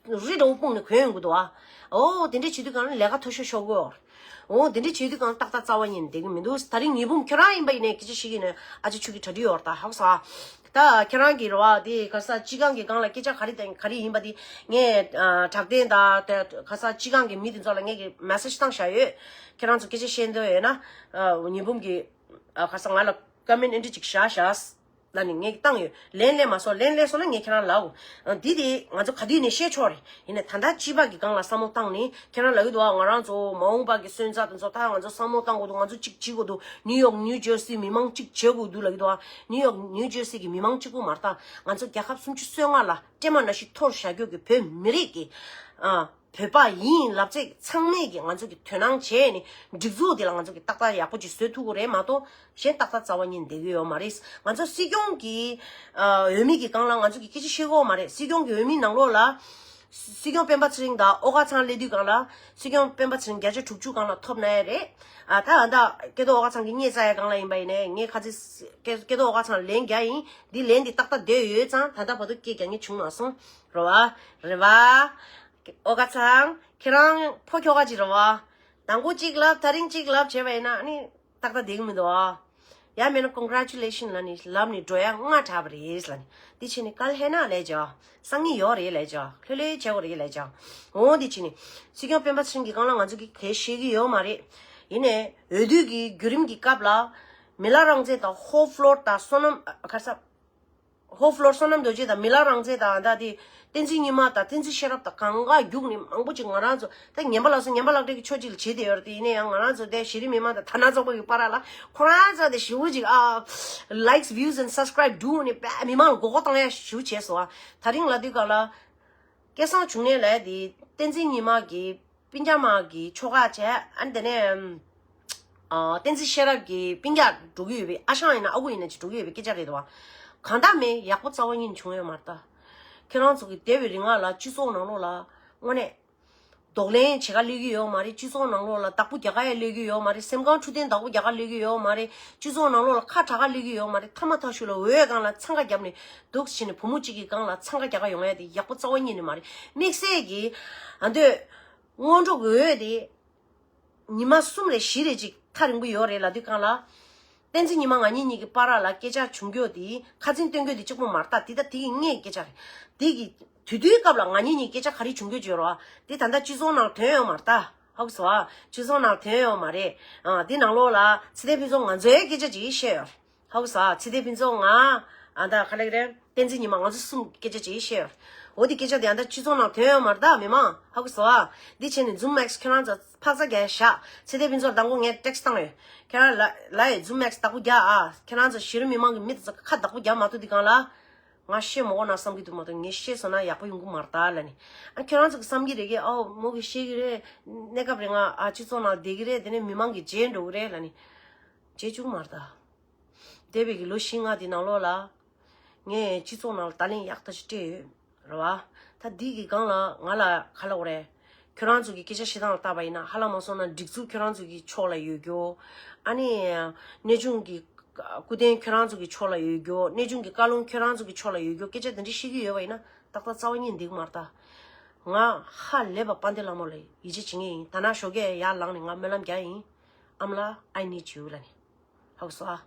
བཏགས་རི་འདྲ་བོ་སྤུངས་ནས་གོན་ཡོང་གི་འདུག་ཨ། འོ་དེ་འདྲས་བྱེད་དུས་སྒང་ལ་ལས་ཀ་མཐོ་ཤོས་ཤོར་གི་ཡོད་རེད། འོ་དེ་འདྲས་བྱེད་དུས་སྒང་ཏག་ཏག་རྩ་བ་ཉིད་ནས་བསྡད་ཀྱི་མི་འདུག་ད་རིང་ཉི་འབུམ་ཁྱེད་རང་ཡིན་པ་ཡིན་ནའི་སྐད་ཆ་བཤད་ཀྱི་ཡིན་ནའི་ཨ་ཅེ་ཁྱོད་ཀྱི་གྲ་སྒྲིག་ཡོད་རེད་ད། ཧ་གོ་སོང་ཨ། ད་ཁྱེད་རང་གི་རེད་བ། དེ་ག་ས་སྤྱི་ཁང་གི་སྒང་ལ་སྐད་ཆ་ག་རེ་དང་ག་རེ་ཡིན་པ་དེ་ངས་ཨ། དྲག་བརྟན་དང་དེ་ག་ས་སྤྱི་ཁང་གི་མི་དེ་ཚོ་ལ་ངས་ཀྱི་message བཏང་བཞག་ཡོད། ཁྱེད་རང་ཚོ་སྐད་ཆ་བཤད་འདོད་ཡོད་ན། ཨ། ཉི་འབུམ་གྱི་ཨ། ག་ས་ང་ལ་comment entry ཅིག་བཞག་བཞག་ལབ་ནས་ངས་བཏང་ཡོད། ལན་སླེབས་མ་སོང་། ལན་སླེབས་སོང་ན་ངས་ཁྱེད་རང་ལབ། ཨ། འདི་དེ་ང་ཚོ་ག་དུས་ནས་བཤད་ཆོག་རེད། ཡིན་ནའི་ད་ལྟ་སྤྱི་པ་གི་སྒང་ལ་བསམ་བློ་བཏང་ནས་ཁྱེད་རང་ལབ་ཀྱི་འདུག་ཨ། ང་རང་ཚོ་མ་འོངས་པ་གི་སོན་རྩ་དེ་ཚོ་ད་ང་ཚོ་བསམ་བློ་བཏང་དགོས་འདུག་ང་ཚོ་གཅིག་བྱེད་དགོས་འདུག་ནིའུ་ཡོག་ནིའུ་ཇར་སི་མི་མང་གཅིག་བྱེད་དགོས་འདུག་ལབ་ཀྱི་འདུག་ཨ། ནིའུ་ཡོག་ནིའུ་ཇར་སི་གི་མི་མང་གཅིག་པུ་མ་རེད་ད། ང་ཚོ་རྒྱལ་ཁབ་སུམ་ཅུ་སོ་ལྔ་ལ་སྲན་མ་ནང་བཞིན་འཐོར་བཞག་རྒྱུ་གི་བོད་མི་རིགས་ཀྱི། ཨ། བོད་པ་ཡིན་ལབ་ཚད་ཚང་མས་ཀྱི་ང་ཚོ་གི་དོ་སྣང་བྱས་ནས་སྒྲིག་འཛུགས་འདི་ལ་ང་ཚོ་གི་ཏག་ཏག་ཡག་པོ་ཅིག་བཟོ་ཐུབ་ཀྱི་རེད་མ་གཏོགས། གཞན་ཏག་ཏག་རྩ་བ་ཉིད་བསྡད་ཀྱི་ཡོད་མ་རེད། ང་ཚོ་སྲིད་སྐྱོང་གི་ཨ། འོས་མི་གི་སྒང་ལ་ང་ཚོ་གི་སྐད་ཆ་བཤད་ཀྱི་ཡོད་མ་རེད། སྲིད་སྐྱོང་གི་འོས་མི་ནང་ལོགས་ལ་སྲིད་སྐྱོང་སྤེན་པ་ཚེ་རིང་དང་ཨོ་དཀར་ཚང་སླེབས་དུས་སྒང་ལ་སྲིད་སྐྱོང་སྤེན་པ་ཚེ་རིང་བརྒྱ་ཆ་དྲུག་ཅུ་སྒང་ལ་ཐོབ་ན་ཡ་རེད། ཨ། ད་ད་སྐལ་རྡོར་ཨོ་དཀར་ཚང་གི་སྙད་བཙལ་ཡ་སྒང་ལ་ཡིན་པ་ཡིན་ནའི་ངས་ཁ་ཚིག་སྐལ་སྐལ་རྡོར་ཨོ་དཀར་ཚང་ལ་ལན་རྒྱག་ཡིན། འདི་ལན་འདི་ཏག་ཏག་བསྡད་ཡོད་ཙང་ད་ལྟ་བར་དུ་སྐད་རྒྱག་མཁན་བྱུང་མ་སོང་། རེད་བ། རེད་བ། ཨོ་དཀར་ཚང་། ཁྱེད་རང་ཕོ་ཁྱོ་ག་ཅིག་རེད་བ། དང་པོ་གཅིག་ལབ། ད་རིང་གཅིག་ལབ་བྱས་པ་ཡིན་ན་ཨ་ནི་ཏག་ཏག་བསྡད་ཀྱི་མི་འདུག་ཨ། ཡང་མིན་ན་congratulation ལབ་ནས་ལབ་ནས་འགྲོ་ཡ་སྔ་དྲགས་པ་རེད་ལབ་ནས། འདི་བྱས་ནས་གལ་ཧེ་ན་ལས་བྱ། སང་ཉིན་ཡོད་རེད་ལས་བྱ། ལྷོད་ལྷོད་བྱེད་དགོས་རེད་ལས་བྱ། འོ་འདི་བྱས་ནས་སྲིད་སྐྱོང་སྤེན་པ་ཚེ་རིང་གི་སྒང་ལ་ང་ཚོ་གིས་གལ་བཤད་ཀྱི་ཡོད་མ་རེད། ཡིན་ནའི་འོས་བསྡུ་གི་བརྒྱུད་རིམ་གྱི་སྐབས་ལ་མི་ལ་རང་བཙན་དང་ཧོབ་ལོར་དང་བསོད་ནམས་ཨ། ག་རེ་ཟ། ཧོ་ཕློར་བསོད་ནམས་རྡོ་རྗེ་དང་མི་ལ་རང་བཙན་དང་ད་དེ་བསྟན་འཛིན་ཉི་མ་དང་བསྟན་འཛིན་ཤེས་རབ་དང་གང་ག་རྒྱུགས་ནས་མང་པོ་ཅིག་ང་རང་ཚོ་ད་ངན་པ་ལ་སོགས་ངན་པ་ལག་སྤྲད་ཀྱི་ཕྱོགས་གཅིག་ལ་བྱེད་བསྡད་ཡོད་རེད། དེ་ཡིན་ན་ཡང་ང་རང་ཚོ་དེ་གཞི་རིམ་མི་མང་དང་ཐ་ན་ཚོགས་པ་གི་བར་ལ་ཁོ་རང་ཚོ་དེ་ཞེ་པོ་ཅིག་ཨ་likes views and subscribe་བསྒྲུགས་ནས་པ་མི་མང་ལ་མགོ་སྐོར་བཏང་ཡ་ཞེ་པོ་བྱས་སོང་ཨ། ད་རིང་ལ་དུས་སྐབས་ལ་སྐལ་བཟང་འབྱུང་གནས་ལ་དེ་བསྟན་འཛིན་ཉི་མ་གི་སྤུན་ཀྱག་མ་གི་ཆོ་ག་བྱས། ཨ་ནི་དེ་ནས་ཨ་བསྟན་འཛིན་ཤེས་རབ་ཀྱི་སྤུན་ཀྱག་འགྲོ་གི་ཡོད་པའི་ཨ་ཞང་ཡིན་ན་ཨ་ཁུ་ཡིན་ན་ཅིག་འགྲོ་གི་ཡོད་པའི་སྐད་ཆ་རེད་དོ། གང་ལྟར་མེད་ཡག་པོ་རྩ་བ་ཉིད་བྱུང་ཡོད་མ་རེད་ད། ཁྱེད་རང་ཚོ་གི་འདས་པའི་རིང་ལ་སྤྱི་ཚོགས་ནང་ལོགས་ལ་དངོས་གནས་གདོང་ལེན་བྱེད་ག་སླེབས་ཀྱི་ཡོད་མ་རེད། སྤྱི་ཚོགས་ནང་ལོགས་ལ་བདག་པོ་རྒྱག་ག་ཡ་སླེབས་ཀྱི་ཡོད་མ་རེད། སེམས་ཁམས་འཕྲོད་བསྟེན་བདག་པོ་རྒྱག་ག་སླེབས་ཀྱི་ཡོད་མ་རེད། སྤྱི་ཚོགས་ནང་ལོགས་ལ་ཁ་གྲག་ག་སླེབས་ཀྱི་ཡོད་མ་རེད། ཐ་མ་ཐག་ཤུལ་ལ་འོས་སྒང་ལ་འཚང་ཁ་བརྒྱབ་ནས་འདུག་བྱས་ནས་བུ་མོ་གཅིག་གི་སྒང་ལ་འཚང་ཁ་རྒྱག་ག་ཡོང་ཡ་དེ་ཡག་པོ་རྩ་བ་ཉིད་ནས་མ་རེད། དམིགས་བསལ་གྱི་ཨ་འདོད་སྔོན་འགྲོ་གི་འོས་དེ། ཉི་མ་གསུམ་རེ་བཞི་རེ་ཅིག་ཐག་རིང་པོ་ཡོད་རེད་ལབ་དུས་སྒང་ལ། བསྟན་འཛིན་ཉི་མ་ང་གཉིས་གཉིས་ཀྱི་བར་ལ་སྐད་ཆ་བྱུང་རྒྱུ་དེ་ཁ་འཛིན་སྟོན་རྒྱུ་དེ་གཅིག་པོ་མ་རེད་ད། དེ་ད་དེ་ཡི་སྔའི་སྐད་ཆ་རེད། དེ་གི་དུས་དུས་སྐབས་ལ་ང་གཉིས་གཉིས་སྐད་ཆ་ག་རེ་བྱུང་རྒྱུ་བརྗོད་རོགས། དེ་ད་ལྟ་སྤྱི་ཚོགས་ནང་ཐོན་ཡོད་མ་རེད་ད། ཧ་གོ་སོང་ཨ། སྤྱི་ཚོགས་ནང་ཐོན་ཡོད་མ་རེད། ཨ་དེ་ནང་ལོགས་ལ་ཚེ་བརྟན་ཕུན་ཚོགས་ང་ཚོའི་སྐད་ཆ་ཅིག་བཤད་ཡོད་རེད། ཧ་གོ་སོང་ཨ། ཚེ་བརྟན་ཕུན་ཚོགས་ང་ཨ་ད་ག་ལེགས་རེད། བསྟན་འཛིན་ཉི་མ་ང་ཚོ་གསུམ་སྐད་ཆ་ཅིག་བཤད་ཡོད་རེད། འོ་དེ་སྐད་ཆ་དེ་ཨ་ད་སྤྱི་ཚོགས་ནང་ཐོན་ཡོད་མ་རེད་ད་མི་མང་། ཧ་གོ་སོང་ཨ། འདི་བྱས་ནས་Zoom Max་ཁྱེད་རང་ཚོ་ཕག་ཚ་རྒྱག་ཡ་བཞག་ཚེ་བརྟན་ཕུན་ཚོགས་དང་པོ་ངས་text་བཏང་ཡོད། ཁྱེད་རང་ལ་ལ་ཡི་Zoom Max་བདག་པོ་རྒྱག་ཨ། ཁྱེད་རང་ཚོ་གཞི་རིམ་མི་མང་གི་མི་དེ་ཚོ་ཁ་བདག་པོ་རྒྱག་མ་ཐུབ་དུས་སྒང་ལ། ང་བཤད་མ་དགོས་ན་བསམ་གྱི་འདུག་མ་གཏོགས་ངས་བཤད་སོང་ན་ཡག་པོ་ཡོང་གི་མ་རེད་ད་ལབ་ནས། ཨ་ཁྱོད་རང་ཚོ་གི་བསམ་གྱི་རེད་གི། ཨོ་མོ་གི་བཤད་གི་རེད། གནས་སྐབས་རེ་ང་ཨ་སྤྱི་ཚོགས་ནང་བསྡད་གི་རེད། དེ་ནས་མི་མང་གི་རྗེས་འགྲོ་གི་རེད་ལབ་ནས། བྱེད་བཅུག་མ་རེད་ད། འདས་པའི་གི་ལོ་བཞི་ལྔ་དེ་ནང་ལོགས་ལ། ངས་སྤྱི་ཚོགས་ནང་ལ་ད་ལན་ཡག་ཐག་ཆོད་སྤྲད་ཡོད་རེད་བ། ད་འདི་གི་སྒང་ལ་ང་ལ་ག་ལབ་དགོས་རེད། ཁྱོད་རང་ཚོ་གི་སྐད་ཆ་བཤད་སྟངས་ལ་བལྟས་པ་ཡིན་ན་ཧ་ལམ་མ་སོང་ན་སྒྲིག་འཛུགས་ཁྱོད་རང་ཚོ་གི་ཕྱོགས་ལ་ཡོད་རྒྱུ། ཨ་ནི། གནས་ཆུང་གི་སྐུ་རྟེན་ཁྱོད་རང་ཚོ་གི་ཕྱོགས་ལ་ཡོད་རྒྱུ། གནས་ཆུང་གི་བཀའ་ལུང་ཁྱོད་རང་ཚོ་གི་ཕྱོགས་ལ་ཡོད་རྒྱུ་སྐད་ཆ་དེ་འདྲ་བཤད་ཀྱི་ཡོད་པ་ཡིན་ན་ཏག་ཏག་རྩ་བ་ཉིད་འདི་གི་མ་རེད་ད། ང་ཧ་ལས་པ་དཔལ་ལྡན་ལྷ་མོ་ལ་ཡིད་ཆེས་བྱེད་མཁན་ཡིན། ད་ནང་ཞོགས་ཀས་ཡར་ལངས་ནས་ང་སྨོན་ལམ་རྒྱག་ཡིན། ཨ་མ་ལགས། I need you ལབ་ནས། ཧ་གོ་སོང་ཨ།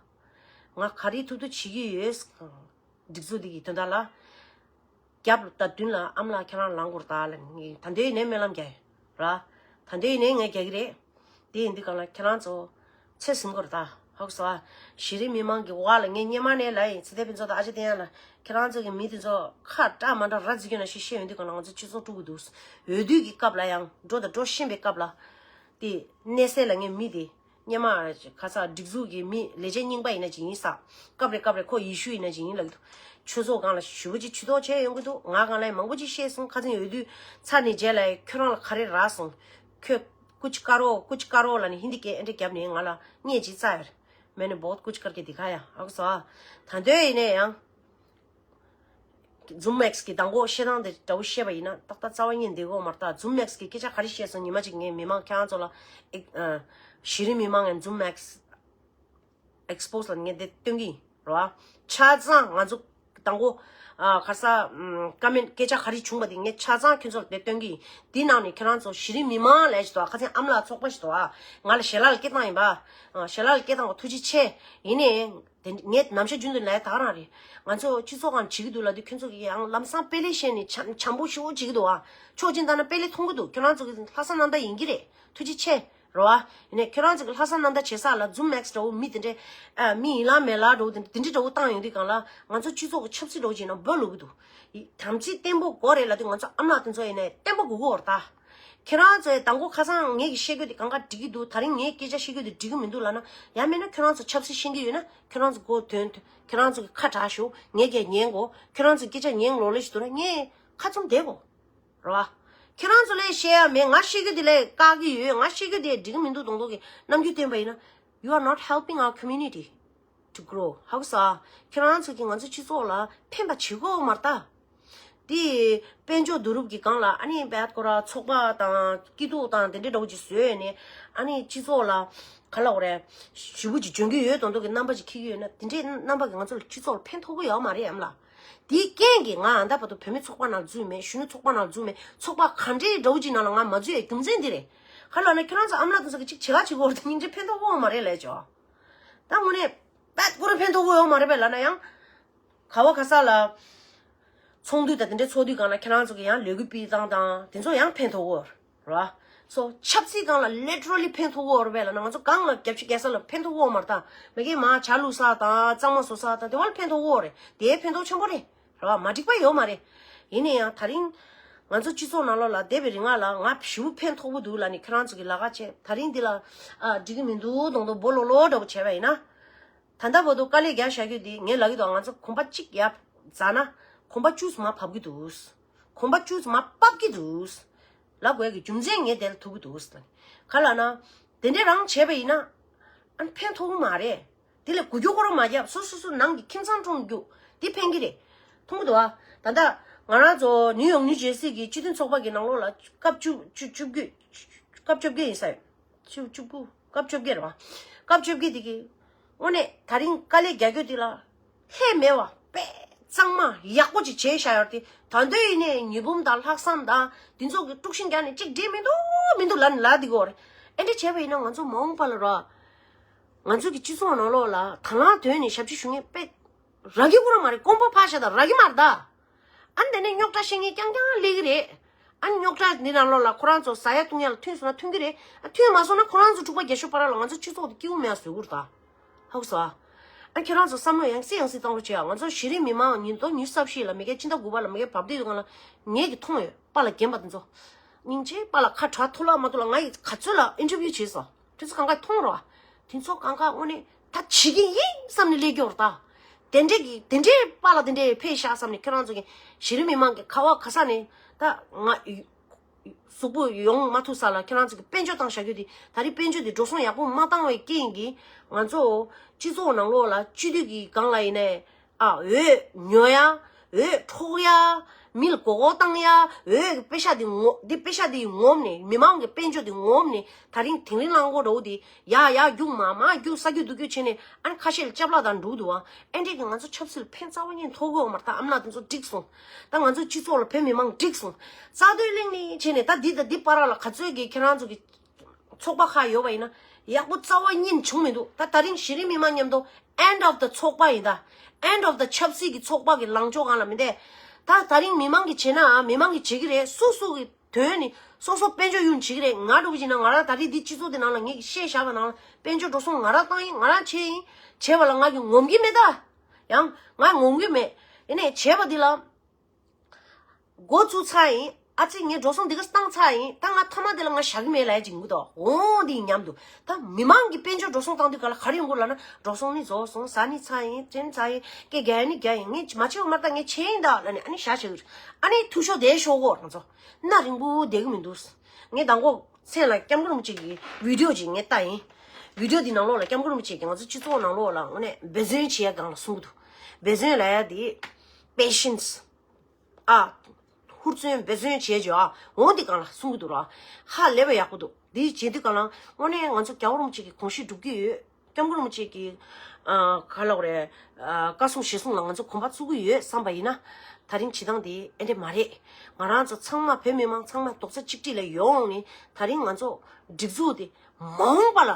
ང་ག་རེ་ཐུབ་ཐུབ་བྱེད་ཀྱི་ཡོད། སྒྲིག་འཛུགས་འདི་གི་དོན་དག་ལ། རྒྱབ་དང་མདུན་ལ་ཨ་མ་ལགས་ཁྱེད་རང་ལངས་དགོས་རེད་ད་ལབ་ནས་ངས་ད་འདོད་ཡིན་ནའི་སྨོན་ལམ་རྒྱག་ཡོད་ར། ད་འདོད་ཡིན་ནའི་ངས་རྒྱག་གི་རེད། དེ་ཡིན་དུས་སྒང་ལ་ཁྱེད་རང་ཚོ་ཚོད་ཟིན་དགོས་རེད་ད། ཧ་གོ་སོང་ཨ། གཞི་རིམ་མི་མང་གི་བར་ལ་ངས་སྔོན་མ་ནས་ལབ་ཡིན། ཚེ་བརྟན་ཕུན་ཚོགས་དང་ཨ་ཅེ་བསྟན་དབྱངས་ལགས་ཁྱེད་རང་ཚོ་གི་མི་དེ་ཚོ་ཁ་བཀྲ་མ་བཀྲ་ར་བརྩི་རྒྱུ་ན་ཞེས་བཤད་ཡོང་དུས་སྒང་ལ་ང་ཚོ་སྤྱི་ཚོགས་དཀྲུག་གི་འདུག་འོས་བསྡུ་གི་སྐབས་ལ་ཡང་འགྲོ་དང་འགྲོ་བཞིན་པའི་སྐབས་ལ། དེ་གནས་སའི་ལ་ངའི་མི་དེ་སྔོན་མ་ག་ས་སྒྲིག་འཛུགས་ཀྱི་མི་ལས་བྱེད་རྙིང་པ་ཡིན་ན་ཅིག་ཡིན་ས། སྐབས་རེ་སྐབས་རེ་ཁོ་ཡེ་ཤུ་ཡིན་ན་ཅིག་ཡིན་ལབ་ཀྱི་འདུག་ཆོས་ཚོགས་སྒང་ལ་ཞེ་པོ་ཅིག་ཇུས་གཏོགས་བྱས་ཡོང་གི་འདུག་ང་སྒང་ལ་མང་པོ་ཅིག་བཤད་སོང་། ཁ་སང་འོས་བསྡུ་ཚར་ནས་རྗེས་ལ་ཁྱོད་རང་ལ་ག་རེ་རག་སོང་། ཁྱོད་ཀུ་ཆ་ཀ་རོ་ཀུ་ཆ་ཀ་རོ་ལབ་ནས་ཧིན་དི་སྐད་ཨེ་འདྲ་བརྒྱབ་ནས་ང་ལ་བརྙས་ཅིག་བཙལ་ཡོད་རེད། मैंने बहुत कुछ करके दिखाया ཧ་གོ་སོང་ཨ། ད་འདོད་ཡིན་ནའི་ཡང་། Zoom Max གི་དང་པོ་བཤད་སྟངས་དེ་འདྲ་བོ་བཤད་པ་ཡིན་ན་ཏག་ཏག་རྩ་བ་ཉིད་འདི་གོ་མ་རེད་ད། Zoom Max གི་སྐད་ཆ་ག་རེ་བཤད་སོང་ཉི་མ་གཅིག་ངས་མི་མང་ཁྱེད་རང་ཚོ་ལ་ཨེ་ཨ་གཞི་རིམ་མི་མང་ངས་Zoom Max Expose ལ་ངས་དེ་སྟོན་གི་ཡིན་རོ། ཆ་ཚང་ང་ཚོ་དང་པོ་ཨ་ག་ས་ཨམ་ཀ་མེན་སྐད་ཆ་ག་རེ་བྱུང་པ་དེ་ངས་ཆ་ཚང་ཁྱོད་ཚོ་ལ་དེ་སྟོན་གི་ཡིན། དེ་ནང་ནས་ཁྱེད་རང་ཚོ་གཞི་རིམ་མི་མང་ལས་ཞིག་འདུག་ཨ་ཁ་སང་ཨ་མ་ལགས་ཚོགས་པ་ཞིག་འདུག་ཨ་ང་ལ་ཞལ་ལག་སྐད་བཏང་ཡིན་པ། ཨ་ཞལ་ལག་སྐད་བཏང་བ་ཐུགས་རྗེ་ཆེ། ཡིན་ནའི། དེ་ངས་ནམ་ཞག་རྒྱུན་དུ་ལས་ད་ག་རང་རེད། ང་ཚོ་སྤྱི་ཚོགས་སྒང་བྱེད་ཀྱི་འདུག་ལབ་དུས་ཁྱོད་ཚོ་གིས་ཡང་ལམ་སང་དཔེ་ལེགས་བཤད་ནས་བྱམས་བྱམས་པོ་ཞེ་པོ་བྱེད་ཀྱི་འདུག་ཨ། ཕྱོགས་གཅིག་ནས་བལྟས་ན་དཔེ་ལེགས་མཐོང་གི་འདུག་ཁྱོད་རང་ཚོ་གི་ལྷག་བསམ་རྣམ་དག་ཡིན་གྱི་རེད། ཐུགས་རྗེ་ཆེ། རེད་བ། ཡིན་ནའི་ཁྱོད་རང་ཚོ་གི་ལྷག་བསམ་རྣམ་དག་བྱེད་ས་ལ་Zoom Max འདྲ་བོ་མི་དེ་འདྲས་ཨ་མི་ཡིན་ལ་མེད་ལ་འདྲ་བོ་དེ་འདྲས་དེ་འདྲས་འདྲ་བོ་བཏང་ཡོང་དུས་སྒང་ལ་ང་ཚོ་སྤྱི་ཚོགས་ཀྱི་ཆབ་སྲིད་འདྲ་བོ་བྱས་ན་འབོད་ལོག་གི་འདུག་དམ་ཚིག་བརྟན་པོ་དགོས་རེད་ལབ་དུས་ང་ཚོ་ཨ་མ་ལགས་དེ་ཚོ་ཡིན་ནའི་བརྟན་པོ་དགོས་ཀྱི་ཡོད་རེད་ད། ཁྱེད་རང་ཚོས་དང་པོ་ཁ་སང་ངེད་ཀྱི་བཤད་རྒྱུ་དེ་གང་ག་འགྲིག་གི་འདུག་ད་རིང་ངའི་སྐད་ཆ་བཤད་རྒྱུ་དེ་འགྲིག་གི་མི་འདུག་ལབ་ན། ཡང་མིན་ན་ཁྱོད་རང་ཚོ་ཆབ་སྲིད་ཤེས་ཀྱི་ཡོད་ན་ཁྱོད་རང་ཚོ་མགོ་ཐོན། ཁྱོད་རང་ཚོ་གི་ཁ་གྲག་ཤོག་ངས་ཀྱང་ཉན་གོ་ཁྱོད་རང་ཚོ་སྐད་ཆ་ཉན་ལོག་ལེ་ཞིག་འདུག་ན་ངས་ཁ་བཙུམ་བསྡད་གོ་རེད་བ། ཁྱོད་རང་ཚོ་ལས་བཤད་ཡ་མེད། ང་བཤད་རྒྱུ་དེ་ལས་བཀག་གི་ཡོད། ང་བཤད་རྒྱུ་དེ་འགྲིག་གི་མི་འདུག་མདོག་མདོག་གི་རྣམ་འགྱུར་བསྟན་པ་ཡིན་ན། You are not helping our community to grow. ཧ་གོ་སོང་། ཁྱེད་རང་ཚོ་གིས་ང་ཚོ་སྤྱི་ཚོགས་ལ་ཕན་པ་བྱེད་ཀྱི་ཡོད་མ་རེད་ད། དེ་དཔལ་འབྱོར་བསྡུ་རུབ་ཀྱི་སྒང་ལ་ཨ་ནི་བད་ཁོ་ར་ཚོགས་པ་དང་སྐྱིད་སྡུག་དང་དེ་འདྲའི་འདྲ་བོ་ཅིག་བཟོས་ནས་ཨ་ནི་སྤྱི་ཚོགས་ལ་ག་ལབ་དགོས་རེད། ཞེ་པོ་ཅིག་འཇོན་གྱི་ཡོད་མདོག་མདོག་གི་རྣམ་པ་ཅིག་འཁྱེར་གྱི་ཡོད་ན་དེ་འདྲའི་རྣམ་པ་གིས་ང་ཚོ་ལ་སྤྱི་ཚོགས་ལ་ཕན་ཐོགས་ཀྱི་ཡོད་མ་རེད་ཨ་མ་ལགས། དེའི་རྐྱེན་གྱིས་ང་ཨ་ད་བར་དུ་བུད་མེད་ཚོགས་པ་ནང་འཛུལ་མེད། གཞོན་ནུ་ཚོགས་པ་ནང་འཛུལ་མེད། ཚོགས་པ་ག་འདྲའི་འདྲ་བོ་ཅིག་ནང་ལ་ང་མ་འཛུལ་ཡའི་རྒྱུ་མཚན་འདི་རེད། ག་ལབ་ན་ཁྱོད་རང་ཚོ་ཨ་མ་ལགས་དེ་ཚོ་གིས་ཅིག་བྱེད་ག་བྱེད་དགོས་རེད་དེ་སྙིང་རྗེ་ཕན་ཐོགས་ཀྱི་ཡོད་མ་རེད་ལབ་ཅོ། ད་དངོས་གནས་པད་ཀོ་ར་ཕན་ཐོགས་ཀྱི་ཡོད་མ་རེད་པས་ལབ་ན་ཡང་། ག་བ་ག་ས་ལ། ཚོགས་འདུ་དང་དེ་འདྲའི་ཚོགས་དུས་སྒང་ལ་ཁྱེད་རང་ཚོ་གི་ཡང་ལས་འགུལ་སྤེལ་སྟངས་དང་དེ་ཚོ་ཡང་ཕན་ཐོགས་ཀྱི་ཡོད་རེད་བ། སོ་ཆབ་སྲིད་སྒང་ལ་literally་ཕན་ཐོགས་ཡོད་རེད་པས་ལབ་ན། ང་ཚོ་གང་ལ་རྒྱབ་ཕྱི་རྒྱག་ས་ལ་ཕན་ཐོགས་ཡོད་མ་རེད་ད། མ་གི་མ་ཇ་བླུགས་ས་དང་གཙང་མ་བཟོ་ས་དང་དེ་བ་ལ་ཕན་ཐོགས་ཡོད་རེད། དེ་ཕན་ཐོགས་ཆེན་པོ་རེད། རེད་བ། མ་འགྲིག་པ་ཡོད་མ་རེད། ཡིན་ན་ཡང་དེ་རིང་ང་ཚོ་སྤྱི་ཚོགས་ནང་ལོགས་ལ་བསྡད་པའི་རིང་ལ་ང་ཞེ་པོ་ཕན་ཐོགས་པོ་འདུག་ལབ་ནས་ཁྱེད་རང་ཚོ་གི་ལ་ཁ་བྱས་དེ་རིང་འདི་ལ་ཨ་འགྲིག་གི་མི་འདུག་མདོག་མདོག་སྦོ་ལོག་ལོག་འདྲ་པོ་བྱས་པ་ཡིན་ན། ད་ལྟ་བར་དུ་དཀའ་ལས་རྒྱག་བཞག་རྒྱུ་དེ་ངས་ལབ་ཀྱི་འདུག་ང་ཚོ་གོམ་པ་གཅིག་ཡར་འཛེགས་ན་གོམ་པ་བཅུ་ཙམ་མར་བབས་ཀྱི་འདུག་གོམ་པ་བཅུ་ཙམ་མར་བབས་ཀྱི་འདུག་ལབ་དགོས་ཀྱི་རྒྱུ་མཚན་ངས་དེ་ལ་ཐུག་གི་འདུག་ག་ལབ་ན། དེ་འདྲས་རང་བྱས་པ་ཡིན་ན་ཨ་ནི་ཕན་ཐོགས་ཀྱི་མ་རེད། དེ་ལས་འགུལ་སྐྱོད་ཁོ་རང་མ་བརྒྱབ། སོ་སོ་སོ་ནང་གི་ཁྱིམ་ཚང་སྲུང་རྒྱུ་དེ་ཕན་གྱི་རེད། མཐོང་གི་འདུག་ཨ། ད་ལྟ་ང་རང་ཚོ་ནིའུ་ཡོག་ནིའུ་ཇར་སི་གི་སྤྱི་མཐུན་ཚོགས་པ་གི་ནང་ལོགས་ལ་སྐབས་བཅུ་བཅུ་བཅུ་དགུ། སྐབས་བཅོ་བརྒྱད་ཡིན་ས་ཡོད། བཅུ་བཅུ་དགུ་སྐབས་བཅོ་བརྒྱད་རེད་བ། སྐབས་བཅོ་བརྒྱད་དེ་གི་དངོས་གནས་དེ་རིང་དཀའ་ལས་རྒྱག་རྒྱུ་དེ་ལ་ལྷད་མེད་པ་དཔེ་གཙང་མ་ཡག་པོ་ཅིག་བྱས་བཞག་ཡོད་རེད་དེ། ད་དུང་ཡིན་ནའི་ཉི་འབུམ་དང་ལྷག་བསམ་དང་དེ་ཚོ་གི་དཀྲུག་ཤིང་རྒྱག་ནས་གཅིག་འགྲིག་མི་འདུག་མི་འདུག་ལབ་ནས་ལབ་བསྡད་ཀྱི་ཡོད་རེད། ཨེ་འདྲ་བྱས་པ་ཡིན་ན་ང་ཚོ་མ་འོངས་པ་ལ་ར། ང་ཚོ་གི་སྤྱི་ཚོགས་ནང་ལོགས་ལ་དང་བླངས་དོན་ནས་ཞབས་ཕྱི་ཞུ་མཁན་དཔེ་རག་གི་ཁོ་རང་མ་རེད། ཀོང་པོ་ཕར་བཞག་ད་རག་གི་མ་རེད་ད། ཨ་ནི་དེ་ནས་རྙོག་དྲ་བཤད་མཁན་རྐྱང་རྐྱང་སླེབས་ཀྱི་རེད། ཨ་ནི་རྙོག་དྲ་འདི་ནང་ལོགས་ལ་ཁོ་རང་ཚོ་ཟ་ཡ་བཏུང་ཡ་ལ་མཐུན་སོང་ན་མཐུན་གྱི་རེད། ཨ་མཐུན་མ་སོང་ན་ཁོ་རང་ཚོ་འཁྲུག་པ་རྒྱག་ཤོག་པ་ར་ལ་ང་ཚོ་སྤྱི་ཚོགས་དེ་སྐྱིད་པོ་མེད་པ་བཟོ་གི་རེད་ད། ཧ་གོ་སོང་ཨ། ཨ་ཁྱེད་རང་ཚོ་བསམ་བློ་ཡང་སེ་ཡང་སེ་བཏང་རོགས་བྱེད་ཨ། ང་ཚོ་གཞི་རིམ་མི་མང་ཉིས་སྟོང་ཉི་ཤུ་རྩ་བཞི་ལ་མ་གི་སྤྱི་ཟླ་དགུ་པ་ལ་མ་གི་བབས་བསྡད་ཡོད་སྒང་ལ་ངེད་ཀྱིས་མཐོང་ཡོད། པཱ་ལགས་རྒན་པ་དེ་ཚོ། སྙིང་རྗེ། པཱ་ལགས་ཁ་གྲག་ཐུབ་ལ་མ་ཐུབ་ལ་ང་ཡི་ག་ཚོད་ལ་ཨིན་ཊར་བིའུ་བྱས་སོང་། དེ་ཚོ་གང་ག་མཐོང་རོགས། དེ་ཚོ་གང་ག་དངོས་གནས་ད་བྱེད་ཀྱི་ཡིན་བསམ་ནས་སླེབས་ཀྱི་ཡོད་རེད་ད། དེ་འདྲས་ཀྱི་དེ་འདྲས་པཱ་ལགས་དེ་འདྲས་ཕེབས་ཤག་བསམ་ནས་ཁྱེད་རང་ཚོ་གི་གཞི་རིམ་མི་མང་གི་ཁ་བ་ག་ས་ནས་ད་ང་གཟུགས་པོ་ཡོང་མ་ཐུབ་ས་ལ་ཁྱེད་རང་ཚོ་གི་དཔལ་འབྱོར་བཏང་བཞག་རྒྱུ་དེ་ད་རེས་དཔལ་འབྱོར་དེ་འགྲོ་སོང་ཡག་པོ་མ་བཏང་བའི་རྐྱེན་གྱིས་ང་ཚོ་སྤྱི་ཚོགས་ནང་ལོགས་ལ་སྤྱི་འཐུས་ཀྱི་སྒང་ལ་ཡིན་ནའི། ཨ་འོས་ཉོ་ཡ། འོས་འཕྲོག་ཡ། མི་ལ་མགོ་སྐོར་བཏང་ཡ། འོས་ཀྱི་པེ་ཤ་དེ་ངོ་འདི་པེ་ཤ་དེ་ངོམ་ནས་མི་མང་གི་དཔལ་འབྱོར་དེ་ངོམ་ནས་ད་རིང་དིང་རི་གླང་མགོ་འདྲ་བོ་དེ་ཡ་ཡ་རྒྱུག་མ་མ་རྒྱུག་ས་རྒྱུག་རྡོ་རྒྱུག་བྱས་ནས་ཨ་ནི་ཁ་ཤས་ལ་ཅབ་ལག་དང་འགྲོ་གི་འདུག་ཨ། ཨེ་འདྲས་ཀྱི་ང་ཚོ་ཆབ་སྲིད་ལ་ཕན་རྩ་བ་ཉིད་ཐོགས་ཀྱི་ཡོད་མ་རེད་ད། ཨ་མ་ལགས་དེ་ཚོ་འགྲིག་སོང་། ད་ང་ཚོ་སྤྱི་ཚོགས་ལ་བོད་མི་མང་འགྲིག་སོང་། རྩ་དོན་གླེང་ནས་བྱས་ནས་ད་འདི་དང་འདི་བར་ལ་ག་ཚོད་ཀྱི་ཁྱེད་རང་ཚོ་གི་ཚོགས་པ་ཁག་ཡོད་པ་ཡིན་ན་ཡག་པོ་རྩ་བ་ཉིད་བྱུང་མི་འདུག་ད་ད་རིང་གཞི་རིམ་མི་མང་མཉམ་དུ་end of the ཚོགས་པ་ཡིན་ད། end of the ཆབ་སྲིད་ཀྱི་ཚོགས་པ་གི་ལངས་ཕྱོགས་སྒང་ལ་མི་འདས། ད་ད་རིང་མི་མང་གིས་བྱས་ན་མི་མང་གིས་བྱེད་ཀྱི་རེད། སོ་སོ་གི་དོན་ནི་སོ་སོ་དཔལ་འབྱོར་ཡོང་བྱེད་ཀྱི་རེད། ང་འདྲ་བོ་བྱས་ན་ང་རང་ད་རེས་འདི་སྤྱི་ཚོགས་འདི་ནང་ལ་ངེད་ཀྱིས་བཤད་བཞག་པ་ནང་ལ་དཔལ་འབྱོར་འགྲོ་སོང་ང་རང་བཏང་ཡིན། ང་རང་བྱས་ཡིན། བྱས་པ་ལ་ང་གིས་ངོམ་གྱི་མེད་ད། ཡང་ང་ངོམ་གྱི་མེད། ཡིན་ནའི་བྱས་པ་འདི་ལ། འགོ་བཙུགས་ཚར་ཡིན། ཨ་ཙི་ངས་འགྲོ་སོང་འདི་ག་བཏང་ཚར་ཡིན། ད་ང་མཐའ་མ་འདི་ལ་ང་བཞག་གི་མེད་ལབ་ཡ་ཅིག་ཡོང་གི་འདུག་འོང་འདི་ཡིན་སྙམ་འདུག་ད་མི་མང་གི་དཔལ་འབྱོར་འགྲོ་སོང་བཏང་དུས་ག་ལ་ག་རེ་ཡོང་གི་ལབ་ན། འགྲོ་སོང་ནི་རྫོགས་སོང་། ཟ་ནི་ཚར་ཡིན། དྲན་ཚར་ཡིན། སྐད་རྒྱག་ཡ་ནི་རྒྱག་ཡིན། ངས་མ་བྱེད་པ་མ་རེད། ད་ངས་བྱས་ཡིན་ད་ལབ་ནས་ཨ་ནི་བཞག་བཞག་གི་རེད། ཨ་ནི་འཐུས་ཤོར་བསྡད་ཤོག་གོ་རང་ཚོ། གནའ་རིང་པོ་བསྡད་གི་མི་འདུག་ངས་མདང་དགོང་མཚན་ལ་སྐྱབས་མགོན་རིན་པོ་ཆེ་གི་བི་ཌི་ཡོ་ཅིག་ངས་བལྟས་ཡིན། བི་ཌི་ཡོ་འདི་ནང་ལོགས་ལ་སྐྱབས་མགོན་རིན་པོ་ཆེ་གིས་ང་ཚོ་སྤྱི་ཚོགས་ནང་ལོགས་ལ་དངོས་གནས་འབད་བརྩོན་བྱེད་ཡ་སྒང་ལ་གསུང་གི་འདུག་འབད་བརྩོན་ལབ་ཡ་དེ་patience། ཨ། ཧུར་བརྩོན་འབད་བརྩོན་བྱེད་རྒྱུ་ཨ། འོ་འདི་སྒང་ལ་གསུང་གི་འདུག་ར། ཧ་ལས་པ་ཡག་པོ་འདུག་འདི་བྱེད་དུས་སྒང་ལ་དངོས་གནས་ང་ཚོ་རྒྱལ་བ་རིན་པོ་ཆེ་གི་དགོངས་གཞི་སྒྲུབ་ཀྱི་ཡོད། སྐྱབས་མགོན་རིན་པོ་ཆེ་གི་ཨ། ག་ལབ་དགོས་རེད། ཨ། བཀའ་གསུང་ཞལ་གསུང་ལ་ང་ཚོ་གོམ་པ་བཙུགས་ཀྱི་ཡོད་བསམ་པ་ཡིན་ན། ད་རིང་བྱེད་སྟངས་དེ་ཨེ་འདྲས་མ་རེད། ང་རང་ཚོ་ཚང་མ་བོད་མི་མང་ཚང་མ་རྡོག་རྩ་གཅིག་སྒྲིལ་ལ་ཡོང་ནས་ད་རིང་ང་ཚོ་སྒྲིག་འཛུགས་དེ་མ་འོངས་པ་ལ་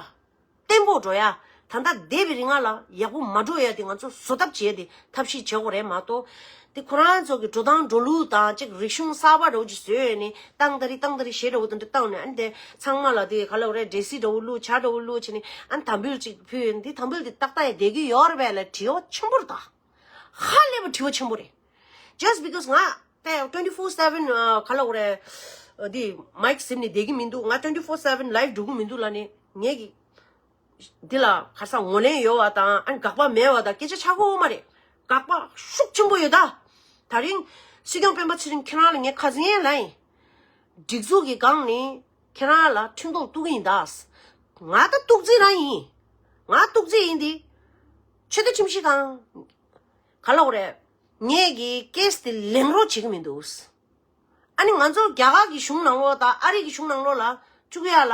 བརྟན་པོ་འགྲོ་ཡ། ད་ལྟ་བསྡད་པའི་རིང་ལ་ཡག་པོ་མ་འགྲོ་ཡ་དེ་ང་ཚོ་བཟོ་ཐབས་བྱས་ཏེ་ཐབས་ཤེས་བྱེད་དགོས་རེད་མ་གཏོགས། དེ་ཁོ་རང་ཚོ་གི་འགྲོ་སྟངས་འགྲོ་ལུགས་དང་གཅིག་རིག་གཞུང་གསར་པ་འདྲ་བོ་ཅིག་བཟོས་ནས་བཏང་ད་རེས་བཏང་ད་རེས་གཞས་འདྲ་བོ་དེ་འདྲ་བཏང་ནས་ཨ་ནི་དེ་ཚང་མ་ལ་དེ་ག་ལབ་དགོས་རེད། འབྲས་སིལ་འདྲ་བོ་བླུགས། ཇ་འདྲ་བོ་བླུགས་བྱས་ནས་ཨ་ནི་དམ་འབུལ་ཅིག་ཕུལ། འདི་དམ་འབུལ་དེ་ཏག་ཏག་ཡ་བསྡད་ཀྱི་ཡོད་རེད་པས་ལབ་དྲི་བ་ཆེན་པོ་རེད་ད། ཧ་ལས་པ་དྲི་བ་ཆེན་པོ་རེད། Just because ང་དེ་twenty four seven ཨ། ག་ལབ་དགོས་རེད། འདི་མའིག་ཟིན་ནས་བསྡད་ཀྱི་མི་འདུག་ང་twenty four seven live འགྲོ་གི་མི་འདུག་ལབ་ནས་ངེད་ཀྱི་འདི་ལ་ག་ས་ངོས་ལེན་ཡོད་པ་དང་ཨ་ནི་དགག་པ་མེད་པ་དང་སྐད་ཆ་ཆགས་ཀྱི་ཡོད་མ་རེད། དགག་པ་ཤུགས་ཆེན་པོ་ཡོད་ད། ད་རིང་སྲིད་སྐྱོང་སྤེན་པ་ཚེ་རིང་ཁྱེད་རང་ལ་ངས་ཁ་སང་ཡང་ལབ་ཡིན། སྒྲིག་འཛུགས་ཀྱི་སྒང་ནས་ཁྱེད་རང་ལ་མཐུན་གཏོང་གཏུག་གི་ཡིན་ད། ང་ད་གཏུག་རྩིས་རང་ཡིན། ང་གཏུག་རྩིས་ཡིན་དེ། ཆོས་སྡེ་ཁྲིམས་གཞི་དང་། ག་ལབ་དགོས་རེད། ངེད་ཀྱིས་ཀེ་སི་དེ་ལེན་རོགས་བྱེད་ཀྱི་མི་འདུག་ཨ་ནི་ང་ཚོ་རྒྱ་གར་གྱི་གཞུང་ནང་ལོགས་དང་ཨ་རི་གི་གཞུང་ནང་ལོགས་ལ་བཅུག་ཡ་ལ།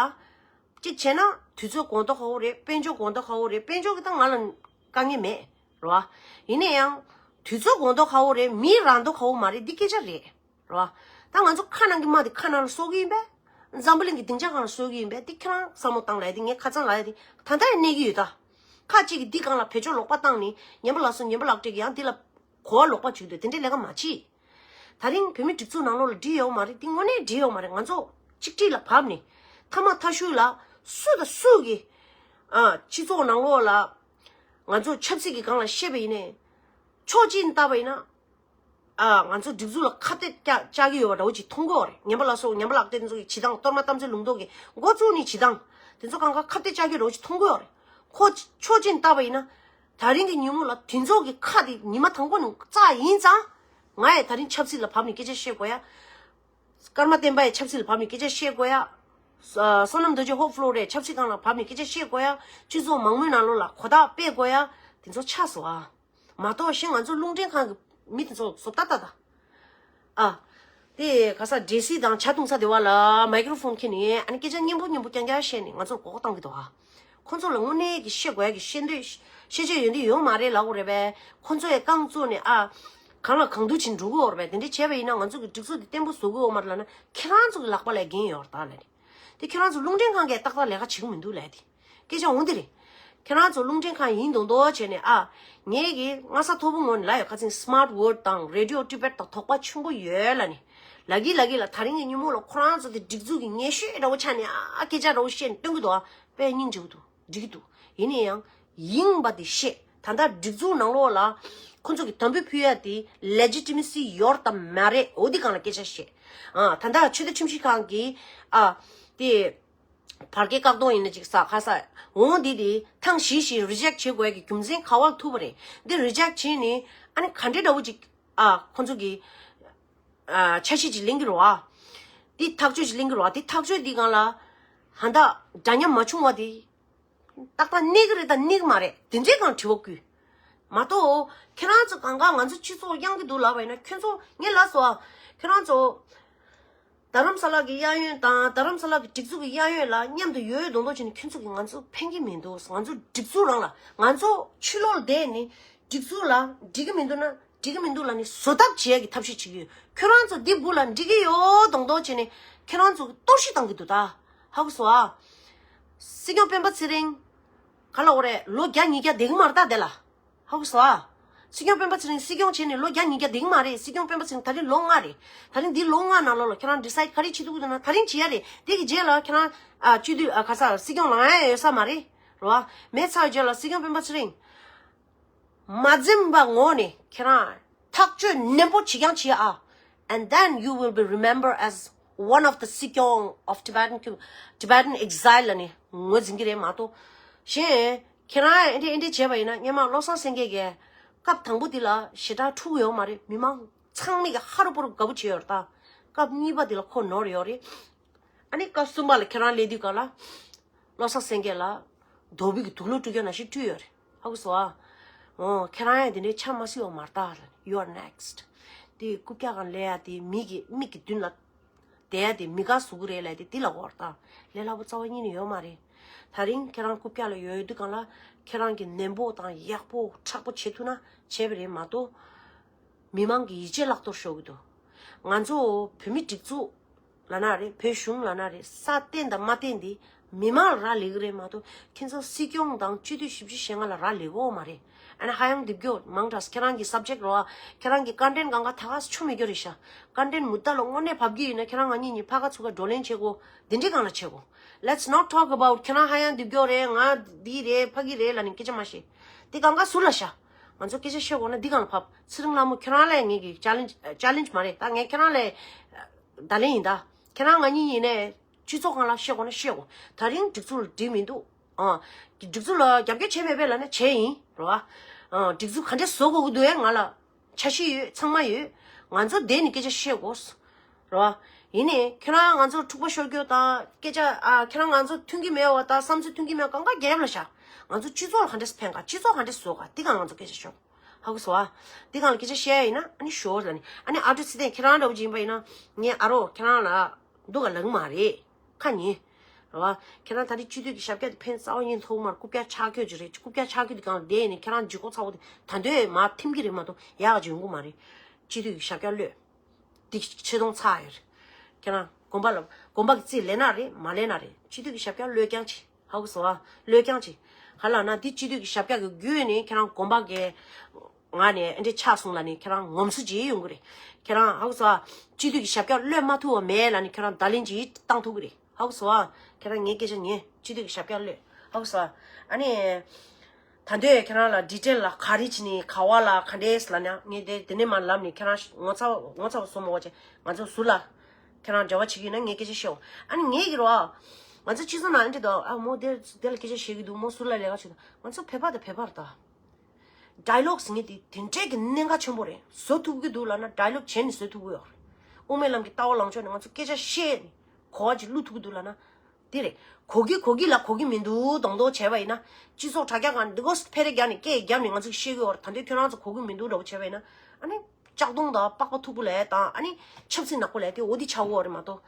གཅིག་བྱས་ན་དུས་ཚོད་དགོངས་དོན་ཁ་པོ་རེད། དཔལ་འབྱོར་དགོངས་དོན་ཁ་པོ་རེད། དཔལ་འབྱོར་གྱི་ད་ང་ལ་དཀའ་ངལ་མེད་རེད་བ། ཡིན་ན་ཡང་དུས་ཚོད་དགོངས་དོན་ཁ་པོ་རེད། མིའི་རང་དོན་ཁ་པོ་མ་རེད། འདི་སྐད་ཆ་རེད། རེད་བ། ད་ང་ཚོ་ཁ་ནང་གི་རྨ་དེ་ཁ་ནང་ལ་གསོ་གི་ཡིན་པས། འཛམ་བུ་གླིང་གི་སྡིངས་ཆ་སྒང་ལ་གསོ་གི་ཡིན་པས། འདི་ཁྱེད་རང་བསམ་བློ་བཏང་ལབ་ཡ་དེ་ངས་ཁ་སང་ལབ་ཡ་དེ་ད་ལྟ་ཡང་གནས་ཀྱི་ཡོད་ད། ཁ་ཅིག་གིས་འདི་སྒང་ལ་བེད་སྤྱོད་ལོག་པ་བཏང་ནས་ངན་པ་ལབ་སོང་ངན་པ་ལབ་སྤྲད་ཀྱི་ཡང་འདི་ལ་གོ་བ་ལོག་པ་བྱུག་འདུག་དེ་འདྲའི་ལས་ཀ་མ་བྱེད། ད་རིང་བོད་མི་སྒྲིག་འཛུགས་ནང་ལོགས་ལ་འགྲིག་ཡོད་མ་རེད། འདི་དངོས་གནས་འགྲིག་ཡོད་མ་རེད། ང་ཚོ་གཅིག་སྒྲིལ་ལ་བབས་ནས་ མཐའ་མ་མཐའ་གཞུག་ལ་སུ་དང་སུ་གི་ཨ་སྤྱི་ཚོགས་ནང་ལོགས་ལ་ང་ཚོ་ཆབ་སྲིད་ཀྱི་སྒང་ལ་བཤད་པ་ཡིན་ནའི། ཕྱོགས་གཅིག་ནས་བལྟས་པ་ཡིན་ན། ཨ་ང་ཚོ་སྒྲིག་འཛུགས་ལ་ཁ་གཏད་བཅག་བཅག་གི་ཡོད་པ་འདྲ་བོ་ཅིག་མཐོང་གི་ཡོད་རེད། ངན་པ་ལ་སོགས་ངན་པ་ལག་དེ་ཚོ་གི་བྱེད་སྟངས། གཏོར་མ་གཏམ་ཚོའི་ལུང་རྟོགས་ཀྱི་འགོ་བཙུགས་ནས་བྱེད་སྟངས་དེ་ཚོ་སྒང་ག་ཁ་གཏད་བཅག་གི་འདྲ་བོ་ཅིག་མཐོང་གི་ཡོད་རེད། ཁོ་ཕྱོགས་གཅིག་ནས་བལྟས་པ་ཡིན་ན། ད་རིང་གི་ཉིན་མོ་ལ་དེ་ཚོ་གི་ཁ་དེ་ཉི་མ་དང་པོ་ནས་བཙགས་ཡིན་ཙང་། ང་ཡང་ད་རིང་ཆབ་སྲིད་ལ་བབས་ནས་སྐད་ཆ་བཤད་དགོས་ཡ། ཀརྨ་བསྟན་པ་ཡི་ཆབ་སྲིད་ལ་བབས་ནས་སྐད་ཆ་བཤད་དགོས་ཡ། ཨ་བསོད་ནམས་རྡོ་རྗེ་ཧོབ་ཕློ་རེད། ཆབ་སྲིད་སྒང་ལ་བབས་ནས་སྐད་ཆ་བཤད་དགོས་ཡ། སྤྱི་ཚོགས་མང་མོས་ནང་ལོགས་ལ་གོ་བརྡ་སྤེལ་དགོས་ཡ། དེ་ཚོ་ཆགས་སོང་ཨ། མ་གཏོགས་གཞན་ང་ཚོ་རླུང་འཕྲིན་ཁང་གི་མི་དེ་ཚོ་བཟོ་ལྟ་ལྟ་ད། ཨ། དེ་ག་ས་འདྲེ་སྲིད་དང་ཇ་བཏུང་ས་དེ་བ་ལ་མའི་ཀྲོ་ཕོན་ཁྱེར་ནས་ཨ་ནི་སྐད་ཆ་སྙན་པོ་སྙན་པོ་རྐྱང་རྐྱང་བཤད་ནས་ང་ཚོར་མགོ་སྐོར་བཏང་གི་འདུག་ཨ། ཁོང་ཚོ་ལ་དངོས་གནས་ཀྱི་བཤད་དགོས་ཡ་གི་བཤད་འདོད། བཤད་བྱ་ཡོད་འདི་ཡོད་མ་རེད་ལབ་དགོས་རེད་པས། ཁོང་ཚོ་ཡི་རྐང་བཙུགས་ནས་ཨ། གང་ལ་གང་འདུལ་བྱེད་འགྲོ་གི་ཡོད་རེད་པས། དེ་འདྲ་བྱས་པ་ཡིན་ན་ང་ཚོ་གི་སྒྲིག་འཛུགས་འདི་བརྟན་པོ་བཟོ་གི་ཡོད་མ་རེད་ལབ་ན། ཁྱེད་རང་ཚོ་གི་ལག་པ་ལ་འགན་ཡོད་རེད་ད་ལབ་ནས། དེ་ཁྱེད་རང་ཚོ་རླུང་འཕྲིན་ཁང་གིས་ཏག་ཏག་ལས་ཀ་བྱེད་ཀྱི་མི་འདུག་ལབ་དེ། སྐད་ཆ་འོང་དེ་རེད། ཁྱེད་རང་ཚོ་རླུང་འཕྲིན་ཁང་ཡིན་མདོག་མདོག་བྱས་ནས་ཨ། ངས་གི་སྔ་ས་མཐོ་པོ་ངོས་ནས་ལབ་ཡོད། ཁ་སང་Smart World དང་Radio Tibet དང་དོགས་པ་ཆེན་པོ་ཡོད་ལབ་ནས། ལབ་ཀྱི་ལབ་ཀྱི་ལ། ད་རིང་གི་ཉིན་མོ་ལ་ཁོ་རང་ཚོ་དེ་སྒྲིག་འཛུགས་ཀྱི་ངན་ཤོས་འདྲ་བོ་ཆགས་ནས་ཨ་སྐད་ཆ་འདྲ་བོ་བཤད་ནས་སྟོན་གི་འདུག་ཨ། དཔེ་སྙིང་རྗེ་པོ་འདུག་འགྲིག་གི་འདུག་ཡིན་ན་ཡང་། ཡིན་པ་དེ་བཤད། ད་ལྟ་སྒྲིག་འཛུགས་ནང་ལོགས་ལ་ཁོ་ཚོ་གི་དམ་འབུལ་ཕུལ་ཡ་དེ་Legitimacy ཡོད་དམ་མ་རེད། འོ་དེ་སྒང་ལ་སྐད་ཆ་བཤད། ཨ་ད་ལྟ་ཆོས་དད་ཁྲིམས་ཞིབ་ཁང་གིས་ཨ་དེ་བར་བརྒལ་བཀག་སྡོམ་ཡིན་ན་ཅིག་ས་ཁ་ས་འོང་དེ་དེ་ཐེངས་བཞི་བཞི་Reject བྱེད་དགོས་ཀྱི་རྒྱུ་མཚན་ག་བ་ཐུག་པ་རེད། འདི་Reject བྱས་ནས་ཨ་ནི་ག་འདྲ་འདྲ་བོ་ཅིག་ཨ་ཁོ་ཚོ་གི་ཨ་འཆར་གཞི་ཅིག་ལེན་གི་རེད་བ། འདི་ཐག་གཅོད་ཅིག་ལེན་གི་རེད་བ། འདི་ཐག་གཅོད་འདི་སྒང་ལ་ཧ་ད་འདྲ་མཉམ་མ་བྱུང་བ་དེ། ཏག་ཏག་གནས་ཀྱི་རེད་དང་གནས་ཀྱི་མ་རེད། དེ་འདྲའི་སྒང་དྲི་བ་བསྐུལ། མ་གཏོགས་ཁྱེད་རང་ཚོ་གང་ག་ང་ཚོ་སྤྱི་ཚོགས་གཡང་གི་འདུག་ལབ་པ་ཡིན་ན། ཁྱོད་ཚོ་ངས་ལབ་སོང་ཨ། ཁྱེད་རང་ཚོ་རྡ་རམ་ས་ལ་གི་གཡས་གཡོན་དང་རྡ་རམ་ས་ལ་གི་སྒྲིག་འཛུགས་ཀྱི་གཡས་གཡོན་ལ་མཉམ་དུ་ཡོད་ཡོད་མདོག་མདོག་བྱས་ནས་ཁྱོད་ཚོ་གིས་ང་ཚོ་ཕན་གྱི་མི་འདུག་ང་ཚོ་སྒྲིག་འཛུགས་རང་ལ། ང་ཚོ་ཕྱི་ལོགས་ལ་བསྡད་ནས་སྒྲིག་འཛུགས་ལ་འགྲིག་གི་མི་འདུག་ན། འགྲིག་གི་མི་འདུག་ལབ་ནས་བཟོ་ཐབས་བྱེད་ཡ་གི་ཐབས་ཤེས་བྱེད་ཀྱི་ཡོད། ཁྱོད་རང་ཚོ་འདི་སྦུག་ལ་འགྲིག་གི་ཡོད་མདོག་མདོག་བྱས་ནས་ཁྱོད་རང་ཚོ་གི་གཏོར་བཤིག་བཏང་གི་འདུག་ད། ཧ་གོ་སོང་ཨ། སྲིད་སྐྱོང་སྤེན་པ་ཚེ་རིང་། ག་ལ་འོ་རེད། ལོ་བརྒྱ་ཉིས་བརྒྱ་བསྡད་གི་མ་རེད་ད་དེ་ལ། ཧ་གོ་སོང་ཨ། སྲིད་སྐྱོང་སྤེན་པ་ཚེ་རིང་སྲིད་སྐྱོང་བྱས་ནས་ལོ་བརྒྱ་ཉིས་བརྒྱ་བསྡད་གི་མ་རེད། སྲིད་སྐྱོང་སྤེན་པ་ཚེ་རིང་ད་རིང་ལོ་ལྔ་རེད། ད་རིང་འདི་ལོ་ལྔ་ནང་ལོགས་ལ་ཁྱེད་རང་decide ག་རེ་བྱེད་ཐུབ་ཀྱི་འདུག་ན། ད་རིང་བྱེད་ཡ་རེད། དེ་གི་རྗེས་ལ་ཁྱེད་རང་ཨ་སྤྱི་འཐུས་ཨ་ག་ས་སྲིད་སྐྱོང་ལངས་ཡ་ཡོད་ས་མ་རེད། རེད་བ། མེད་ཚར་རྗེས་ལ་སྲིད་སྐྱོང་སྤེན་པ་ཚེ་རིང་མ་འཛེམས་པ་ངོས་ནས་ཁྱེད་རང་ཐག་གཅོད་ནན་པོ་བྱེད་རྐྱང་བྱེད་ཨ། And then you will be remembered as one of the སྲིད་སྐྱོང་of Tibetan Tibetan exile ལབ་ནས་ངོས་འཛིན་གྱི་རེད་མ་གཏོགས། གཞན་ཁྱེད་རང་ཨེ་འདྲས་ཨེ་འདྲས་བྱས་པ་ཡིན་ན། སྔོན་མ་བློ་བཟང་སེང་གེ་གིས་སྐབས་དང་པོ་དེ་ལ་ཞེ་དྲག་འཁྲུག་ཡོད་མ་རེད། མི་མང་ཚང་མས་ཀྱི་ཧ་རུ་པོ་རུ་དགའ་པོ་བྱས་ཡོད་རེད་ད། སྐབས་གཉིས་པ་དེ་ལ་ཁོ་ནོར་ཡོད་རེད། ཨ་ནི་སྐབས་གསུམ་པ་ལ་ཁྱེད་རང་སླེབས་དུས་ག་ལ། བློ་བཟང་སེང་གེ་ལ་རྡོ་སྦིས་ཀྱི་དུག་ལོག་སྤྲུགས་རྒྱུ་ནང་བཞིན་སྤྲུགས་ཡོད་རེད། ཧ་གོ་སོང་ཨ། འོ་ཁྱེད་རང་ཡང་དེ་འདྲའི་ཆ་མ་སྲིད་པ་མ་རེད་ད། You are next. དེ་རྐུབ་བཀྱག་སྒང་སླེབས་ཡ་དེ། མི་གི་མིག་གི་མདུན་ལ་བསྡད་ཡ་དེ་མི་དགའ་བཟོ་གི་རེད་ལབ་དེ་དེ་ལ་གོ་རེད་ད། ལས་སླ་པོ་རྩ་བ་ཉིད་ནས་ཡོད་མ་རེད། ད་རིང་ཁྱེད་རང་རྐུབ་བཀྱག་ལ་ཡོད་དུས་སྒང་ལ་ཁྱེད་རང་གི་ནན་པོ་དང་ཡག་པོ་མཁྲེགས་པོ་བྱེད་ཐུབ་ན་བྱས་པ་རེད་མ་གཏོགས། མི་མང་གི་ཡིད་ཆེས་བརླག་གཏོར་ཤོར་གི་འདུག་ང་ཚོ་བོད་མི་སྒྲིག་འཛུགས་ལབ་ན་རེད། བོད་གཞུང་ལབ་ན་རེད། ས་བརྟེན་དང་མ་བརྟེན་དེ་མི་མང་ལ་རག་ལས་ཀྱི་རེད་མ་གཏོགས། ཁྱེད་ཚོ་སྲིད་སྐྱོང་དང་སྤྱི་འཐུས་བཞི་བཅུ་ཞེ་ལྔ་ལ་རག་ལས་ཀྱི་ཡོད་མ་རེད། ཨ་ནི་ཧ་ཡང་རྡིབ་སྐྱོར་མང་དྲགས། ཁྱེད་རང་གི་subject རེད་བ། ཁྱེད་རང་གི་content སྒང་ག་ད་ག་སེ་ཆོ་མེད་རྒྱུ་རེད་ཤག content མུ་མཐའ་ལ་དངོས་གནས་བབས་ཀྱི་ཡིན་ན་ཁྱེད་རང་ང་གཉིས་གཉིས་ཕར་ཁ་ཚུར་ཁ་བགྲོ་གླེང་བྱེད་དགོས། འདི་འདྲའི་སྒང་ལ་བྱེད་དགོས། Let's not talk about ཁྱེད་རང་ཧ་ཡང་རྡིབ་སྐྱོར་རེད། ང་འདི་རེད། ཕ་གི་རེད་ལབ་ནས་སྐད་ཆ་མ་བཤད། དེ་སྒང་ག་ཟུར་ལ་བཞག་ང་ཚོ་སྐད་ཆ་བཤད་དགོས་ན་འདི་སྒང་ལ་བབས། ཚེ་རིང་ལྷ་མོ། ཁྱེད་རང་ལ་ངས་ཀྱི་challenge challenge མ་རེད་ད། ངས་ཁྱེད་རང་ལ་བརྡ་ལན་ཡིན་ད། ཁྱེད་རང་ང་གཉིས་ཡིན་ནའི་སྤྱི་ཚོགས་སྒང་ལ་བཤད་དགོས་ན་བཤད་དགོས། ད་རིང་སྒྲིག་འཛུགས་ལ་འགྲིག་མི་འདུག་ཨ། སྒྲིག་འཛུགས་ལ་རྒྱབ་སྐྱོར་བྱས་མེད་པས་ལབ་ན་བྱས་ཡིན་རེད་བ། ཨ། སྒྲིག་འཛུགས་ག་འདྲས་བཟོ་དགོས་ཀྱི་འདུག་ཨེ། ང་ལ་འཆར་གཞི་ཡོད། ཚང་མ་ཡོད། ང་ཚོ་བསྡད་ནས་སྐད་ཆ་བཤད་དགོས། རེད་བ། ཡིན་ནའི་ཁྱེད་རང་ང་ཚོར་འཁྲུག་པ་ཤོར་རྒྱུ་དང་སྐད་ཆ་ཨ་ཁྱེད་རང་ང་ཚོ་མཐུན་གྱི་མེད་པ་དང་བསམ་ཚུལ་མཐུན་གྱི་མེད་པ་སྒང་ག་རྒྱབ་ལ་བཞག་ང་ཚོ་སྤྱི་ཚོགས་ལ་ག་འདྲས་ཕན་ག་སྤྱི་ཚོགས་ག་འདྲས་བཟོ་ག་དེ་སྒང་ང་ཚོ་སྐད་ཆ་ཤོར། ཧ་གོ་སོང་ཨ། དེ་སྒང་ལ་སྐད་ཆ་བཤད་ཡ་ཡིན་ན་ཨ་ནི་ཞོར་ལ་ནི་ཨ་ནི་ཨ་ཀྲུག་ཚེ་བརྟན་ཁྱེད་རང་འདྲ་བོ་ཅིག་ཡིན་པ་ཡིན་ན་ངས་ཨ་རོགས་ཁྱེད་རང་ལ་འདུག་ག་ལབ་གི་མ་རེད། ཁ་ཉན། རེད་བ། ཁྱེད་རང་ད་རེས་སྤྱི་འཐུས་ཀྱི་ཞབས་བཀྱག་དེ་ཕན་རྩ་བ་ཉིད་ཐོགས་མར་རྐུབ་བཀྱག་ཆག་སྐྱོད་ཅིག་རེད། རྐུབ་བཀྱག་ཆག་སྐྱོད་དེ་སྒང་ལ་བསྡད་ནས་ཁྱེད་རང་ལྗིད་ཁོག་ཚ་བོ་དེ་ད་འདོད་མ་ཐིམ་གྱི་རེད་མ་གཏོགས་ཡག་ག་ཅིག་ཡོང་གི་མ་རེད། སྤྱི་འཐུས་ཀྱི་ཞབས་བཀྱག་གློད། འདི་ཆེ་མཐོང་ཚ་ཡོད་རེད། ཁྱེད་རང་དགོན་པ་ལ་དགོན་པ་གི་རྩིས་ལེན་ན་རེད་མ་ལེན་ན་རེད། སྤྱི་འཐུས་ཀྱི་ཞབས་བཀྱག་གློད་རྐྱང་བྱེད། ཧ་གོ་སོང་ཨ། གློད་རྐྱང་བྱེད། ག་ལབ་ན་འདི་སྤྱི་འཐུས་ཀྱི་ཞབས་བཀྱག་གི་བརྒྱུད་ནས་ཁྱེད་རང་དགོན་པ་གི་ངག་ནས་ཨེ་འདྲས་ཆགས་སོང་ལབ་ནས་ཁྱེད་རང་ངོམ་སོ་བྱེད་ཡོང་གི་རེད། ཁྱེད་རང་ཧ་གོ་སོང་ཨ། སྤྱི་འཐུས་ཀྱི་ཞབས་བཀྱག་གློད་མ་ཐུབ་པ་མེད་ལབ་ནས་ཁྱེད་རང་བརྡ་ལན་ཅིག་བཏང་ཐུབ་ཀྱི་རེད། ཧ་གོ་སོང་ཨ། ཁྱེད་རང་ངའི་སྐད་ཆ་ཉན། སྤྱི་འཐུས་ཀྱི་ཞབས་བཀྱག་གློད། ཧ་གོ་སོང་ཨ། ཨ་ནི། ད་འདོད་ཁྱེད་རང་ལ་ཌི་ཊེལ་ལ་ག་རེ་བྱས་ནས་ག་བ་ལ་ག་འདྲས་ལབ་ན་ངས་དེ་དེ་ནས་མར་ལབ་ནས་ཁྱེད་རང་ངོ་ཚ་ངོ་ཚ་བ་བཟོ་མ་དགོས་བྱས། ང་ཚོ་ཟུར་ལ་ཁྱེད་རང་འབྲེལ་བ་བྱེད་ཀྱི་ཡོད་ན་ངས་སྐད་ཆ་བཤད་འོང་། ཨ་ནི་ངས་ཀྱི་རོ། ང་ཚོ་སྤྱི་ཚོགས་ནང་ཨ་འདྲས་དོ། ཨ་མོ་དེ་དེ་ལ་སྐད་ཆ་བཤད་ཀྱི་འདུག་མོ་ཟུར་ལ་ལས་ཀ་བྱེད་དོ། ང་ཚོ་བོད་པ་དང་བོད་པ་རེད་ད། ཌའི་ལོག་ཟེར་མཁན་དེ་དེ་འདྲས་ཀྱི་གནད་འགག་ཆེན་པོ་རེད། བཟོ་ཐུབ་ཀྱི་འདུག་ལབ་ན་ཌའི་ལོག་བྱས་ནས་བཟོ་ཐུབ་ཀྱི་ཡོད་རེད། དབུ་མའི་ལམ་གྱི་ལྟ་བ་ལངས་ཕྱོགས་ནས་ང་ཚོ་སྐད་ཆ་བཤད་ནས་གོ་བ་ཅིག་བླུག་ཐུབ་ཀྱི་འདུག་ལབ་ན། དེ་རེད། གོ་གི་གོ་གི་ལ་གོ་གི་མི་འདུག་མདོག་མདོག་བྱས་པ་ཡིན་ན། སྤྱི་ཚོགས་དྲ་རྒྱ་སྒང་འདི་གོ་ཕེ་རེ་རྒྱག་ནས་སྐད་རྒྱབ་ནས་ང་ཚོ་བཤད་ཀྱི་ཡོད་རེད། ད་འདོད་ཁྱོད་རང་ཚོ་གོ་གི་མི་འདུག་འདྲ་པོ་བྱས་པ་ཡིན་ན། ཨ་ནི། ལྕགས་གདོང་དང་པགས་པ་མཐུག་པོ་ལབ་དང་ཨ་ནི། ཆབ་སྲིད་ནག་པོ་ལབ་དེ་འོ་དེ་ཆགས་ཀྱི་ཡོད་རེད་མ་གཏོགས།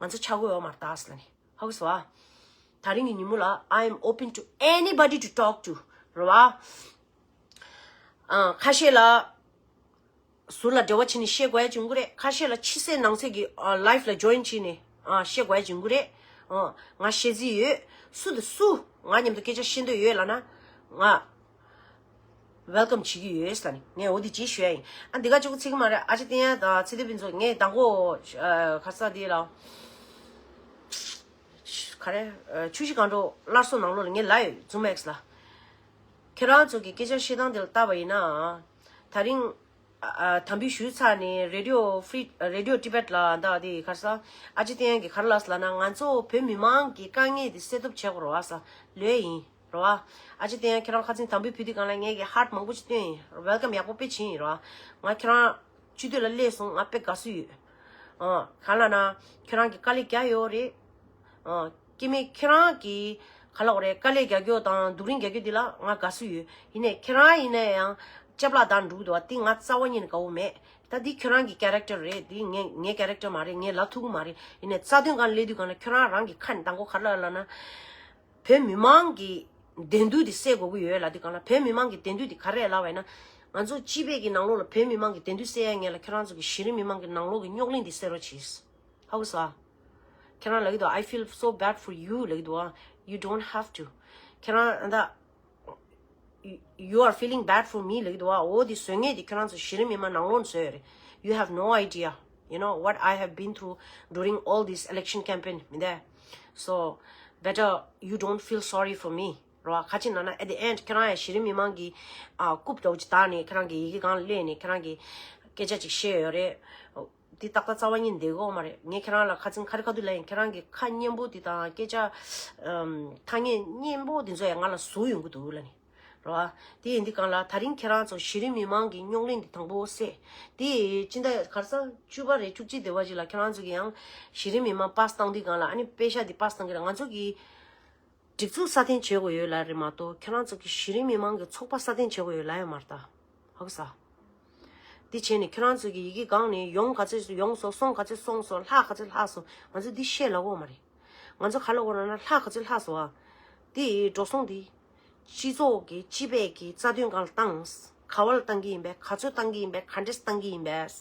ང་ཚོ་ཆགས་ཀྱི་ཡོད་མ་རེད་ད་ཟེར་ལབ་ནས། ཧ་གོ་སོང་ཨ། ད་རིང་གི་ཉིན་མོ་ལ། I am open to anybody to talk to. རེད་བ། ཨ། ཁ་ཤས་ལ་ཟུར་ལ་འབྲེལ་བ་བྱས་ནས་བཤད་དགོས་ཡ་བྱུང་གི་རེད། ཁ་ཤས་ལ་ཕྱི་གསལ་ནང་གསལ་གྱི་ཨ། ལའིབ་ལ་ཇོ་ཡིན་བྱས་ནས་ཨ། བཤད་དགོས་ཡ་བྱུང་གི་རེད། ཨ། ང་བཤད་རྩིས་ཡོད། སུ་དང་སུ་ང་མཉམ་དུ་སྐད་ཆ་བཤད་འདོད་ཡོད་ལབ་ན་ང་ཝེལ་ཀམ་བྱེད་ཀྱི་ཡོད་ཟེར་ནས་ངས་འོ་དེ་ཅིག་ཞུ་ཡ་ཡིན། ཨ། འདི་ག་གཅིག་པུ་ཚིག་གི་མ་རེད། ཨ་ཅེ་བསྟན་ཡ་དང་ཚེ་བརྟན་ཕུན་ཚོགས། ངས་མདང་དགོང་ཨ། ཁ་ས་དེ་ལ། ག་རེ། ཆུ་བཞི་སྒང་དྲུག་སླར་གསོ་ནང་ལོགས་ལ་ངས་ལབ་ཡོད། ཛུམ་ཨེགས་ལ། ཁྱེད་རང་ཚོ་གི་སྐད་ཆ་བཤད་སྟངས་དེ་ལ་བལྟས་པ་ཡིན་ན། ད་རིང་། ཨ། དམ་འབུལ་ཞུས་ཚར་ནས་Radio Free Radio Tibet ལ་ད་དེ་ག་རེ་ཟ། ཨ་ཅེ་བསྟན་ཡ་གི་ག་རེ་ལབ་ཟེར་ལབ་ན། ང་ཚོ་བོད་མི་མང་གི་དཀའ་ངལ་དེ་སེལ་ཐབས་བྱེད་དགོས་རེད་བ་ཟེར་ལབ་ཡིན། རེད་བ། ཨ་ཅེ་བསྟན་ཡ་ཁྱེད་རང་ཁ་སང་དམ་འབུལ་ཕུལ་དུས་སྒང་ལ་ངས་ཀྱི་ཧར་ཊི་མང་པོ་ཅིག་བཏོན་ཡིན། ཝེལ་ཀམ་ཡག་པོ་དཔེ་བྱས་ཡིན་རེད་བ། ང་ཁྱེད་རང་སྤྱི་འཐུས་ལ་སླེབས་སོང་། ང་དཔེ་དགའ་བསུ་ཡོད། ཨ། གང་ལབ་ན། ཁྱེད་རང་གི་དཀའ་ལས་རྒྱག་ཡོད་རེད། ཨ། སྐྱེ་དམན་ཁྱེད་རང་གི་ག་ལབ་དགོས་རེད། དཀའ་ལས་རྒྱག་རྒྱུ་དང་སྡུག་རུས་རྒྱག་རྒྱུ་འདི་ལ་ང་དགའ་བསུ་ཡོད། ཡིན་ནའི་ཁྱེད་རང་ཡིན་ན་ཡང་ཅ་པ་ལག་བརྡར་འགྲོ་གི་འདུག་བ། འདི་ང་རྩ་བ་ཉིད་ནས་དགའ་བོ་མེད། ད་འདི་ཁྱོད་རང་གི་ཀེ་རེག་ཊར་རེད། འདི་ངའི་ངའི་ཀེ་རེག་ཊར་མ་རེད། ངས་ལབ་ཐུབ་ཀྱི་མ་རེད། ཡིན་ནའི་རྩ་དོན་སྒང་སླེབས་དུས་སྒང་ལ་ཁྱོད་རང་རང་གི་ཁ་ནས་མདང་དགོང་ག་རེ་ལབ་ལབ་ན། བོད་མི་མང་གི་བདེ་སྡུག་དེ་སེལ་དགོས་ཀྱི་ཡོད་ལབ་དུས་སྒང་ལ། བོད་མི་མང་གི་བདེ་སྡུག་དེ་ག་རེ་ལབ་པ་ཡིན་ན། ང་ཚོ་སྤྱི་པའི་གི་ནང་ལོགས་ལ་བོད་མི་མང་གི་བདེ་སྡུག་སེལ་ཡ་ངེས་ལ་ཁྱེད་རང་ཚོ་གི་གཞི་རིམ་མི་མང་གི་ནང་ལོགས་ཀྱི་རྙོག་གླེང་དེ་སེལ་རོགས་གྱིས། ཧ་གོ་སོང་ཨ། ཁྱེད་རང་ལབ་ཀྱི་འདུག I feel so bad for you ལབ་ཀྱི་འདུག་ཨ། You don't have to. ཁྱེད་རང་ད། You- you are feeling bad for me ལབ་ཀྱི་འདུག་བ། འོ་དེ་བཟོ་མཁན་དེ་ཁྱོད་རང་ཚོ་གཞི་རིམ་མི་མང་ནང་ལོགས་ནས་བཟོས་ཡོད་རེད། You have no idea, you know, what I have been through during all this election campaign མི་འདུག So better you don't feel sorry for me རོ། ག་ཅི་ན་ན། At the end ཁྱེད་རང་ཡང་གཞི་རིམ་མི་མང་གི་ཨ། རྐུབ་འདྲ་བོ་ཅིག་བཏགས་ནས་ཁྱེད་རང་གི་ཡི་གེ་སྒང་ལ་སླེབས་ནས་ཁྱེད་རང་གི་སྐད་ཆ་ཅིག་བཤད་ཡོད་རེད། འདི་ཏག་ཏག་རྩ་བ་ཉིད་བསྡད་ཀྱི་ཡོད་མ་རེད། ངས་ཁྱེད་རང་ལ་ཁ་སང་ཁ་རི་ཁ་ཐུག་ལབ་ཡིན། ཁྱེད་རང་གི་ཁ་སྙན་པོ་འདི་དང་སྐད་ཆ་ཨམ། ཐ་སྙད་སྙན་པོ་འདི་ཚོ་ཡང་ང་ལ་ཟུག་ཡོང་གི་འདུག་ལབ་ནས་རོ། དེ་ཡིན་དུས་སྒང་ལ་ད་རིང་ཁྱེད་རང་ཚོ་གཞི་རིམ་མི་མང་གི་རྙོག་གླེང་འདི་དང་པོ་སེལ། དེ་སྤྱི་ཟླ་ག་རེ་ཟ། བཅུ་པ་རེད། བཅུ་གཅིག་དེ་བ་ཅིག་ལ་ཁྱེད་རང་ཚོ་གི་ཡང་གཞི་རིམ་མི་མང་པཱ་སི་བཏང་དུས་སྒང་ལ། ཨ་ནི་པེ་ཤག་འདི་པཱ་སི་བཏང་གི་ལ་ང་ཚོ་གི་སྒྲིག་འཛུགས་སྲ་བརྟན་བྱེད་དགོས་ཡོད་ལབ་རེད་མ་གཏོགས། ཁྱེད་རང་ཚོ་གི་གཞི་རིམ་མི་མང་གི་ཚོགས་པ་སྲ་བརྟན་བྱེད་དགོས་ཡོད་ལབ་ཡོད་མ་རེད་ད། ཧ་གོ་སོང་། འདི་བྱས་ནས་ཁྱེད་རང་ཚོ་གི་ཡི་གེ་སྒང་ནས་ཡོང་ག་ཚོད་ཡོང་སོང་། སོང་ག་ཚོད་སོང་སོང་། ལྷག་ག་ཚོད་ལྷག་སོང་། ང་ཚོ་འདི་བཤད་ལབ་ཀྱི་ཡོད་མ་རེད། ང་ཚོ་ག་ལབ་ཀྱི་ཡོད་ལབ་ན། ལྷག་ག་ཚོད་ལྷག་སོང་ཨ། འདི་འགྲོ་སོང་འདི་སྤྱི་ཚོགས་ཀྱི་སྤྱི་པའི་གི་རྩ་དོན་སྒང་ལ་བཏང་། ག་བ་ལ་བཏང་གི་ཡིན་པས། ག་ཚོད་བཏང་གི་ཡིན་པས། ག་འདྲས་བཏང་གི་ཡིན་པས།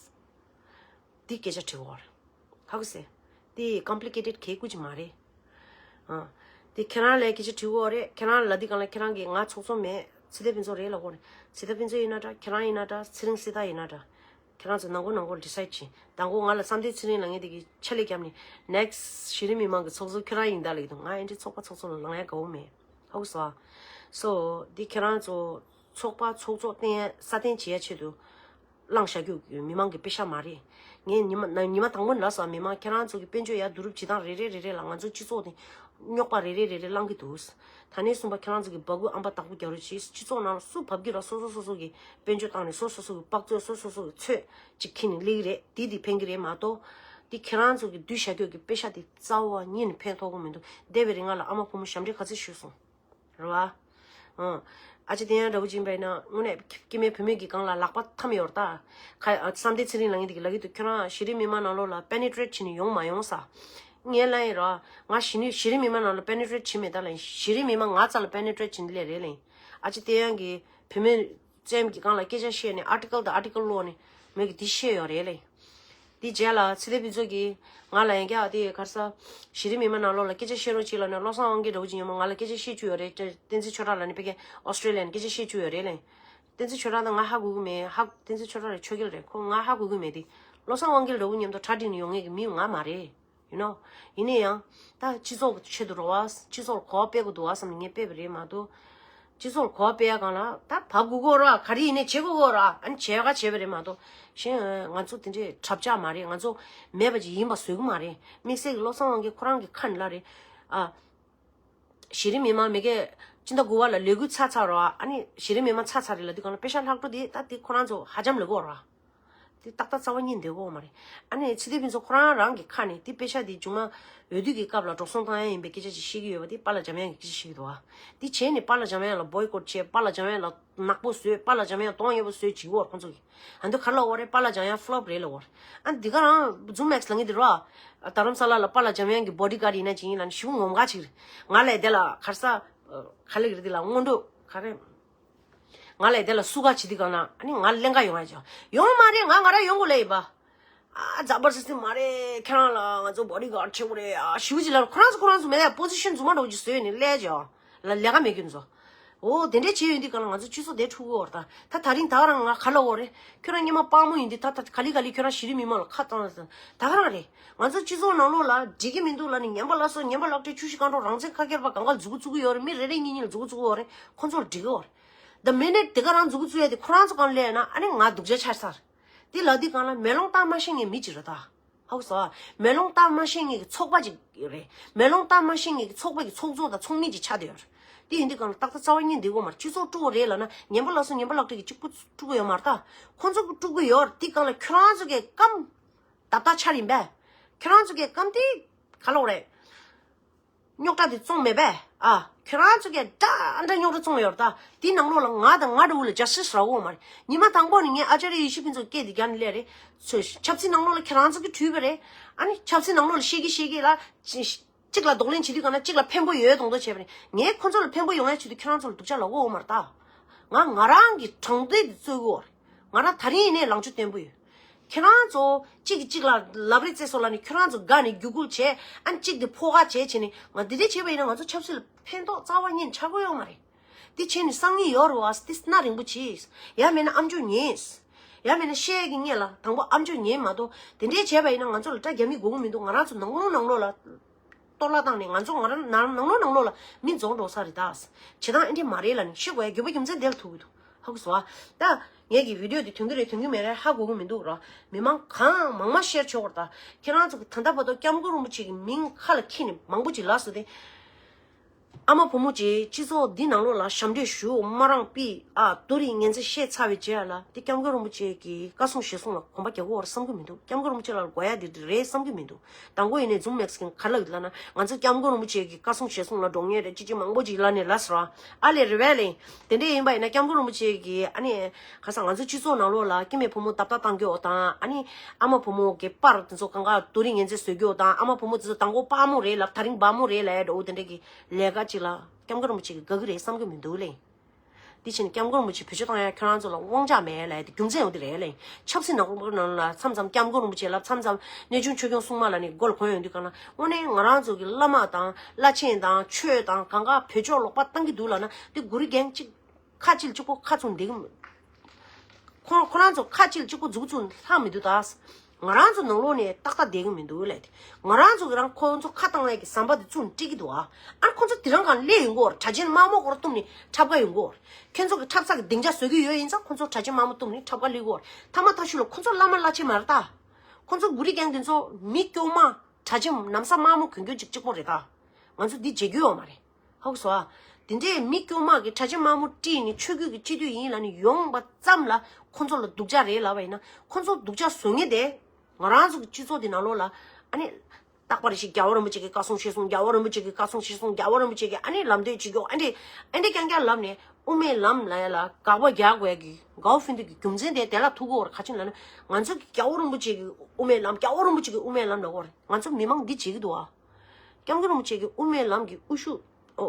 འདི་སྐད་ཆ་དྲི་བ་རེད། ཧ་གོ་སོང་། འདི་ཀོམ་པི་ལི་ཀེ་ཊེཌ་གང་ཡང་ཅིག་མ་རེད། ཨ། འདི་ཁྱེད་རང་ལ་སྐད་ཆ་དྲི་དགོས་རེད། ཁྱེད་རང་ལ་འདི་སྒང་ལ་ཁྱེད་རང་གིས་ང་ཚོགས་གཙོ་མེད། ཚེ་བརྟན་ཕུན་ཚོགས་རེད་ལབ་ཀྱི་ཡོད་རེད། ཚེ་བརྟན་ཕུན་ཚོགས་ཡིན་ན་འདྲ། ཁྱེད་རང་ཡིན་ན་འདྲ། ཚེ་རིང་སྲི་ཐར་ཡིན་ན་འདྲ། ཁྱེད་རང་ཚོ་ནང་ཁུལ་ནང་ཁུལ་ཌི་སའིཌ་བྱེད། མདང་དགོང་ང་ལ་བསམ་གཏན་ཚེ་རིང་ལབ་མཁན་དེ་གིས་ཕྱག་ལས་བརྒྱབ་ནས། ནེག་སི་གཞི་རིམ་མི་མང་གི་ཚོགས་གཙོ་ཁྱེད་རང་ཡིན་ད་ལབ་ཀྱི་འདུག་ང་ཨེ་འདྲའི་ཚོགས་པ་ཚོགས་གཙོ་ལ་ལངས་ཡ་དགའ་བོ་མེད། ཧ་གོ་སོང་ཨ། སོ་འདི་ཁྱེད་རང་ཚོ་ཚོགས་པ་ཚོགས་གཙོ་བསྟེན་ཡ་སྲ་བརྟན་བྱེད་ཡ་ཆེད་དུ་བླངས་བཞག་རྒྱུ་མི་མང་གི་པེ་ཤག་མ་རེད། ངས་ཉི་མ་ན་ཉི་མ་དང་པོ་ནས་ལབ་སོང་། མི་མང་ཁྱེད་རང་ཚོ་གི་དཔལ་འབྱོར་ཡར་བསྡུ་རུབ་བྱེད་སྟངས་རེ་རེ་རེ་རེ་ལ་ང་ཚོའི་སྤྱི་ཚོགས་དེ་རྙོག་པ་རེ་རེ་རེ་རེ་བསླང་གི་འདུག་ད་ནས་བཟུང་པ་ཁྱེད་རང་ཚོ་གི་སྦ་ཁུག་ཨམ་པ་བདག་པོ་རྒྱག་རོགས་གྱིས། སྤྱི་ཚོགས་ནང་ལ་སུ་བབས་ཀྱི་ར་སོ་སོ་སོ་སོ་གི་དཔལ་འབྱོར་བཏང་ནས་སོ་སོ་སོ་གི་དཔག་ཚོད། སོ་སོ་སོ་གི་ཚོད་ཅིག་ཁྱེར་ནས་སླེབས་ཀྱི་རེད། དེ་དེ་ཕན་གྱི་རེད་མ་གཏོགས། དེ་ཁྱེད་རང་ཚོ་གི་བསྡུས་བཞག་རྒྱུ་གི་པེ་ཤག་དེ་རྩ་བ་ཉིད་ནས་ཕན་ཐོགས་ཀྱི་མི་འདུག་འདས་པའི་རིང་ང་ལ་ཨ་མ་བུ་མོ་ཞབས་འདྲེན་ག་ཚོད་ཞུས་སོང་། རེད་བ། ཨ། ཨ་ཅེ་བསྟན་ཡ་འདྲ་བོ་ཅིག་ཡིན་པ་ཡིན་ན་དངོས་གནས་སྐྱེ་དམན་བུད་མེད་ཀྱི་སྒང་ལ་ལག་པ་འཐམ་ཡོད་རེད་ད། ཁ་ཨ། བསམ་གཏན་ཚེ་རིང་ལབ་མཁན་དེ་གིས་ལབ་ཀྱི་འདུག་ཁྱོད་རང་གཞི་རིམ་མི་མང་ནང་ལོགས་ལ་པེ་ནི་ཊི་རེཊ་བྱས་ནས་ཡོང་མ་ཡོང་ས། ངས་ལབ་ཡིན་ར། ང་གཞི་ནས་གཞི་རིམ་མི་མང་ནང་ལ་པེ་ནི་ཊི་རེཊ་བྱས་མེད་ད་ལབ་ཡིན། གཞི་རིམ་མི་མང་ང་རྩ་ལ་པེ་ནི་ཊི་རེཊ་བྱས་ནས་སླེབས་རེད་ལབ་ཡིན། ཨ་ཅེ་བསྟན་ཡ་གིས་བུད་མེད་ཙམ་གྱི་སྒང་ལ་སྐད་ཆ་བཤད་ནས་ཨར་ཊི་ཀལ་དང་ཨར་ཊི་ཀལ་ཀློག་ནས་མོས་ཀྱིས་འདི་བཤད་ཡོད་རེད་ལབ་ཡིན། དེ་རྗེས་ལ་ཚེ་བརྟན་ཕུན་ཚོགས་ཀྱིས་ང་ལ་ཡང་བསྐྱར་དེ་ག་རེ་ཟ། གཞི་རིམ་མི་མང་ནང་ལོགས་ལ་སྐད་ཆ་བཤད་རོགས་གྱིས་ལབ་ནས། བློ་བཟང་དབང་རྒྱལ་འདྲ་བོ་ཅིག་ཡིན་མོད། ང་ལ་སྐད་ཆ་བཤད་བཅུག་ཡོད་རེད། བསྟན་འཛིན་ཆོས་གྲགས་ལབ་ནས་ཕ་གིར་ཨོ་སི་ཊྲེ་ལི་ཡ་ནས་སྐད་ཆ་བཤད་བཅུག་ཡོད་རེད་ལབ། བསྟན་འཛིན་ཆོས་གྲགས་དང་ང་ཧ་གོ་གི་མེད། ཧ། བསྟན་འཛིན་ཆོས་གྲགས་རེད། ཆོས་རྒྱལ་རེད། ཁོ་ང་ཧ་གོ་གི་མེད་དེ། བློ་བཟང་དབང་རྒྱལ་འདྲ་བོ་མཉམ་དུ་གྲ་སྒྲིག་ནས་ཡོང་མཁན་གྱི་མི་ང་མ་རེད། ཡིན་ནོ། ཡིན་ན་ཡང་ད་སྤྱི་ཚོགས་ཀྱི་ཆེད་དུ་རོ་བ། སྤྱི་ཚོགས་ལ་གོ་བ་སྤེལ་དགོས་འདུག་བ་བསམ་ནས་ངས་སྤེལ་བ་རེད་མ་གཏོགས། སྤྱི་ཚོགས་ལ་གོ་བ་སྤེལ་ཡ་གང་ལ་ད་བབ་དགོས་ཀྱི་ཡོད་ར། ག་རེ་ཡིན་ནའི་བྱེད་དགོས་ཀྱི་ཡོད་ར། ཨ་ནི་བྱེད་ཡ་ག་བྱེད་པ་རེད་མ་གཏོགས། གཞན་ང་ཚོ་དེ་འདྲའི་གྲབས་ཆག་མ་རེད། ང་ཚོ་མེད་པ་ཅིག་ཡིན་པ་བཟོ་གི་མ་རེད། དམིགས་བསལ་གྱི་བློ་བཟང་དབང་རྒྱལ་ཁོ་རང་གི་ཁ་ནས་ལབ་རེད། ཨ། གཞི་རིམ་མི་མང་མི་སྒེར་སྤྱི་ཟླ་དགུ་པ་ལ་ལས་འགུལ་ཚར་ཚར་ར། ཨ་ནི་གཞི་རིམ་མི་མང་ཚར་ཚར་རེད་ལབ་དུས་གང་ལ་པེ་ཤག་ལྷག་འཕྲོ་དེ་ད་དེ་ཁོ་རང་ཚོ་ཧ་ཅང་ལས་དགོས་ར། དེ་ཏག་ཏག་རྩ་བ་ཉིད་འདོད་ཀྱི་ཡོད་མ་རེད། ཨ་ནི་ཚེ་བརྟན་ཕུན་ཚོགས་ཁོ་རང་རང་གི་ཁ་ནས་དེ་པེ་ཤག་དེ་མཇུག་མ་འོས་བསྡུ་གི་སྐབས་ལ་འགྲོ་སོང་བཏང་ཡ་ཡིན་པའི་སྐད་ཆ་ཅིག་བཤད་ཀྱི་ཡོད་པ་དེ་པཱ་ལགས་འཇམ་དབྱངས་ཀྱི་སྐད་ཆ་བཤད་ཀྱི་འདུག་ཨ། དེ་བྱས་ནས་པཱ་ལགས་འཇམ་དབྱངས་ལ་བོའི་ཀོཊ་བྱས། པཱ་ལགས་འཇམ་དབྱངས་ལ་ནག་པོ་བཟོས། པཱ་ལགས་འཇམ་དབྱངས་གདོང་ཡོད་པོ་བཟོས་བྱེད་ཀྱི་ཡོད་རེད་ཁོང་ཚོ་གིས། ཨ་འདི་ག་རེ་ལབ་ཡོད་རེད། པཱ་ལགས་འཇམ་དབྱངས་ཕི་ལོབ་རེད་ལབ་ཡོད་རེད། ཨ་འདི་ག་རང་ཛུམ་མེག་སི་ལབ་མཁན་དེ་རེད་བ། རྡ་རམ་ས་ལ་ལ་པཱ་ལགས་འཇམ་དབྱངས་ཀྱི་བོ་ཌི་གཱཌ་ཡིན་ན་ཅིག་ཡིན་ལབ་ནས་ཞེ་པོ་ངོམ་ཁ་ཅིག་རེད། ང་ལ་དེ་ལ་ག་རེ་ཟ། ག་ལེ་གི་རེད། དེ་ལ་སྔོན་འགྲོ་ག་རེ། ང་ལ་དེ་ལ་སུ་ག་བྱེད་དུས་གང་ན་ཨ་ནི་ང་ལེན་ག་ཡོང་ཡ་ཅིག་ཡོང་མ་རེད། ང་ང་རང་ཡོང་དགོས་ལབ་ཡིན་པ། ཨ་ཛ་བར་སི་སི་མ་རེད། ཁྱེད་རང་ལ་ང་ཚོ་བོ་ཌི་གཱཌ་བྱེད་དགོས་རེད། ཨ་ཞེ་པོ་ཅིག་ལབ། ཁོ་རང་ཚོ་ཁོ་རང་ཚོ་མེད་ཡ་པོ་ཟི་ཤན་རྫུན་མ་འདྲ་བོ་ཅིག་བཟོས་ནས་སླེབས་ཀྱི་ཡོད་ལ། ལས་ཀ་མེད་ཁྱོད་ཚོ། འོ་དེ་འདྲས་བྱས་ཡོང་དུས་གང་ལ་ང་ཚོ་སྤྱི་ཚོགས་དེ་འཁྲུག་གི་ཡོད་རེད་ད། ད་ད་རིང་ད་ག་རང་ང་ག་ལབ་ཡོད་རེད། ཁྱོད་རང་སྔོན་མ་དཔའ་མོ་ཡིན་དུས་ད་ད་ག་ལེ་ག་ལེ་ཁྱོད་རང་གཞི་རིམ་མི་མང་ལ་ཁ་བཏང་ད་ག་རང་རེད། ང་ཚོ་སྤྱི་ཚོགས་ནང་ལོགས་ལ་འགྲིག་གི་མི་འདུག་ལབ་ནས་ངན་པ་ལ་སོགས་ངན་པ་ལག་སྤྲད། ཆུ་བཞི་སྒང་དྲུག་རང་བཙན་ཁ་སྐྱེར་པ་གང་ག་མཛུ་གུ་བཙུགས་ཀྱི་ཡོད་རེད། མི་རེ་རེ་གཉིས་གཉིས་ལ་མཛུ་གུ་བཙུགས་ཀྱི་ཡོད་རེད། ཁོ་ཚོར་འགྲིག་གི་ཡོད་རེད། The minute་དེ་ག་རང་མཛུ་གུ་བཙུགས་ཡ་དེ་ཁོ་རང་ཚོ་གང་སླེབས་ན་ཨ་ནི་ང་སྡུག་ཅག་ཆགས་ཚར། དེ་ལབ་དུས་གང་ལ་མེ་ལོང་ལྟ་མ་ཤེས་མཁན་མི་ཅིག་རེད་ད། ཧ་གོ་སོང་ཨ། མེ་ལོང་ལྟ་མ་ཤེས་མཁན་གྱི་ཚོགས་པ་ཅིག་རེད། མེ་ལོང་ལྟ་མ་ཤེས་མཁན་གྱི་ཚོགས་པ་གི་ཚོགས་གཙོ་དང་ཚོགས་མི་ཅིག་ཆགས་བསྡད་ཡོད་རེད། དེ་ཡིན་དུས་གང་ལ་ཏག་ཏག་རྩ་བ་ཉིད་འདི་དགོས་མ་རེད། སྤྱི་ཚོགས་དཀྲུག་པ་རེད་ལབ་ན་ངན་པ་ལ་སོགས་ངན་པ་ལག་སྤྲད་ཀྱི་གཅིག་པུ་དཀྲུག་གི་ཡོད་མ་རེད་ད། ཁོང་ཚོ་གིས་དཀྲུག་གི་ཡོད་རེད། དེ་གང་ལ་ཁྱོད་རང་ཚོ་གིས་སྐམ་བརྡབ་ཐག་ཆར་ཡིན་པས། ཁྱོད་རང་ཚོ་གིས་སྐམ་དེ་ག་ལོག་རེད། རྙོག་དྲ་དེ་བཙོང་མེད་པས། ཨ། ཁྱོད་རང་ཚོ་གིས་འདྲ་འདྲ་རྙོག་དྲ་བཙོང་ཡོད་རེད་ད། དེའི་ནང་ལོགས་ལ་ང་དང་ང་འདྲ་བོ་ལ་ཇ་སི་ཊི་སི་རག་གི་ཡོད་མ་རེད། ཉི་མ་དང་པོ་ནས་ངས་ཨ་ཅཱརྱ་ཡེ་ཤེས་ཕུན་ཚོགས་སྐད་དེ་རྒྱག་ནས་སླེབས་རེད། ཚོས་ཆབ་སྲིད་ནང་ལོགས་ལ་ཁྱེད་རང་ཚོ་གིས་བྲིས་པ་རེད། ཨ་ནི་ཆབ་སྲིད་ནང་ལོགས་ལ་བཤད་ཀྱི་བཤད་ཀྱི་ལ། གཅིག་ལ་གདོང་ལེན་བྱེད་དུས་གང་ན་གཅིག་ལ་ཕན་པོ་ཡོད་མདོག་མདོག་བྱས་པ་རེད། ངས་ཁོ་ཚོ་ལ་ཕན་པོ་ཡོང་ཡ་བྱེད་དུས་ཁྱེད་རང་ཚོ་ལ་སྡུག་ཅག་ལབ་ཀྱི་ཡོད་མ་རེད་ད། ང་ང་རང་གི་དྲང་བདེན་དེ་རྩོད་ཀྱི་ཡོད་རེད། ང་རང་ད་རིང་ཡིན་ནའི་ལངས་ཕྱོགས་བརྟན་པོ་ཡོད། ཁྱེད་རང་ཚོ་གཅིག་གིས་གཅིག་ལ་ལབ་རེས་རྩེད་སོང་ལབ་ནས་ཁྱོད་རང་ཚོ་དགའ་ནས་རྒྱུ་སྐུལ་བྱས། ཨ་ནི་གཅིག་དེ་ཕོ་ཁ་བྱས་བྱས་ནས་ང་འདི་འདྲས་བྱས་པ་ཡིན་ན་ང་ཚོ་ཆབ་སྲིད་ལ་ཕན་ཐོགས་རྩ་བ་ཉིད་ནས་ཆགས་ཀྱི་ཡོད་མ་རེད། འདི་བྱས་ནས་སང་ཉིན་ཡོད་རེད་བ། འདི་སྣ་རིང་པོ་བྱས། ཡང་མིན་ན་ཨམ་ཅོག་ཉན། ཡང་མིན་ན་བཤད་ཀྱི་ཉན་ལ་དང་པོ་ཨམ་ཅོག་ཉན་མ་གཏོགས་དེ་འདྲས་བྱས་པ་ཡིན་ན་ང་ཚོ་ལ་སྐྲ་རྒྱ་མི་དགོས་ཀྱི་མི་འདུག་ང་རང་ཚོ་ནང་ལོགས་ནང་ལོགས་ལ། གཏོར་བརླག་བཏང་ནས་ང་ཚོ་ང་རང་ནང་ནང་ལོགས་ནང་ལོགས་ལ་མི་རྫོགས་འགྲོ་ས་རེད་ད། བྱེད་སྟངས་ཨེ་འདྲས་མ་རེད་ལབ་ནས་ཤེས་དགོས་ཡ་དགོས་པ་རྒྱུ་མཚན་དེ་ལ་ཐུག་གི་འདུག་ཧ་གོ་སོང་ཨ། ད་ངས་ཀྱི་བི་ཌིའོ་དེ་ཐོན་གྱི་རེད་ཐོན་གྱི་མེད་རེད་ཧ་གོ་གི་མི་འདུག་ར། མི་མང་གང་མང་མང་ཤེར་ཆོག་གི་རེད་ད། ཁྱེད་རང་ཚོ་གི་ད་ལྟ་བར་དུ་སྐྱབས་མགོན་རིན་པོ་ཆེ་གི་མིང་ཁ་ལ་འཁྱེར་ནས་མང་པོ་ཅིག་ལབ་སོང་སྟེ། ཨ་མ་བུ་མོ་ཅིག་སྤྱི་ཚོགས་འདི་ནང་ལོགས་ལ་ཞབས་འདྲེན་ཞུ་མ་རང་པི་ཨ་དོ་རིང་ངན་ཚེ་བཤད་ཚར་བའི་རྗེས་ལ་དེ་སྐྱབས་མགོན་རིན་པོ་ཆེ་གི་བཀའ་གསུང་ཞལ་གསུང་ལ་གོམ་པ་རྒྱག་གི་ཡོད་རེད་བསམ་གྱི་མི་འདུག་སྐྱབས་མགོན་རིན་པོ་ཆེ་ལ་དགོས་ཡ་དེ་རེད་བསམ་གྱི་མི་འདུག་དང་པོ་ཡིན་ནའི་ཛུམ་མེག་སི་གིས་ག་རེ་ལབ་ཀྱི་ལབ་ན་ང་ཚོ་སྐྱབས་མགོན་རིན་པོ་ཆེ་གི་བཀའ་གསུང་ཞལ་གསུང་ལ་འགྲོ་མཁན་རེད་ཅི་ཅི་མང་པོ་ཅིག་ལབ་ནས་ལབ་སོང་ར། ཨ་ལས་རེད་བས་ལས། དེ་འདྲས་ཡིན་པ་ཡིན་ན་སྐྱབས་མགོན་རིན་པོ་ཆེ་གི་ཨ་ནི་ཁ་སང་ང་ཚོ་སྤྱི་ཚོགས་ནང་ལོགས་ལ་སྐྱེ་དམན་བུ་མོ་ཏག་ཏག་བཏང་རྒྱུ་དང་ཨ་ནི་ཨ་མ་བུ་མོ་གི་པར་དེ་ཚོ་གང་ག་དོ་རིང་ངན་ཚེ་བཟོ་རྒྱུ་དང་ཨ་མ་བུ་མོ་དེ་ཚོ་དང་པོ་དཔའ་མོ་རེད་ལབ་ད་རིང་སྦ་མོ་རེད་ལབ་ཡ་འདྲ་བོ་དེ་འདྲས་ཀྱི་ལས་ཀ་ཅིག་ལ་སྐྱབས་མགོན་རིན་པོ་ཆེ་གི་དགའ་གི་རེད་བསམ་གི་མི་འདུག་ལེ། དེ་བྱས་ནས་སྐྱབས་མགོན་རིན་པོ་ཆེ་བེད་སྤྱོད་བཏང་ཡ་ཁྱོད་རང་ཚོ་ལ་དབང་ཆ་མེད་ལབ་ཡ་དེ་རྒྱུ་མཚན་ཡོད་དེ་རེད་ལེ། ཆབ་སྲིད་ནང་ལོགས་ལ་མཚམས་མཚམས་སྐྱབས་མགོན་རིན་པོ་ཆེ་ལབ་མཚམས་མཚམས་གནས་ཆུང་ཆོས་སྐྱོང་སྲུང་མ་ལབ་ནས་མགོ་ལ་གོན་ཡོང་དུས་གང་ན་དངོས་གནས་ང་རང་ཚོ་གི་བླ་མ་དང་བླ་ཆེན་དང་ཆོས་དང་གང་ག་བེད་སྤྱོད་ལོག་པ་བཏང་གི་འདུག་ལབ་ན་དེ་གུ་རི་རྒན་གཅིག་ཁ་གཅིག་གཅིག་པོ་ཁ་ཚུགས་འདེགས་གི་མི། ཁོ་ཁོ་རང་ཚོ་ཁ་གཅིག་གཅིག་པོ་མཛུབ་ཚུགས་ལྷག་མི་འདུག་ད། ང་རང་ཚོ་ནང་ལོགས་ནས་ཏག་ཏག་བསྡད་གི་མི་འདུག་ལབ་དེ། ང་རང་ཚོ་གི་རང་ཁོ་ཚོ་ཁ་བཏང་ཡས་ཀྱི་ཟམ་པ་དེ་བཙུགས་ནས་སྤྲད་ཀྱི་འདུག་ཨ། ཨ་ཁོ་ཚོ་དེ་རང་གང་སླེབས་ཡོང་གི་ཡོད་རེད། གྲྭ་ཆེན་དམར་མོ་སྐོར་བཏུམས་ནས་འཁྲབ་ག་ཡོང་གི་ཡོད་རེད། ཁྱོད་ཚོ་གི་འཁྲབ་ས་གི་སྡིངས་ཆ་བཟོ་གི་ཡོད་ཡིན་ཙང་ཁོ་ཚོ་གྲྭ་ཆེན་དམར་མོ་བཏུམས་ནས་འཁྲབ་ག་སླེབས་ཀྱི་ཡོད་རེད། ཐ་མ་ཐག་ཆོད་ལ་ཁོ་ཚོ་བླ་མ་བླ་ཆེན་མ་རེད་ད། ཁོ་ཚོ་གུ་རི་རྒན་དེ་ཚོ་མི་སྐྱོ་མ་གྲྭ་ཆེན་ནམ་བཟའ་དམར་མོ་གྱོན་གྱོན་ཅིག་གཅིག་པོ་རེད་ད། ང་ཚོ་འདི་བརྗེད་རྒྱུ་ཡོད་མ་རེད། ཧ་གོ་སོང་ཨ། དེ་འདྲའི་མི་དཀྱུས་མ་གི་གྲྭ་ཆེན་དམར་མོ་བཀྲིས་ནས་ཆོས་བརྒྱུད་ཀྱི་སྤྱི་འཐུས་ཡིན་ལབ་ནས་ཡོང་བ་ཙམ་ལ་ཁོ་ཚོ་ལ་སྡུག་ཅག་རེད་ལབ་པ་ཡིན་ན་ཁོ་ཚོ་སྡུག་ཅག་བཟོ་མཁན་དེ་ང་རང་ཚོ་གི་སྤྱི་ཚོགས་འདི་ནང་ལོགས་ལ་ཨ་ནི་རྟག་པར་ཞིག་རྒྱལ་བ་རིན་པོ་ཆེ་གི་བཀའ་གསུང་ཞལ་གསུང་རྒྱལ་བ་རིན་པོ་ཆེ་གི་བཀའ་གསུང་ཞལ་གསུང་རྒྱལ་བ་རིན་པོ་ཆེ་གི་ཨ་ནི་ལམ་སྟོན་བྱེད་རྒྱུ་ཨ་འདྲས་ཨ་འདྲས་རྐྱང་རྐྱང་ལབ་ནས་དབུ་མའི་ལམ་ལབ་ཡ་ལ་དགག་པ་རྒྱག་དགོས་ཡ་གི་དགའ་བོ་ཕན་བདེ་གི་རྒྱུ་མཚན་དེ་དེ་ལ་ཐུག་གི་ཡོད་རེད། ག་ཅི་ལབ་ན་ང་ཚོ་གི་རྒྱལ་བ་རིན་པོ་ཆེ་གི་དབུ་མའི་ལམ་རྒྱལ་བ་རིན་པོ་ཆེ་གི་དབུ་མའི་ལམ་ལབ་ཀྱི་ཡོད་རེད། ང་ཚོ་མི་མང་འདི་བྱེད་ཀྱི་འདུག་ཨ། སྐྱབས་མགོན་རིན་པོ་ཆེ་གི་དབུ་མའི་ལམ་གྱི་དབུ་བཞུགས་ཨོ་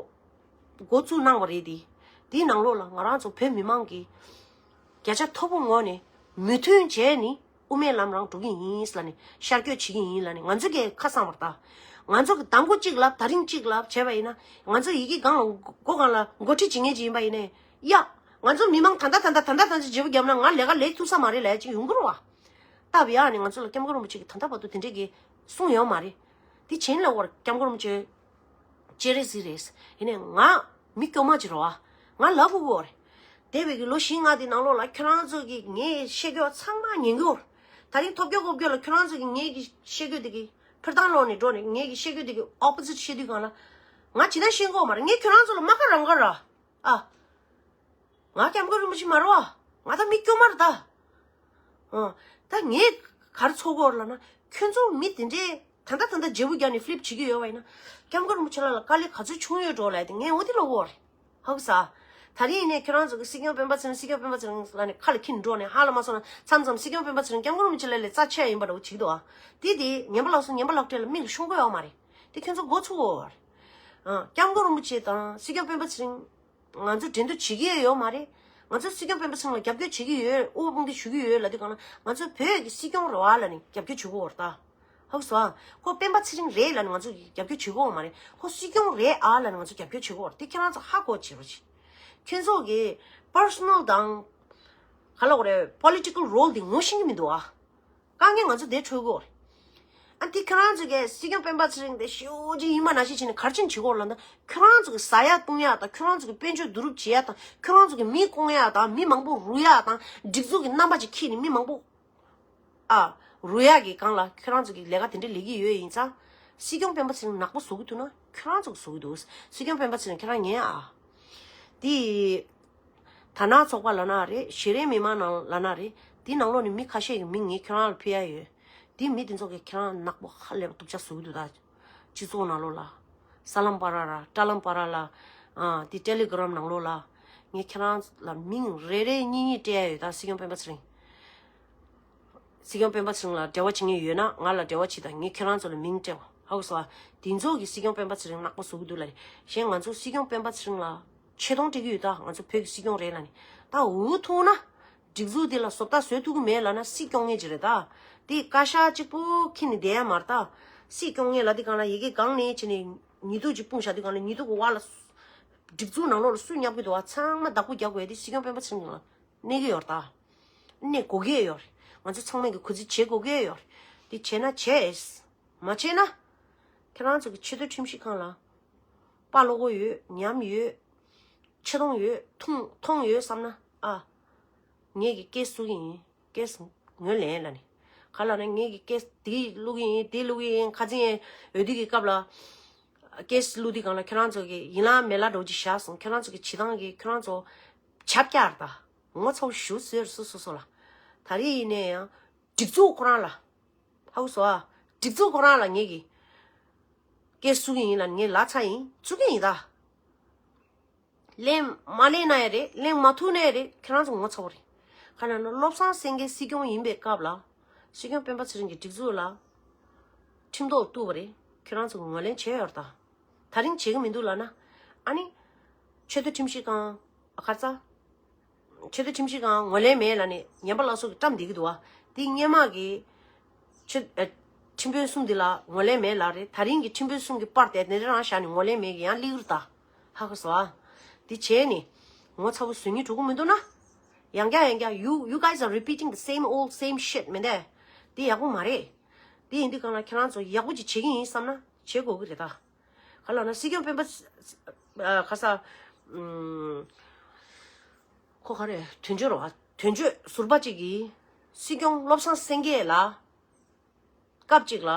འགོ་བཙུགས་གནང་བ་རེད་དེ། དེའི་ནང་ལོགས་ལ་ང་རང་ཚོ་བོད་མི་མང་གིས་བརྒྱ་ཆ་མཐོ་པོ་ངོས་ནས་མོས་མཐུན་བྱས་ནས་དབུ་མའི་ལམ་རང་འགྲོ་གི་ཡིན་ལབ་ནས་ཤར་བསྐྱོད་བྱེད་ཀྱི་ཡིན་ལབ་ནས་ང་ཚོ་གིས་ཁ་གསང་བར་ད། ང་ཚོ་གི་དང་པོ་གཅིག་ལབ་ད་རིང་གཅིག་ལབ་བྱས་པ་ཡིན་ན་ང་ཚོ་ཡི་གེ་སྒང་ལ་མགོ་སྒང་ལ་མགོ་ཁྲིད་བྱེད་མཁན་ཅིག་ཡིན་པ་ཡིན་ནའི་ཡ། ང་ཚོ་མི་མང་ད་ལྟ་ད་ལྟ་ད་ལྟ་ད་ལྟ་བརྗེ་པོ་བརྒྱབ་ན་ང་ལས་ཀ་ལས་ཐུབ་ས་མ་རེད་ལབ་ཡ་ཅིག་ཡོང་གི་རེད་བ། སྟབས་ཡག་ནས་ང་ཚོ་ལ་སྐྱབས་མགོན་རིན་པོ་ཆེ་གིས་ད་ལྟ་བར་དུ་དེ་འདྲས་ཀྱི་གསུངས་ཡོད་མ་རེད། དེ་བྱིན་ལ་བར་སྐྱབས་མགོན་རིན་པོ་ཆེ་ཅེ་རེ་ཟི་རེད། ཡིན་ནའི་ང་མི་སྐྱོ་མ་ཅིག་རོ་ཨ། ང་ལབ་དགོས་རེད། འདས་པའི་གི་ལོ་བཞི་ལྔ་དེ་ནང་ལོགས་ལ་ཁྱོད་རང་ཚོ་གིས་ངས་བཤད་རྒྱུ་ཚང་མ་ཉན་གི་ཡོད་རེད། ད་རིང་ཐོབ་རྒྱག་གོ་རྒྱུ་ལ་ཁྱོད་རང་ཚོ་གིས་ངས་གི་བཤད་རྒྱུ་དེ་གི་ཕིར་ཐང་ལོག་ནས་འགྲོ་ནས་ངས་གི་བཤད་རྒྱུ་དེ་གི་ཨོ་པོ་ཟིཊ་བཤད་དུས་གང་ལ། ང་ཇི་ལྟར་ཤེས་གོ་མ་རེད། ངས་ཁྱོད་རང་ཚོ་ལ་མ་ཁ་རང་ག་ར། ཨ། ང་སྐྱབས་མགོན་རིན་པོ་ཆེ་མ་རེད་བ། ང་ད་མི་སྐྱོ་མ་རེད་ད། ཨ། ད་ངས་ག་རེ་ཚོར་གོ་རེད་ལབ་ན། ཁྱོད་ཚོ་མི་དེ་འདྲའི་ད་ལྟ་ད་ལྟ་བརྗེ་པོ་རྒྱག་ནས་ཕི་ལིབ་བྱེད་ཀྱི་ཡོད་པ་ཡིན་ན། སྐྱབས་མགོན་རིན་པོ་ཆེ་ལགས་ལ་དཀའ་ལས་ག་ཚོད་བྱུང་ཡོད་འགྲོ་ལབ་དེ་ངས་འོ་དེ་ལབ་གོ་རེད། ཧ་གོ་སོང་། ད་རིང་ཡིན་ནའི་ཁྱོད་རང་ཚོ་གི་སྲིད་སྐྱོང་སྤེན་པ་ཚེ་རིང་། སྲིད་སྐྱོང་སྤེན་པ་ཚེ་རིང་ལབ་ནས་ཁ་ལ་འཁྱེར་འགྲོ་ནས་ཧ་ལས་མ་སོང་ན་མཚམས་མཚམས་སྲིད་སྐྱོང་སྤེན་པ་ཚེ་རིང་སྐྱབས་མགོན་རིན་པོ་ཆེ་ལགས་ལས་རྩ་ཆེ་ཡིན་པ་འདྲ་བོ་བྱེད་ཀྱི་འདུག་ཨ། དེ་དེ་ངན་པ་ལགས་སོ་ངན་པ་ལགས་འཕྲལ་ལ་མིག་ལ་ཤོང་གི་ཡོད་མ་རེད། དེ་ཁྱོད་ཚོ་མགོ་ཚོས་གོ་རེད། ཨ། སྐྱབས་མགོན་རིན་པོ་ཆེ་དང་སྲིད་སྐྱོང་སྤེན་པ་ཚེ་རིང་ང་ཚོ་འགྲན་བསྡུར་བྱེད་ཀྱི་ཡོད་མ་རེད། ང་ཚོ་སྲིད་སྐྱོང་སྤེན་པ་ཚེ་རིང་ལ་རྒྱབ་སྐྱོར་བྱེད་ཀྱི་ཡོད། དབུ་དཔུང་སྡེ་ཞུ་གི་ཡོད་ལབ་དུས་གང་ལ་ང་ཚོ་བོད་ཀྱི་སྲིད་སྐྱོང་རེད་བ་ལབ་ནས་རྒྱབ་སྐྱོར་བྱེད་དགོས་རེད་ད། ཧ་གོ་སོང་ཨ། ཁོ་སྤེན་པ་ཚེ་རིང་རེད་ལབ་ནས་ང་ཚོ་རྒྱབ་སྐྱོར་བྱེད་དགོས་མ་རེད། ཁོ་སྲིད་སྐྱོང་རེད་ཨ་ལབ་ནས་ང་ཚོ་རྒྱབ་སྐྱོར་བྱེད་དགོས་རེད། དེ་ཁྱེད་རང་ཚོ་ཧ་གོ་བྱེད་རོགས་བྱེད། ཁྱེད་ཚོ་གི་པར་སོ་ནལ་དང་། ག་ལབ་དགོས་རེད། པོ་ལི་ཊི་ཀལ་རོལ་དེ་ངོ་ཤེས་ཀྱི་མི་འདུག་ཨ། དཀའ་ངལ་ང་ཚོ་དེ་འཕྲོད་དགོས་རེད། ཨ་འདི་ཁྱོད་རང་ཚོ་གིས་སྲིད་སྐྱོང་སྤེན་པ་ཚེ་རིང་དེ་ཞེ་པོ་ཅིག་ཡིན་པ་ནང་བཞིན་བྱས་ནས་ག་རེ་བྱས་ནས་བྱེད་དགོས་རེད་ལབ་ན། ཁྱོད་རང་ཚོ་གི་ཟ་ཡག་བཏུང་ཡག་དང་། ཁྱོད་རང་ཚོ་གི་དཔལ་འབྱོར་བསྡུ་རུབ་བྱེད་ཡག་དང་། ཁྱོད་རང་ཚོ་གི་མི་བཀོང་ཡག་དང་། མི་མང་པོ་རུལ་ཡག་དང་། སྒྲིག་འཛུགས་ཀྱི་རྣམ་པ་ཅིག་འཁྱེར་ནས་མི་མང་པོ། ཨ། རུལ་ཡག་གི་སྒང་ལ་ཁྱོད་རང་ཚོ་གི་ལས་ཀ་དེ་འདྲ་ལས་ཀྱི་ཡོད་ཡིན་ཙང་། སྲིད་སྐྱོང་སྤེན་པ་ཚེ་རིང་ནག་པོ་བཟོ་གི་འདུག་ན་ཁྱོད་རང་ཚོ་གི་བཟོ་གི་འདུག་སྲིད་སྐྱོང་སྤེན་པ་ཚེ་རིང་ཁྱེད་རང་ཉན་ཨ། དེ། དར་ནག་ཚོགས་པ་ལབ་ན་རེད། གཞི་རིམ་མི་མང་ནང་ལབ་ན་རེད། དེ་ནང་ལོགས་ནས་མི་ཁ་ཤས་ཀྱི་མིང་ངས་ཁྱོད་རང་ལ་ཕུལ་ཡ་ཡོད། དེ་མི་དེ་ཚོ་གིས་ཁྱེད་རང་ནག་པོ་ཧ་ལས་པ་སྡུག་ཅག་བཟོ་གི་འདུག་ད། སྤྱི་ཚོགས་ནང་ལོགས་ལ། གསར་ལམ་བར་ལ། དྲ་ལམ་བར་ལ། ཨ། དེ་ཊེ་ལི་གྷི་རམ་ནང་ལོགས་ལ། ངས་ཁྱེད་རང་ལ་མིང་རེ་རེ་གཉིས་གཉིས་སྤྲད་ཡ་ཡོད་ད། སྲིད་སྐྱོང་སྤེན་པ་ཚེ་རིང་། སྲིད་སྐྱོང་སྤེན་པ་ཚེ་རིང་ལ་འབྲེལ་བ་བྱེད་མཁན་ཡོད་ན་ང་ལ་འབྲེལ་བ་བྱེད་དང་། ངས་ཁྱེད་རང་ཚོ་ལ་མིང་སྤྲད་པ་ཧ་གོ་སོང་ཨ། དེ་ཚོ་གིས་སྲིད་སྐྱོང་སྤེན་པ་ཚེ་རིང་ནག་པོ་བཟོ་གི་འདུག་ལབ་རེད། གཞན་ང་ཚོ་སྲིད་སྐྱོང་སྤེན་པ་ཚེ་རིང་ལ་ཆེ་མཐོང་སྤྲད་ཀྱི་ཡོད་ད། ང་ཚོ་བོད་ཀྱི་སྲིད་སྐྱོང་རེད་ལབ་ནས། ད་འུ་ཐུག་ན་སྒྲིག་འཛུགས་འདི་ལ་བཟོ་ལྟ་བཟོ་ཐུབ་ཀྱི་མེད་ལབ་ན་སྲིད་སྐྱོང་མཁན་ཅིག་རེད་ད། དེ་བཀའ་ཤག་གཅིག་པུ་འཁྱེར་ནས་བསྡད་ཡ་མ་རེད་ད། སྲིད་སྐྱོང་མཁན་ལབ་དུས་གང་ལ་ཡ་གི་སྒང་ནས་བྱས་ནས་ཉེས་འཛུགས་ཅིག་སྤུངས་བཞག་དུས་གང་ལ་ཉེས་འཛུགས་ཀྱི་བར་ལ་སྒྲིག་འཛུགས་ནང་ལོགས་ལ་སུ་བསྙབ་ཀྱི་འདུག་བ་ཚང་མ་བདག་པོ་རྒྱག་དགོས་ཡ་དེ་སྲིད་སྐྱོང་སྤེན་པ་ཚེ་རིང་ལ་གནས་ཀྱི་ཡོད་རེད་ད། གནས་དགོས་ཀྱི་ཡོད་རེད། ང་ཚོ་ཚང་མས་ཀྱི་གུས་བརྩི་བྱེད་དགོས་ཀྱི་ཡོད་རེད། དེ་བྱས་ན་བྱས། མ་བྱས་ན། ཁྱེད་རང་ཚོ་གི་ཆེས་མཐོའི་ཁྲིམས་ཞིབ་ཁང་ལ་དཔའ་བློ་ཁོག་ཡོད། ཉམས་ཡོད། ཆེ་མཐོང་ཡོད། མཐོང་མཐོང་ཡོད་བསམ་ན་ཨ། ངེད་ཀྱི་ཀེ་སི་བཙུགས་ཀྱི་ཡིན། ཀེ་སི་ངོས་ལེན་ལབ་ནས། ག་ལབ་ན་ངེད་ཀྱི་ཀེ་སི་དེ་བླུག་གི་ཡིན། དེ་བླུག་གི་ཡིན། ཁ་སང་འོས་བསྡུ་གི་སྐབས་ལ་ཀེ་སི་བླུག་དུས་སྒང་ལ་ཁྱེད་རང་ཚོ་གི་ཡིན་ལ་མེད་ལ་འདྲ་བོ་ཅིག་བཞག་སོང་། ཁྱེད་རང་ཚོ་གི་བྱེད་སྟངས་ཀྱིས་ཁྱེད་རང་ཚོ་ཆབ་བཀྱག་རེད་ད། ངོ་ཚ་བོ་ཞེ་པོ་བཟོས་རེད་སོ་སོ་སོ་ལ། ད་རེས་ཡིན་ནའི་ཡང་སྒྲིག་འཛུགས་ཁོ་རང་ལ། ཧ་གོ་སོང་ཨ། སྒྲིག་འཛུགས་ཁོ་རང་ལ་ངེད་ཀྱིས་ཀེ་སི་བཙུགས་ཀྱི་ཡིན་ལབ་ནས་ངས་ལབ་ཚར་ཡིན། བཙུགས་ཀྱི་ཡིན་ད། ལེན་མ་ལེན་ན་ཡང་རེད། ལེན་མ་ཐུབ་ན་ཡང་རེད། ཁྱེད་རང་ཚོ་ངོ་ཚ་བོ་རེད། ག་ལབ་ན་བློ་བཟང་སེང་གེ་སྲིད་སྐྱོང་ཡིན་པའི་སྐབས་ལ། སྲིད་སྐྱོང་སྤེན་པ་ཚེ་རིང་གི་སྒྲིག་འཛུགས་ལ་ཁྲིམས་ཐོག་གཏུགས་པ་རེད། ཁྱེད་རང་ཚོ་ངོས་ལེན་བྱས་ཡོད་རེད་ད། ད་རིང་བྱེད་ཀྱི་མི་འདུག་ལབ་ན། ཨ་ནི། ཆེས་མཐོའི་ཁྲིམས་ཞིབ་ཁང་། ཨ། ཁ་ཚ། ཆེས་མཐོའི་ཁྲིམས་ཞིབ་ཁང་ངོས་ལེན་མེད་ལབ་ནས་ངན་པ་ལགས་ཚོ་གིས་བཀྲམ་བསྡད་ཀྱི་འདུག་བ། དེ་སྔོན་མ་གི་ཆེ་ཨ། ཁྲིམས་དཔོན་གསུམ་འདི་ལ་ངོས་ལེན་མེད་ལབ་རེད། ད་རིང་གི་ཁྲིམས་དཔོན་གསུམ་གྱི་པར་དེ་དེ་རང་བཞག་ནས་ངོས་ལེན་མེད་གི་ཡང་སླེབས་ཀྱི་རེད་ད། ཧ་གོ་སོང་ཨ། འདི་བྱས་ནས་ངོ་ཚ་བོ་བཟོ་སྙིང་བྲོ་གི་མི་འདུག་ན། ཡང་བསྐྱར་ཡང་བསྐྱར། you you guys are repeating the same old same shit མེད་དེ། འདི་ཡག་པོ་མ་རེད། འདི་ཡིན་དུས་གང་ལ་ཁྱེད་རང་ཚོ་ཡག་པོ་ཅིག་བྱེད་ཀྱི་ཡིན་བསམ་ན་བྱེད་དགོས་ཀྱི་རེད་ད། ག་ལབ་ན་སྲིད་སྐྱོང་སྤེན་པ། ཨ། ཁ་ས། ཨུམ། ཁོ་ག་རེ་དོན་གཅོད་རོ། དོན་གཅོད་ཟུར་པ་གཅིག་གིས་སྲིད་སྐྱོང་བློ་བཟང་སེང་གེ་ལ་སྐབས་གཅིག་ལ་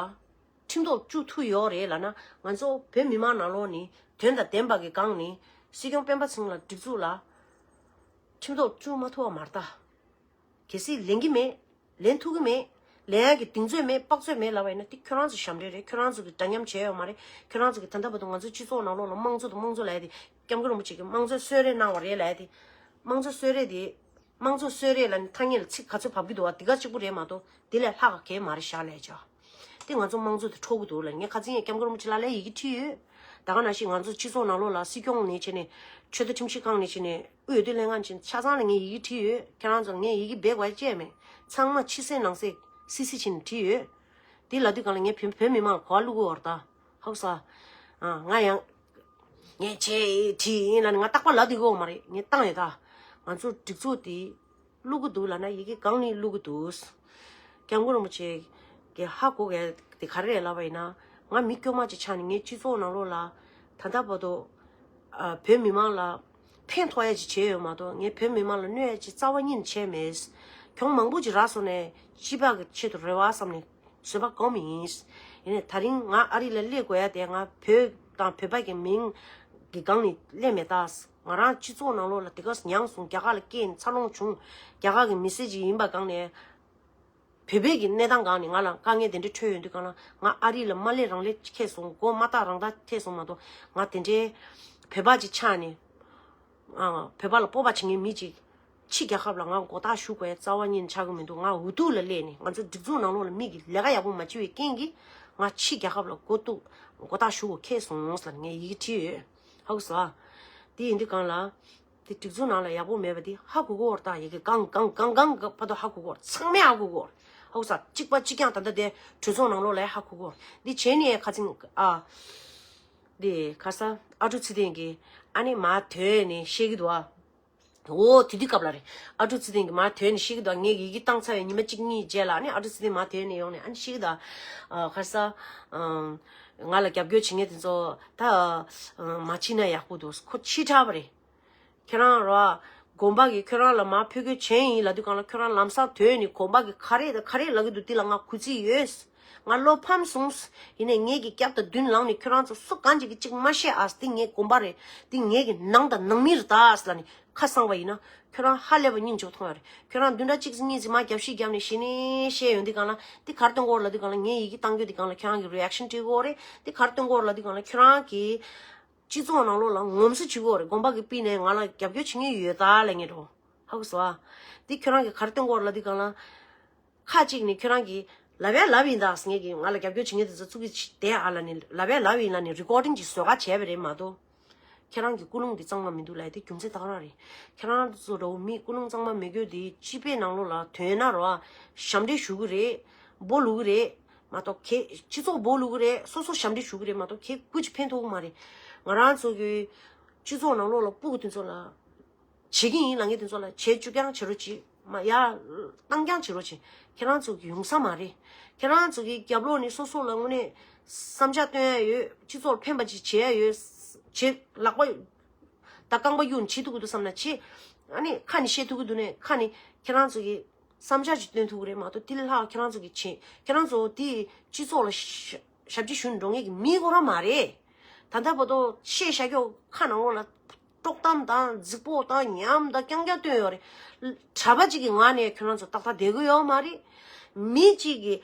ཁྲིམས་ཐོག་བཅུག་ཐུབ་ཡོད་རེད་ལབ་ན། ང་ཚོ་བོད་མི་མང་ནང་ལོགས་ནས་དོན་དང་ལྡན་པ་གི་སྒང་ནས་སྲིད་སྐྱོང་སྤེན་པ་ཚེ་རིང་ལ་སྒྲིག་འཛུགས་ལ་ཁྲིམས་ཐོག་བཅུག་མ་ཐུབ་པ་མ་རེད་ད། གལ་སྲིད་ལེན་གྱི་མེད། ལེན་ཐུབ་ཀྱི་མེད། ལེན་ཡག་གི་གདེང་ཚོད་མེད། དཔག་ཚོད་མེད་ལབ་པ་ཡིན་ན་དེ་ཁྱོད་རང་ཚོ་ཞབས་འདྲེན་རེད། ཁྱོད་རང་ཚོ་གིས་འདྲ་མཉམ་བྱས་ཡོད་མ་རེད། ཁྱོད་རང་ཚོ་གིས་ད་ལྟ་བར་དུ་ང་ཚོ་སྤྱི་ཚོགས་ནང་ལོགས་ལ་དམངས་གཙོ་དང་དམངས་གཙོ་ལབ་ཡ་དེ་སྐྱབས་མགོན་རིན་པོ་ཆེ་གིས་དམངས་གཙོའི་གསོལ་རས་གནང་བ་རེད་ལབ་ཡ་དེ། དམངས་གཙོ་གསོལ་རས་དེ། དམངས་གཙོ་གསོལ་རས་ལབ་ནས་ཐ་སྙད་ལ་ཚིག་ག་ཚོད་བབས་ཀྱི་འདུག་བ། དེ་ག་གཅིག་པུ་རེད་མ་གཏོགས་དེ་ལས་ལྷག་ག་གང་ཡང་མ་རེད་ཤག་ལབ་ཡ་ཅིག་དེ་ང་ཚོ་དམངས་གཙོ་དེ་འཕྲོག་གི་འདུག་ལབ། ངས་ཁ་སང་ཡང་སྐྱབས་མགོན་རིན་པོ་ཆེ་ལགས་ལ་ཡི་གེ་བྲིས་ཡོད། ད་ག་ནང་བཞིན་ང་ཚོ་སྤྱི་ཚོགས་ནང་ལོགས་ལ་སྲིད་སྐྱོང་ནས་བྱས་ནས་ཆེས་མཐོ་ཁྲིམས་ཞིབ་ཁང་ནས་བྱས་ནས་དབུས་འོས་བསྡུ་ལྷན་ཁང་ནས་བྱས་ནས་ཆ་ཚང་ལ་ངས་ཡི་གེ་བྲིས་ཡོད། ཁྱེད་རང་ཚོ་ལ་ངས་ཡི་གེ་འབེབས་དགོས་ཅེས་མེད། ཚང་མ་ཕྱི་གསལ་ནང་གསལ་སིལ་སིལ་བྱས་ནས་བྲིས་ཡོད། དེ་ལབ་དུས་གང་ལ་ངས་བོད་བོད་མི་མང་ལ་གོ་བ་བླུག་གི་ཡོད་རེད་ད། ཧ་གོ་སོང་། ཨ། ང་ཡང་། ངས་བྱས་བྲིས་ཡིན་ལབ་ནས་ང་རྟག་པར་ལབ་བསྡད་ཀྱི་ཡོད་མ་རེད། ངས་བཏང་ཡོད་ད། ང་ཚོ་སྒྲིག་འཛུགས་དེ་བླུག་གི་འདུག་ལབ་ན་ཡི་གེ་སྒང་ནས་བླུག་གི་འདུག་སྐྱབས་མགོན་རིན་པོ་ཆེ་གིས་ཧ་གོ་མཁན་དེ་ག་རེ་རེད་ལབ་པ་ཡིན་ན། ང་མི་དཀྱུས་མ་ཅིག་ཆགས་ནས་ངའི་སྤྱི་ཚོགས་ནང་ལོགས་ལ་ད་ལྟ་བར་དུ་ཨ་བོད་མི་མང་ལ་ཕན་ཐོགས་ཡ་ཅིག་བྱས་ཡོད་མ་གཏོགས། ངས་བོད་མི་མང་ལ་གནོད་ཡ་ཅིག་རྩ་བ་ཉིད་ནས་བྱས་མེད། གྱོང་མང་པོ་ཅིག་རག་སོང་ནས་སྤྱི་པ་གི་ཆེད་དུ་རེ་བ་བསམ་ནས་བཟོད་པ་སྒོམ་ཡིན། ཡིན་ནའི་ད་རིང་ང་ཨ་རི་ལ་སླེབས་དགོས་ཡ་དེ་ང་བོད་དང་བོད་པ་གི་མིང་གི་སྒང་ནས་སླེབས་མེད་ད། ང་རང་སྤྱི་ཚོགས་ནང་ལོགས་ལ་དེ་ག་མྱངས་སོང་། རྒྱ་གར་ལ་སྐྱེས་ནས་འཚར་ལོངས་བྱུང་། རྒྱ་གར་གི་མི་སེར་ཅིག་ཡིན་པ་སྒང་ནས། བོད་པའི་གི་གནས་སྟངས་སྒང་ནས་ང་ལ་དཀའ་ངལ་དེ་འདྲ་འཕྲད་ཡོང་དུས་སྒང་ལ། ང་ཨ་རི་ལ་མ་སླེབས་རང་སླེབས་ཁེལ་སོང་། མགོ་མ་བཏགས་རང་བཏགས་ཁེལ་སོང་མ་གཏོགས། ང་དེ་འདྲའི་བོད་པ་ཅིག་ཆགས་ནས་ཨ་བོད་པ་ལ་སྤོབས་པ་བྱེད་མཁན་མི་ཅིག་ཕྱི་རྒྱལ་ཁབ་ལ་ང་མགོ་བཏགས་ཞུ་དགོས་རྩ་བ་ཉིད་ནས་ཆགས་ཀྱི་མི་འདུག་ང་འུ་ཐུག་ལ་སླེབས་ནས་ང་ཚོ་སྒྲིག་འཛུགས་ནང་ལོགས་ལ་མི་གི་ལས་ཀ་ཡག་པོ་མ་བྱེད་པའི་རྐྱེན་གྱིས་ང་ཕྱི་རྒྱལ་ཁབ་ལ་མགོ་གཏུག་མགོ་བཏགས་ཞུ་དགོས་ཁེལ་སོང་ཟེར་ངས་ཡི་གེ་བྲིས་ཡོད། ཧ་གོ་སོང་ཨ། དེ་ཡིན་དུས་སྒང་ལ། དེ་སྒྲིག་འཛུགས་ནང་ལ་ཡག་པོ་མེད་པ་དེ་ཧ་གོ་གོ་ར། ད་ཡི་གེ་གང་གང་གང་གང་གི་བར་དུ་ཧ་གོ་གོ་ར། ཚང་མས་ཧ་གོ་གོ་ར། ཧ་གོ་ས། གཅིག་པ་གཅིག་རྐྱང་ད་ལྟ་དེ་གྲོས་ཚོགས་ནང་ལོགས་ལ་ཧ་གོ་གོ་ར། འདི་བྱས་ནས་ཁ་ཚིག་ཨ། འདི་ཁ་ས་ཨ་ཀྲུག་ཚེ་བརྟན་གྱིས་ཨ་ནི་མ་དོན་ནས་བཤད་ཀྱི་འདུག་ཨ། འོ་དེ་དུས་སྐབས་ལ་རེད། ཨ་ཀྲུག་ཚེ་བརྟན་གྱིས་མ་དོན་ནས་བཤད་ཀྱི་འདུག་ཨ། ངས་ཡི་གེ་བཏང་ཚར་བའི་ཉི་མ་གཅིག་གཉིས་རྗེས་ལ་ཨ་ནི་ཨ་ཀྲུག་ཚེ་བརྟན་མ་དོན་ནས་ཡོང་ནས་ཨ་ནི་བཤད་ཀྱི་འདུག་ཨ། ཁ་ས། ང་ལ་རྒྱབ་སྐྱོར་བྱེད་མཁན་དེ་ཚོ་ད་མ་ཕྱིན་ན་ཡག་པོ་འདུག་ཁོ་ཕྱི་དྲགས་པ་རེད། ཁྱེད་རང་ར། དགོན་པ་གིས་ཁྱོད་རང་ལ་མར་ཕུལ་སྐྱོར་བྱས་ཡིན་ལབ་དུས་སྒང་ལ། ཁྱོད་རང་ལམ་སང་ཐོན་ནས་དགོན་པ་གིས་ག་རེ་དང་ག་རེ་ལབ་ཀྱི་འདུག་དེ་ལ་ང་གུས་བརྩི་ཡོད། ང་བློ་ཕམ་སོང་། ཡིན་ནའི་ངེད་ཀྱི་རྒྱབ་དང་མདུན་ལངས་ནས་ཁྱོད་རང་ཚོ་སུ་གང་ཅིག་གིས་ཅིག་མ་བཤད་ཨ། དེ་ངའི་དགོན་པ་རེད། དེ་ངེད་ཀྱི་ནང་དང་ནང་མི་རེད་ད་ཨ་ལབ་ནས་ཁ་གསང་བ་ཡིན་ན། ཁྱོད་རང་ཧ་ལས་པ་སྙིང་རྗེ་པོ་མཐོང་ཡ་རེད། ཁྱོད་རང་བདུན་ཕྲག་གཅིག་གཉིས་ཙམ་མར་རྒྱབ་ཤིག་རྒྱབ་ནས་གཞི་ནས་བཤད་ཡོང་དུས་སྒང་ལ། དེ་ག་རེ་སྟོན་གྱི་ཡོད་རེད་ལབ་དུས་སྒང་ལ། ངས་ཡི་གེ་བཏང་རྒྱུ་དེ་སྒང་ལ་ཁྱོད་རང་གི་རི་ཨེག་ཤན་སྤྲད་ཀྱི་ཡོད་རེད། དེ་ག་རེ་སྟོན་གྱི་ཡོད་རེད་ལབ་དུས་སྒང་ལ། ཁྱོད་རང་གིས་སྤྱི་ཚོགས་ནང་ལོགས་ལ་ངོམ་སོ་བྱེད་ཀྱི་ཡོད་རེད། དགོན་པ་གིས་ཕུལ་ནས་ང་ལ་རྒྱབ་སྐྱོར་བྱེད་མཁན་ཡོད་ད་ལབ་མཁན་འདྲ་བོ། ཧ་གོ་སོང་ཨ། དེ་ཁྱོད་རང་གིས་ག་རེ་སྟོན་གྱི་ཡོད་རེད་ལབ་དུས་སྒང་ལ། ཁ་ཅིག་ནས་ཁྱོད་རང་གིས་ལབ་ཡ་ལབ་ཡིན་ད་ཟེར། ངེད་ཀྱིས་ང་ལ་རྒྱབ་སྐྱོར་བྱེད་མཁན་དེ་ཚོ་བཙུགས་ཀྱི་བསྡད་ཨ་ལབ་ནས། ལབ་ཡ་ལབ་ཡིན་ལབ་ནས་རི་ཀོར་ཌིང་ཅིག་བཟོ་ག་བྱས་པ་རེད་མ་གཏོགས། ཁྱེད་རང་གི་ཀུན་སློང་འདི་གཙང་མ་མི་འདུག་ལབ་ཡ་དེ་རྒྱུ་མཚན་དེ་ག་རང་རེད། ཁྱེད་རང་ཚོ་འདྲ་བོ་མི་ཀུན་སློང་གཙང་མ་མེད་རྒྱུ་དེ་སྤྱི་པའི་ནང་ལོགས་ལ་དོན་ན་རོ། ཞབས་འདྲེན་ཞུ་གི་རེད། སྦོ་ལུག་གི་རེད་མ་གཏོགས། ཁྱེད་སྤྱི་ཚོགས་སྦོ་ལུག་གི་རེད། སོ་སོ་ཞབས་འདྲེན་ཞུ་གི་རེད་མ་གཏོགས། ཁྱེད་ཀུན་གྱིས་ཕན་ཐོགས་གི་མ་རེད། ང་རང་ཚོ་གི་སྤྱི་ཚོགས་ནང་ལོགས་ལ་སྤུ་གུ་དེ་ཚོ་ལ། བྱེད་ཀྱི་ཡིན་ལབ་མཁན་དེ་ཚོ་ལ་བྱེད་བཅུག་རྐྱང་བྱེད་རོགས་བྱེད། མ་ཡར་བཏང་རྐྱང་བྱེད་རོགས་བྱེད། ཁྱེད་རང་ཚོ་གི་ཡོང་ས་མ་རེད། ཁྱེད་རང་ཚོ་གི་རྒྱབ་ལོགས་ནས་སོ་སོ་ལ་དངོས་གནས་བསམ་འཆར་བཏོན་ཡ་ཡོད། སྤྱི་ཚོགས་ལ་ཕན་པ་ཅིག་བྱེད་ཡ་ཡོད། བྱེད་ལག་པ་ད་རྐང་པ་གཡུག་ནས་བྱེད་ཐུབ་ཀྱི་འདུག་བསམ་ན་བྱེད། ཨ་ནི་ཁ་ནས་བཤད་ཐུབ་ཀྱི་འདུག་ནས་ཁ་ནས་ཁྱེད་རང་ཚོ་གི་བསམ་འཆར་ཅིག་བཏོན་ཐུབ་ཀྱི་རེད་མ་གཏོགས། དེ་ལས་ལྷག་ཁྱེད་རང་ཚོ་གི་བྱེད། ཁྱེད་རང་ཚོ་དེ་སྤྱི་ཚོགས་ལ་ཞབས་ཕྱི་ཞུ་ནས་འགྲོ་མཁན་གྱི་མི་ཁོ་རང་མ་རེད། ད་ལྟ་བར་དུ་བཤད་བཞག་རྒྱུ་ཁ་ནང་ལོགས་ལ། དཀྲོག་གཏམ་དང་རྫིག་པོ་དང་ཉམས་དང་རྐྱང་རྐྱང་བཏོན་ཡོད་རེད། གྲྭ་པ་གཅིག་གི་ངག་ནས་ཁྱོད་རང་ཚོ་ཏག་ཏག་བསྡད་ཀྱི་ཡོད་མ་རེད། མི་གཅིག་གི་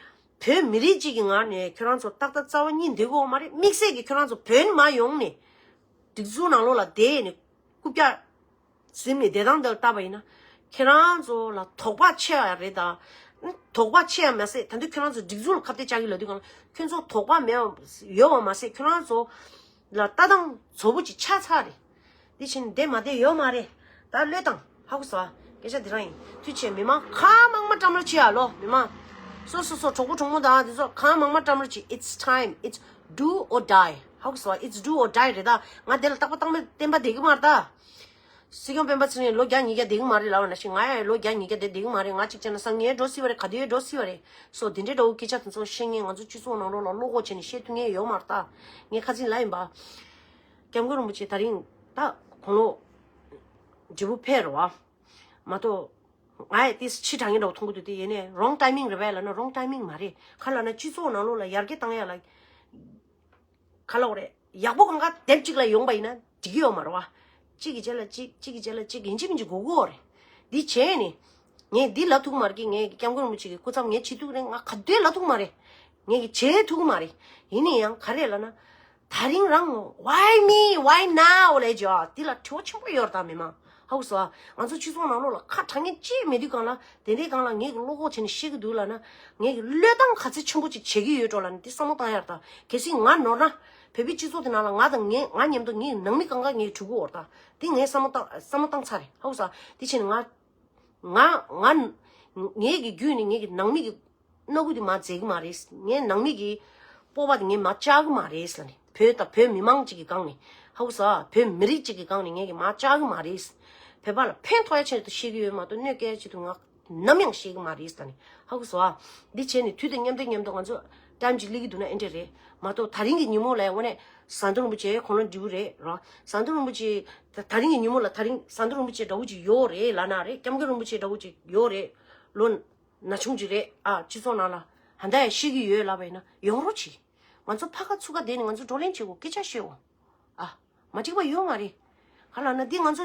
བོད་མི་རིགས་གཅིག་གི་ངག་ནས་ཁྱོད་རང་ཚོ་ཏག་ཏག་རྩ་བ་ཉིད་བསྡད་ཀྱི་ཡོད་མ་རེད། དམིགས་བསལ་གྱི་ཁྱོད་རང་ཚོ་བོད་ནས་མར་ཡོང་ནས་སྒྲིག་འཛུགས་ནང་ལོགས་ལ་བསྡད་ནས་རྐུབ་བཀྱག་ཟིན་ནས་བསྡད་སྟངས་འདི་ལ་བལྟས་པ་ཡིན་ན། ཁྱེད་རང་ཚོ་ལ་དོགས་པ་ཆེ་བ་རེད་ད། དོགས་པ་ཆེ་ཡ་མ་ཟད། ད་དུང་ཁྱོད་རང་ཚོ་སྒྲིག་འཛུགས་ལ་ཁ་གཏད་བཅག་གི་ལབ་དུས་སྒང་ལ། ཁྱོད་ཚོ་དོགས་པ་མེད་པ་ཡོད་པ་མ་ཟད། ཁྱོད་རང་ཚོ་ལ་ལྟ་སྟངས་བཟོ་པོ་ཅིག་ཆགས་ཚར་རེད། འདི་ཕྱིན་བསྡད་མ་བསྡད་ཡོད་མ་རེད། ད་བློས་བཏང་། ཧ་གོ་སོང་། སྐད་ཆ་འདི་རང་ཡིན། ཐུགས་རྗེ་ཆེ། མི་མང་གང་མང་མང་བཀྲམ་ར་བྱེད་ཡ་ལོ། མི་མང་སོ་སོ་སོ་གྲོགས་པོ་གྲོགས་མོ་དང་འདི་ཚོ་གང་མང་མང་བཀྲམ་ར་བྱེད། It's time. It's do or die. ཧ་གོ་སོང་། It's do or die རེད་ད། ང་དེ་ལ་རྟག་པ་རྟག་མེད་བསྟན་པ་བསྡད་ཀྱི་མ་རེད་ད། སྲིད་སྐྱོང་སྤེན་པ་ཚེ་རིང་ལོ་བརྒྱ་ཉིས་བརྒྱ་བསྡད་ཀྱི་མ་རེད་ལབ་པ་ནང་བཞིན། ང་ཡང་ལོ་བརྒྱ་ཉིས་བརྒྱ་དེ་བསྡད་ཀྱི་མ་རེད། ང་གཅིག་བྱས་ན་སང་ཉིན་འགྲོ་སྲིད་པ་རེད། ག་དུས་འགྲོ་སྲིད་པ་རེད། སོ་དེ་འདྲའི་འདྲ་བོ་སྐད་ཆ་དེ་ཚོ་བཤད་མཁན། ང་ཚོ་སྤྱི་ཚོགས་ནང་ལོགས་ལ་བློ་ཁོག་བྱས་ནས་བཤད་ཐུབ་མཁན་ཡོད་མ་རེད་ད། ངས་ཁ་སང་ལབ་ཡིན་པ། སྐྱབས་མགོན་རིན་པོ་ཆེ་ད་རིང་ད་དགུང་ལོ་བགྲེས་པོ་ཕེབས་རེད་བ། མ་གཏོགས་ང་ཡང་ཏིས་ཕྱི་དྲགས་མཁན་འདྲ་བོ་མཐོང་གི་འདུག་དེ་ཡིན་ནའི་wrong timing རེད་པས་ལབ་ན་wrong timing མ་རེད། ག་ལབ་ན་སྤྱི་ཚོགས་ནང་ལོགས་ལ་ཡར་རྒྱས་བཏང་ཡ་ལ། ག་ལབ་དགོས་རེད། ཡག་པོ་གང་ག་དེབ་གཅིག་ལ་ཡོང་པ་ཡིན་ན་འགྲིག་གི་ཡོད་མ་རེད་བ། གཅིག་གི་རྗེས་ལ་གཅིག་གཅིག་གི་རྗེས་ལ་གཅིག་ཡིན་གཅིག་མིན་གཅིག་དགོས་ཀྱི་ཡོད་རེད། འདི་བྱས་ནས་ངས་འདི་ལབ་ཐུབ་ཀྱི་མ་རེད་ཀི། ངས་སྐྱབས་མགོན་རིན་པོ་ཆེ་གི་སྐུ་ཚབ་ངས་བྱེད་ཐུབ་ཀྱི་རེད། ང་ག་དུས་ལབ་ཐུབ་ཀྱི་མ་རེད། ངས་ཀྱི་བྱེད་ཐུབ་ཀྱི་མ་རེད། ཡིན་ན་ཡང་ག་རེ་ལབ་ན། ད་རིང་རང་why me, why now ལབ་ཀྱི་འདི་ལ་དྲི་བ་ཆེན་པོ་ཡོད་རེད་ད་མི་མང་། ཧ་གོ་སོང་ཨ། ང་ཚོ་སྤྱི་ཚོགས་ནང་ལོགས་ལ་ཁ་གྲག་མཁན་ཅིག་མེད་དུས་སྒང་ལ། དེ་འདྲའི་སྒང་ལ་ངས་ཀྱི་བློ་ཁོག་བྱས་ནས་བཤད་ཀྱི་འདུག་ལབ་ན། ངས་ཀྱི་བློས་བཏང་ག་ཚོད་ཆེན་པོ་ཅིག་བྱེད་ཀྱི་ཡོད་འགྲོ་ལབ་ནས་འདི་བསམ་བློ་བཏང་ཡ་རེད་ད། གལ་སྲིད་ང་ནོར་ན། བོད་པའི་སྤྱི་ཚོགས་དེ་ནང་ལ་ང་དང་ངའི་ང་མཉམ་དུ་ངའི་ནང་མི་གང་ག་ངས་གྲོས་ཀྱི་ཡོད་རེད་ད། འདི་ངས་བསམ་བློ་བཏང་བསམ་བློ་བཏང་ཚར་རེད། ཧ་གོ་སོང་ཨ། དེ་བྱས་ནས་ང་ང་ང་ངའི་གི་བརྒྱུད་ནས་ངའི་གི་ནང་མི་གི་སྣ་ཁུག་དེ་མར་འཛེག་གི་མ་རེད། ངའི་ནང་མི་གི་སྤོབས་པ་དེ་ངས་མར་བཅག་གི་མ་རེད་ལབ་ནས། བོད་དང་བོད་མི་མང་གཅིག་གི་སྒང་ནས། ཧ་གོ་སོང་ཨ། བོད་མི་རིགས་གཅིག་གི་སྒང་ནས་ངས་གི་མར་བཅག་གི་མ་རེད། བོད་པ་ལ་ཕན་ཐོགས་ཡ་ཆེད་དུ་བཤད་ཀྱི་ཡོད་མ་གཏོགས་གནོད་སྐྱེལ་ཡ་ཆེད་དུ་ང་ནམ་ཡང་བཤད་ཀྱི་མ་རེད་ལབ་ནས། ཧ་གོ་སོང་ཨ། འདི་བྱས་ནས་དུས་དང་མཉམ་དུ་མཉམ་དུ་ང་ཚོ་ ཊའིམ་ཅིག་སླེབས་ཀྱི་འདུག་ན་ཨེ་འདྲ་རེད་མ་གཏོགས། ད་རིང་གི་ཉིན་མོ་ལ་དངོས་གནས་ཟམ་གདོང་རིན་པོ་ཆེ་ཁོང་ལ་འདྲི་བོ་རེད་ར། ཟམ་གདོང་རིན་པོ་ཆེ་ད་ད་རིང་གི་ཉིན་མོ་ལ་ད་རིང་ཟམ་གདོང་རིན་པོ་ཆེ་འདྲ་བོ་ཅིག་ཡོད་རེད་ལབ་ན་རེད། སྐྱབས་མགོན་རིན་པོ་ཆེ་འདྲ་བོ་ཅིག་ཡོད་རེད། ལོ་ན་ཆུང་ཅིག་རེད། ཨ་སྤྱི་ཚོགས་ནང་ལ་ཧ་ད་ཡ་ཤེས་ཀྱི་ཡོད་ལབ་པ་ཡིན་ན་ཡོང་རོགས་གྱིས། ང་ཚོ་ཕ་ཁ་ཚུགས་ཁ་བསྡད་ནས་ང་ཚོ་བགྲོ་གླེང་བྱེད་དགོས། སྐད་ཆ་བཤད་དགོས། ཨ་མ་འགྲིག་པ་ཡོད་མ་རེད། ག་ལ་ན་འདི་ང་ཚོ་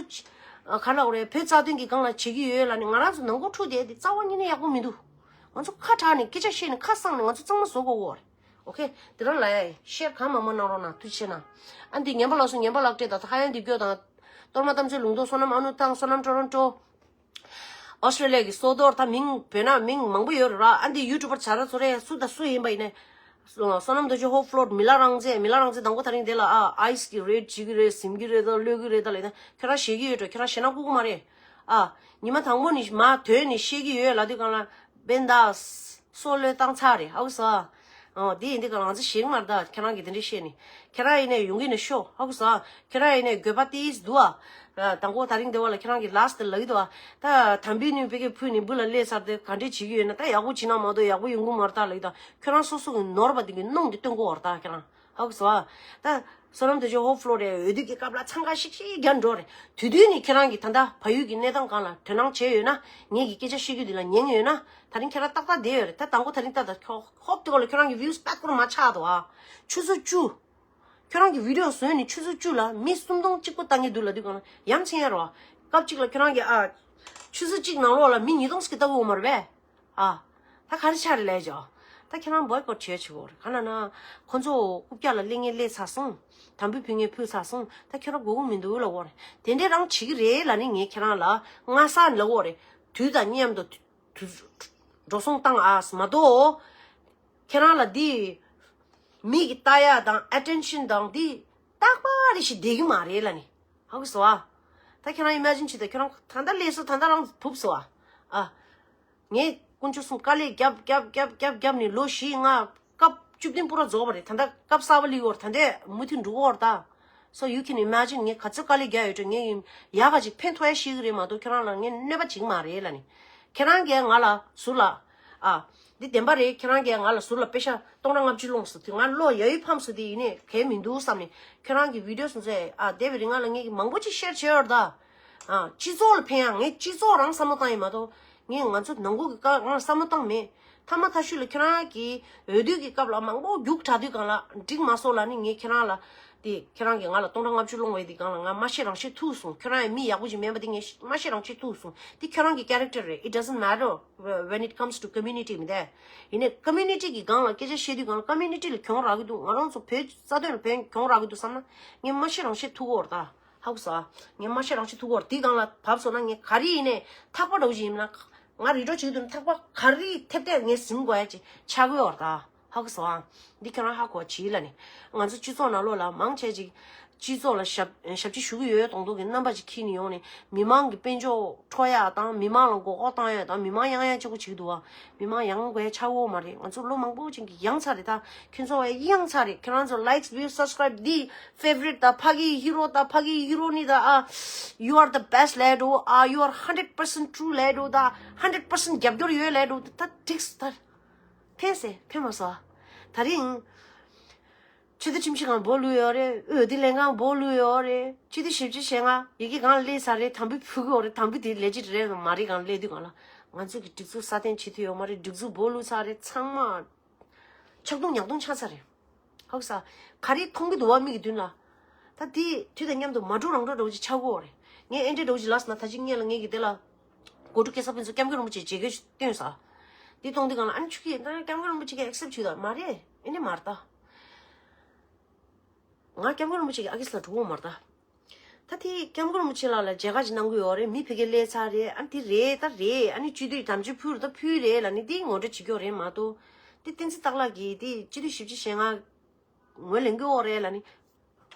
ག་ལ་འོ་རེད། བོད་རྩ་དོན་གྱི་སྒང་ལ་བྱེད་ཀྱི་ཡོད་ལབ་ནས་ང་རང་ཚོ་ནང་ཁོག་འཁྲུག་བསྡད་དེ་རྩ་བ་ཉིད་ནས་ཡག་པོ་མི་འདུག་ང་ཚོ་ཁ་གྲགས་ནས་སྐད་ཆ་བཤད་ནས་ཁ་གསང་ནས་ང་ཚོ་གཙང་མ་བཟོ་དགོས་གོ་རེད། ཨོ་ཁེ། དེ་རང་ལ་ཡ་ཤེར་གང་མང་མང་གནང་རོགས་གནང་། ཐུགས་རྗེ་ཆེ་གནང་། ཨ་འདི་ངན་པ་ལགས་སུ་ངན་པ་ལགས་སྤྲད་དང་ཧ་ཡང་འདི་སྐྱོ་དང་། གཏོར་མ་གཏམ་ཚོའི་ལུང་རྟོགས། བསོད་ནམས་ཨ་ནུ་ཐང་། བསོད་ནམས་ཀྲོ་རོན་ཀྲོ། ཨོ་སི་ཀྲེ་ལི་ཡ་གི་སོ་ཐོར། ད་མིང་བོད་ན་མིང་མང་པོ་ཡོད་རེད་ར། ཨ་འདི་ཡུ་ཊུབ་པར་བྱ་ར་ཚོ་རེ་སུ་དང་སུ་ཡིན་པ་ཡིན་ནའི། བསོད་ནམས་རྡོ་རྗེ་ཧོབ་ཕློར། མི་ལ་རང་བཙན། མི་ལ་རང་བཙན་དང་པོ་ད་རིང་དེ་ལ་ཨ་ཨའི་སི་གི་རེད་བྱེད་ཀྱི་རེད་ཟིམ་གྱི་རེད་ད་གློད་ཀྱི་རེད་ད་ལབ་ན་ཁྱོད་རང་ཞེད་ཀྱི་ཡོད་འགྲོ། ཁྱོད་རང་ཞེད་སྣང་སྐུལ་གྱི་མ་རེད། ཨ་ཉི་མ་དང་པོ་ནས་མ་དོན་ནས་བཤད་ཀྱི་ཡོད་ལབ་དུས་སྒང་ལ་བན་ད་སོ་གློད་བཏང་ཚར་རེད། ཧ་གོ་སོང་། ཨོ་དེ་ཡིན་དུས་ཀ་ང་ཚོ་ཞེད་ཀྱི་མ་རེད་ད། ཁྱེད་རང་གིས་དེ་འདྲ་བཤད་ནས་ཁྱེད་རང་ཡིན་ནའི་ཡོང་གི་ནས་ཤོག་ཧ་གོ་སོང་། ཁྱེད་རང་ཡིན་ནའི་དགོས་པ་ཏིས་འདུག་ཨ། དང་པོ་ད་རིང་འདི་བ་ལ་ཁྱེད་རང་གིས་ལཱ་སི་ཊི་ལབ་ཀྱི་འདུག་ཨ། ད་དམ་པའི་ནུས་པའི་གི་ཕུ་ནས་འབུ་ལ་སླེབས་ཚར་ཏེ་ག་འདྲས་བྱེད་ཀྱི་ཡོད་ན་ད་ཡག་པོ་བྱེད་ན་མ་གཏོགས་ཡག་པོ་ཡོང་གི་མ་རེད་ད་ལབ་ཀྱི་འདུག་ཁྱོད་རང་སོ་སོ་གི་ནོར་བ་དེ་གི་གནོང་དེ་སྟོན་གོ་བ་རེད་ད་ཁྱེད་རང་ཧ་གོ་སོང་ཨ། ད་བསོད་ནམས་རྡོ་རྗེ་ཧོབ་ཕློར་རེད། འོས་བསྡུ་གི་སྐབས་ལ་འཚང་ཁ་ཤིག་ཤིག་རྒྱག་འགྲོ་རེད། དེ་དུས་ནས་ཁྱེད་རང་གིས་ད་ལྟ་བལ་ཡུལ་གྱི་གནས་སྟངས་སྒང་ལ་དོ་སྣང་བྱས་ཡོད་ན། ངེད་ཀྱི་སྐད་ཆ་བཤད་རྒྱུ་འདི་ལ་ཉན་ཡོད་ན། ད་རིང་ཁྱེད་རང་ཏག་ཏག་བསྡད་ཡོད་རེད། ད་དང་པོ་ད་རིང་ཏག་ཏག་ཁྱོད་ཧོབ་དེ་ག་ལ་ཁྱོད་རང་གི་བིའུ་སི་ཏག་སྐོར་མ་ཆག་འདུག་ཨ། ཆུ་ཚོད་བཅུ། ཁྱོད་རང་གི་བི་ཌི་ཡོ་བཟོས་ནས་ཆུ་ཚོད་བཅུ་ལ་མི་སུམ་སྟོང་གཅིག་པོ་ལྟ་མཁན་འདུག་ལབ་དུས་སྒང་ལ་ཡ་མཚན་ཡ་རོ། སྐབས་གཅིག་ལ་ཁྱོད་རང་གི་ཨ། ཆུ་ཚོད་གཅིག་ནང་ལོགས་ལ་མི་ཉིས་སྟོང་ཟིག་གི་ལྟ་བུ་ཡོད་མ་རེད་པས། ཨ། ད་ག་རེ་ཆགས་རེད་ལབ་ཅོ། ད་ཁྱེད་རང་བོའི་ཀོ་ཊི་བྱས་བྱེད་དགོས་རེད། ག་ལ་ན། ཁོ་ཚོ་རྐུབ་བཀྱག་ལ་སླེབས་མཁན་སླེབས་ཚར་སོང་། དམ་བུ་ཕུལ་མཁན་ཕུལ་ཚར་སོང་། ད་ཁྱེད་རང་དགོས་མཁོ་མི་འདུག་ལབ་དགོས་རེད། དེ་འདྲས་རང་བྱེད་ཀྱི་རེད་ལབ་ནས་ངས་ཁྱེད་རང་ལ་སྔ་ས་ལབ་དགོས་རེད། དུས་དང་མཉམ་དུ་དུ་དུ་འགྲོ་སོང་བཏང་ཨ་མ་གཏོགས། ཁྱེད་རང་ལ་འདི་མིག་གིས་ལྟ་ཡ་དང་ཨེ་ཊེན་ཤན་དང་འདི་རྟག་པ་རེ་ཞིག་བསྡད་ཀྱི་མ་རེད་ལབ་ནས། ཧ་གོ་སོང་ཨ། ད་ཁྱེད་རང་ཨི་མེ་ཇིན་བྱེད་དང་། ཁྱེད་རང་ད་ལྟ་སླེབས་སོང་། ད་ལྟ་རང་བུབ་སོང་ཨ། ཨ། ངས་དཀོན་མཆོག་གསུམ་དཀའ་ལས་རྒྱབ་རྒྱབ་རྒྱབ་རྒྱབ་རྒྱབ་ནས་ལོ་བཞི་ལྔ་སྐབས་བཅུ་བདུན་པུ་ར་རྫོགས་པ་རེད། ད་ལྟ་སྐབས་གསར་པ་སླེབས་ཡོད་རེད། ད་ལྟ་མུ་མཐུད་འགྲོ་གི་ཡོད་རེད་ད། So you can imagine ངས་ག་ཚོད་དཀའ་ལས་རྒྱག་ཡོད་འགྲོ། ངས་ཡག་ག་ཅིག་ཕན་ཐོགས་ཡ་ཤེས་ཀྱི་རེད་མ་གཏོགས་ཁྱེད་རང་ལ་ངས་གནོད་པ་བྱེད་ཀྱི་མ་རེད་ལབ་ནས། ཁྱེད་རང་གིས་ང་ལ་ཟུར་ལ། ཨ། འདི་བདེན་པ་རེད། ཁྱེད་རང་གིས་ང་ལ་ཟུར་ལ་པེ་ཤ་སྟོང་ཕྲག་ལྔ་བཅུ་སློང་སོང་དུས་ང་བློ་ཡ་ཡི་ཕམ་སོང་དེ་ཡིན་ནའི་གལ་མི་འདུག་བསམ་ནས། ཁྱེད་རང་གི་བི་ཌི་ཡོ་སོང་ཚེ་ཨ་བསྡད་པའི་རིང་ང་ལ་ངས་ཀྱི་མང་པོ་ཅིག་ཤེར་བྱས་ཡོད་རེད་ད། ཨ། སྤྱི་ཚོགས་ལ་ཕན་ཡ། ངས་སྤྱི་ཚོགས་རང་བསམ་བློ་བཏང་ཡིན་མ་གཏོགས། ངས་ང་ཚོ་ནང་ཁུལ་གྱི་སྐབས་ང་བསམ་བློ་བཏང་མེད། ཐ་མ་ཐ་ཤུལ་ལ་ཁྱེད་རང་གིས་འོས་བསྡུ་གི་སྐབས་ལ་མང་པོ་རྒྱུགས་དྲགས་དུས་སྒང་ལ་འགྲིག་མ་སོང་ལབ་ནི་ངས་ཁྱེད་རང་ལ། དེ་ཁྱེད་རང་གིས་ང་ལ་སྟོང་ཕྲག་ལྔ་བཅུ་སློང་བའི་དེ་སྒང་ལ་ང་མ་ཤེས་རང་ཤེས་ཐུག་སོང་། ཁྱེད་རང་ཡང་མི་ཡག་པོ་ཅིག་མིན་པ་དེ་ངས་མ་ཤེས་རང་ཤེས་ཐུག་སོང་། དེ་ཁྱེད་རང་གི་ཀེ་རེག་ཊར་རེད། It doesn't matter when it comes to community མི་དེ། ཡིན་ནའི་ཀོ་མིའུ་ནི་ཊི་གི་སྒང་ལ་སྐད་ཆ་བཤད་དུས་སྒང་ལ་ཀོ་མིའུ་ནི་ཊི་ལ་གྱོང་རག་གི་འདུག་ང་རང་ཚོ་བོད་རྩ་དོན་ལ་བོད་གྱོང་རག་གི་འདུག་བསམ་ན་ངས་མ་ཤེས་རང་ཤེས་ཐུག་གོ་རེད་ད། ཧ་གོ་སོང་ཨ། ངས་མ་ཤེས་རང་ཤེས་ཐུག་གོ་རེད། དེ་སྒང་ལ་བབས་སོང་ན་ངས་ག་རེ་ཡིན་ནའི་ཐག་པ་འདྲ་བོ་ཞིག་ཡིན་ན། ང་རི་ཌོ་བྱེད་ཀྱི་འདུག་ན་ཐག་པ་ག་རེ་ཐེབས་ཐེབས་ངས་ཟིན་དགོས་ཡ་ཅིག་ཆགས་ཀྱི་ཡོད་རེད་ད། ཧ་གོ་སོང་ཨ། འདི་ཁྱེད་རང་ཧ་གོ་བྱེད་ལབ་ནས། ང་ཚོ་སྤྱི་ཚོགས་ནང་ལོགས་ལ་མང་ཆེ་ཅིག་སྤྱི་ཚོགས་ལ་ཞབས་ཞབས་ཕྱི་ཞུ་གི་ཡོད་མདོག་མདོག་གི་རྣམ་པ་ཅིག་འཁྱེར་ནས་ཡོང་ནས་མི་མང་གི་དཔལ་འབྱོར་འཕྲོག་ཡ་དང་མི་མང་ལ་མགོ་སྐོར་བཏང་ཡ་དང་མི་མང་གཡང་ཡ་གཅིག་པོ་བྱེད་ཀྱི་འདུག་བ། མི་མང་གཡང་དགོས་ཡ་ཆགས་ཡོད་མ་རེད། ང་ཚོ་ལོ་མང་པོ་ཅིག་གི་གཡང་ཚར་རེད་ད། ཁྱོད་ཚོ་བས་གཡང་ཚར་རེད། ཁྱེད་རང་ཚོ་ལའིཀ་བིའུ་སབ་སི་ཀ་རའིབ་འདི་ཕེ་ཝ་རིཊ་ད་ཕ་གི་ཧི་རོ་ད་ཕ་གི་ཧི་རོ་ནི་ད་ཨ། You are the best ལབ་འགྲོ་ཨ། You are hundred percent true ལབ་འགྲོ་ད། hundred percent རྒྱབ་སྐྱོར་ཡོད་ལབ་འགྲོ་ད། འགྲིག་སོང་ད། ཕན་སོང་ཕན་མ་སོང་། ད་རིང་ཆོས་སྡེ་ཁྲིམས་ཞིབ་ཁང་སྦོ་ལུས་ཡོད་རེད། འོས་བསྡུ་ལྷན་ཁང་སྦོ་ལུས་ཡོད་རེད། སྤྱི་འཐུས་ཞེ་གཅིག་ཞེ་ལྔ་ཡི་གེ་སྒང་སླེབས་ཚར་རེད། དམ་འབུལ་ཕུལ་གྱི་ཡོད་རེད། དམ་འབུལ་དེ་ལེ་ཇིཊ་རེད་མ་རེད་སྒང་སླེབས་དུས་སྒང་ལ་ང་ཚོ་གི་སྒྲིག་འཛུགས་སྲ་བརྟན་བྱེད་ཐུབ་ཡོད་མ་རེད། སྒྲིག་འཛུགས་སྦོ་ལུས་ཚར་རེད། ཚང་མ་ཆག་རྡུང་ཉག་རྡུང་ཆགས་ཚར་རེད། ཧ་གོ་སོང་། ག་རེ་མཐོང་གི་འདུག་བ་མིག་གི་མདུན་ལ། ད་དེ་དུས་དང་མཉམ་དུ་མ་འགྲོ་རང་འགྲོ་འདྲ་བོ་ཅིག་ཆགས་ཀྱི་ཡོད་རེད། ངས་ཨེ་འདྲ་འདྲ་བོ་ཅིག་ལབ་སོང་ན་ད་ཅིག་སྔོན་ལ་ངས་ཀྱི་དེ་ལ་གོ་ཊུ་སྐལ་བཟང་ཕུན་ཚོགས་སྐྱབས་མགོན་རིན་པོ་ཆེ་མཇལ་ཁ་བཏོན་སོང་། དེ་གཏོང་དུས་སྒང་ལ་ཨ་ནི་ཆུ་ཁྱི་ད་སྐྱབས་མགོན་རིན་པོ་ཆེ་གིས་ཨེག་སེབ་བྱེད་ད་མ་རེད། ཨེ་ནི་མ་རེད་ད། ང་སྐྱབས་མགོན་རིན་པོ་ཆེ་གི་ཨ་ཀིས་ལ་འགྲོ་གི་ཡོད་མ་རེད་ད། ད་དེ་སྐྱབས་མགོན་རིན་པོ་ཆེ་ལགས་ལ་མཇལ་ཁ་ཅིག་གནང་གི་ཡོད་རེད། མི་ཕ་གིར་སླེབས་ཚར་རེད། ཨ་ནི་དེ་རེད་ད་རེད། ཨ་ནི་སྤྱི་འཐུས་དམ་ཆོས་ཕུལ་རེད་ད་ཕུལ་རེད་ལབ་ནི་དེ་ངོ་སྤྲོད་བྱེད་ཀྱི་ཡོད་རེད་མ་གཏོགས། དེ་བསྟན་འཛིན་སྟག་ལྷ་གིས་དེ་སྤྱི་འཐུས་ཞེ་གཅིག་ཞེ་ལྔ་ངོས་ལེན་གྱི་ཡོད་རེད་ལབ་ནི།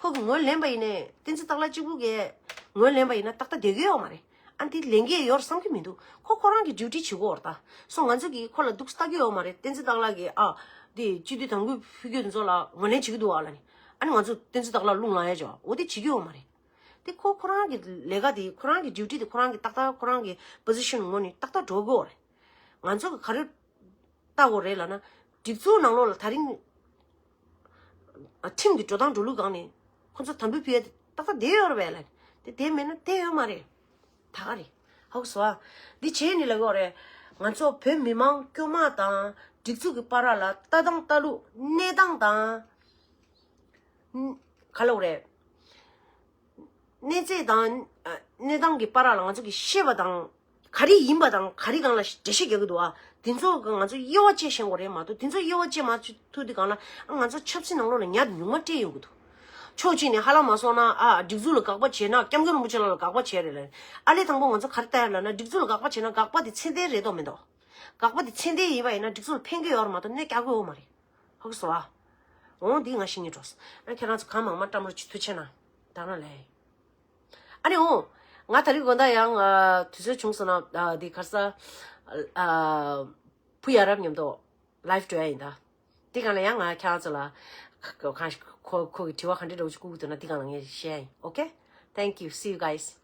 ཁོ་གིས་ངོས་ལེན་པ་ཡིན་ནའི་བསྟན་འཛིན་སྟག་ལྷ་གཅིག་པུ་གིས་ངོས་ལེན་པ་ཡིན་ན་ཏག་ཏག་བསྡད་ཀྱི་ཡོད་མ་རེད། ཨ་ནི་དེ་ལེན་གྱི་ཡོད་བསམ་གྱི་མི་འདུག་ཁོ་ཁོ་རང་གི་ཌིའུ་ཊི་བྱེད་ཀྱི་ཡོད་རེད་ད། སོ་ང་ཚོ་གིས་ཁོ་ལ་སྡུག་ས་ལྟ་གི་ཡོད་མ་རེད། བསྟན་འཛིན་སྟག་ལྷ་གིས་ཨ་དེ་སྤྱི་འཐུས་དམ་འབུལ་ཕུལ་རྒྱུ་དེ་ཚོ་ལ་ངོས་ལེན་བྱེད་ཀྱི་འདུག་ཨ་ལབ་ནི། ཨ་ནི་ང་ཚོ་བསྟན་འཛིན་སྟག་ལྷ་རླུང་ལངས་ཡ་ཅིག་འོ་དེ་བྱེད་ཀྱི་ཡོད་མ་རེད། དེ་ཁོ་ཁོ་རང་གི་ལས་ཀ་དེ་ཁོ་རང་གི་ཌིའུ་ཊི་དེ་ཁོ་རང་གི་ཏག་ཏག་ཁོ་རང་གི་པོ་ཟི་ཤན་ངོས་ནས་ཏག་ཏག་འགྲོ་གི་ཡོད་རེད། ང་ཚོ་གིས་ག་རེ་ལྟ་དགོས་རེད་ལབ་ན། སྒྲིག་འཛུགས་ནང་ལོགས་ལ་ད་རིང་ཨ་ཁྲིམས་ཀྱི་འགྲོ་སྟངས་འགྲོ་ལུགས་སྒང་ནས་ཁོ་ཚོ་དམ་འབུལ་ཕུལ་ཡ་དེ་ཏག་ཏག་བསྡད་ཡོད་རེད་པས་ལབ། དེ་བསྡད་མེད་ན་བསྡད་ཡོད་མ་རེད། ད་ག་རེད། ཧ་གོ་སོང་ཨ། འདི་བྱས་ནས་ལབ་ཡོད་རེད། ང་ཚོ་བོད་མི་མང་དཀྱུས་མ་དང་སྒྲིག་འཛུགས་ཀྱི་བར་ལ་ལྟ་སྟངས་ལྟ་ལུགས་གནས་སྟངས་དང་། ག་ལབ་རེད། གནས་ཚད་དང་ཨ་གནས་སྟངས་ཀྱི་བར་ལ་ང་ཚོ་གི་ཤེས་པ་དང་ག་རེ་ཡིན་པ་དང་ག་རེ་སྒང་ལ་འགྲེལ་བཤད་རྒྱག་གི་འདུག་ཨ། དེ་ཚོ་གི་ང་ཚོ་དབྱེ་བ་དཔྱད་ཤེས་དགོས་རེད་མ་གཏོགས། དེ་ཚོ་དབྱེ་བ་དཔྱད་མ་ཐུབ་དུས་སྒང་ལ་ཨ་ང་ཚོ་ཆབ་སྲིད་ནང་ལོགས་ལ་ཉ་ཉུང་མ་སྤྲད་ཡོང་གི་འདུག་ཕྱོགས་གཅིག་ནས་ཧ་ལམ་མ་སོང་ན་ཨ་སྒྲིག་འཛུགས་ལ་དགག་པ་བྱས་ན་སྐྱབས་མགོན་རིན་པོ་ཆེ་ལགས་ལ་དགག་པ་བྱས་རེད་ལབ། ཨ་ལས་དང་པོ་ང་ཚོ་ག་རེ་ལྟ་ཡ་ལབ་ན། སྒྲིག་འཛུགས་ལ་དགག་པ་བྱས་ན་དགག་པ་དེ་ཚད་ལྡན་རེད་དོ་མེད་དོ། དགག་པ་དེ་ཚད་ལྡན་ཡིན་པ་ཡིན་ན་སྒྲིག་འཛུགས་ལ་ཕན་གྱི་ཡོད་རེད་མ་གཏོགས་གནོད་སྐྱེལ་གྱི་ཡོད་མ་རེད། ཧ་གོ་སོང་ཨ། འོ་འདི་ང་ཤེས་ངེས་འགྲོ་སོང་། ཨ་ཁྱེད་རང་ཚོ་གང་མང་མང་བཀྲམ་རོགས་བྱེད། ཐུགས་རྗེ་ཆེ་གནང་། ད་ན་ལེ། ཨ་ནི་འོ། ང་ད་རིང་དགོང་དག་ཡང་ཨ་དུས་ཚོད་བྱུང་སོང་ན་ཨ་འདི་ག་རེ་ཟ། ཨ་བུ་ཡ་རབས་མཉམ་དུ་ལའེབ་འགྲོ་ཡ་ཡིན་ད། དེ་གང་ལ་ཡང་ང་ཁྱེད་རང་ཚོ་ལ་ཁ་ཁ་ཁོ་ཁོ་གི་དྲི་བ་ག་འདྲ་འདྲ་བོ་ཅིག་བསྐུར་གི་འདུག་ན་དེ་གང་ལ་ངས་བཤད་ཡ་ཡིན། Okay? Thank you. See you guys.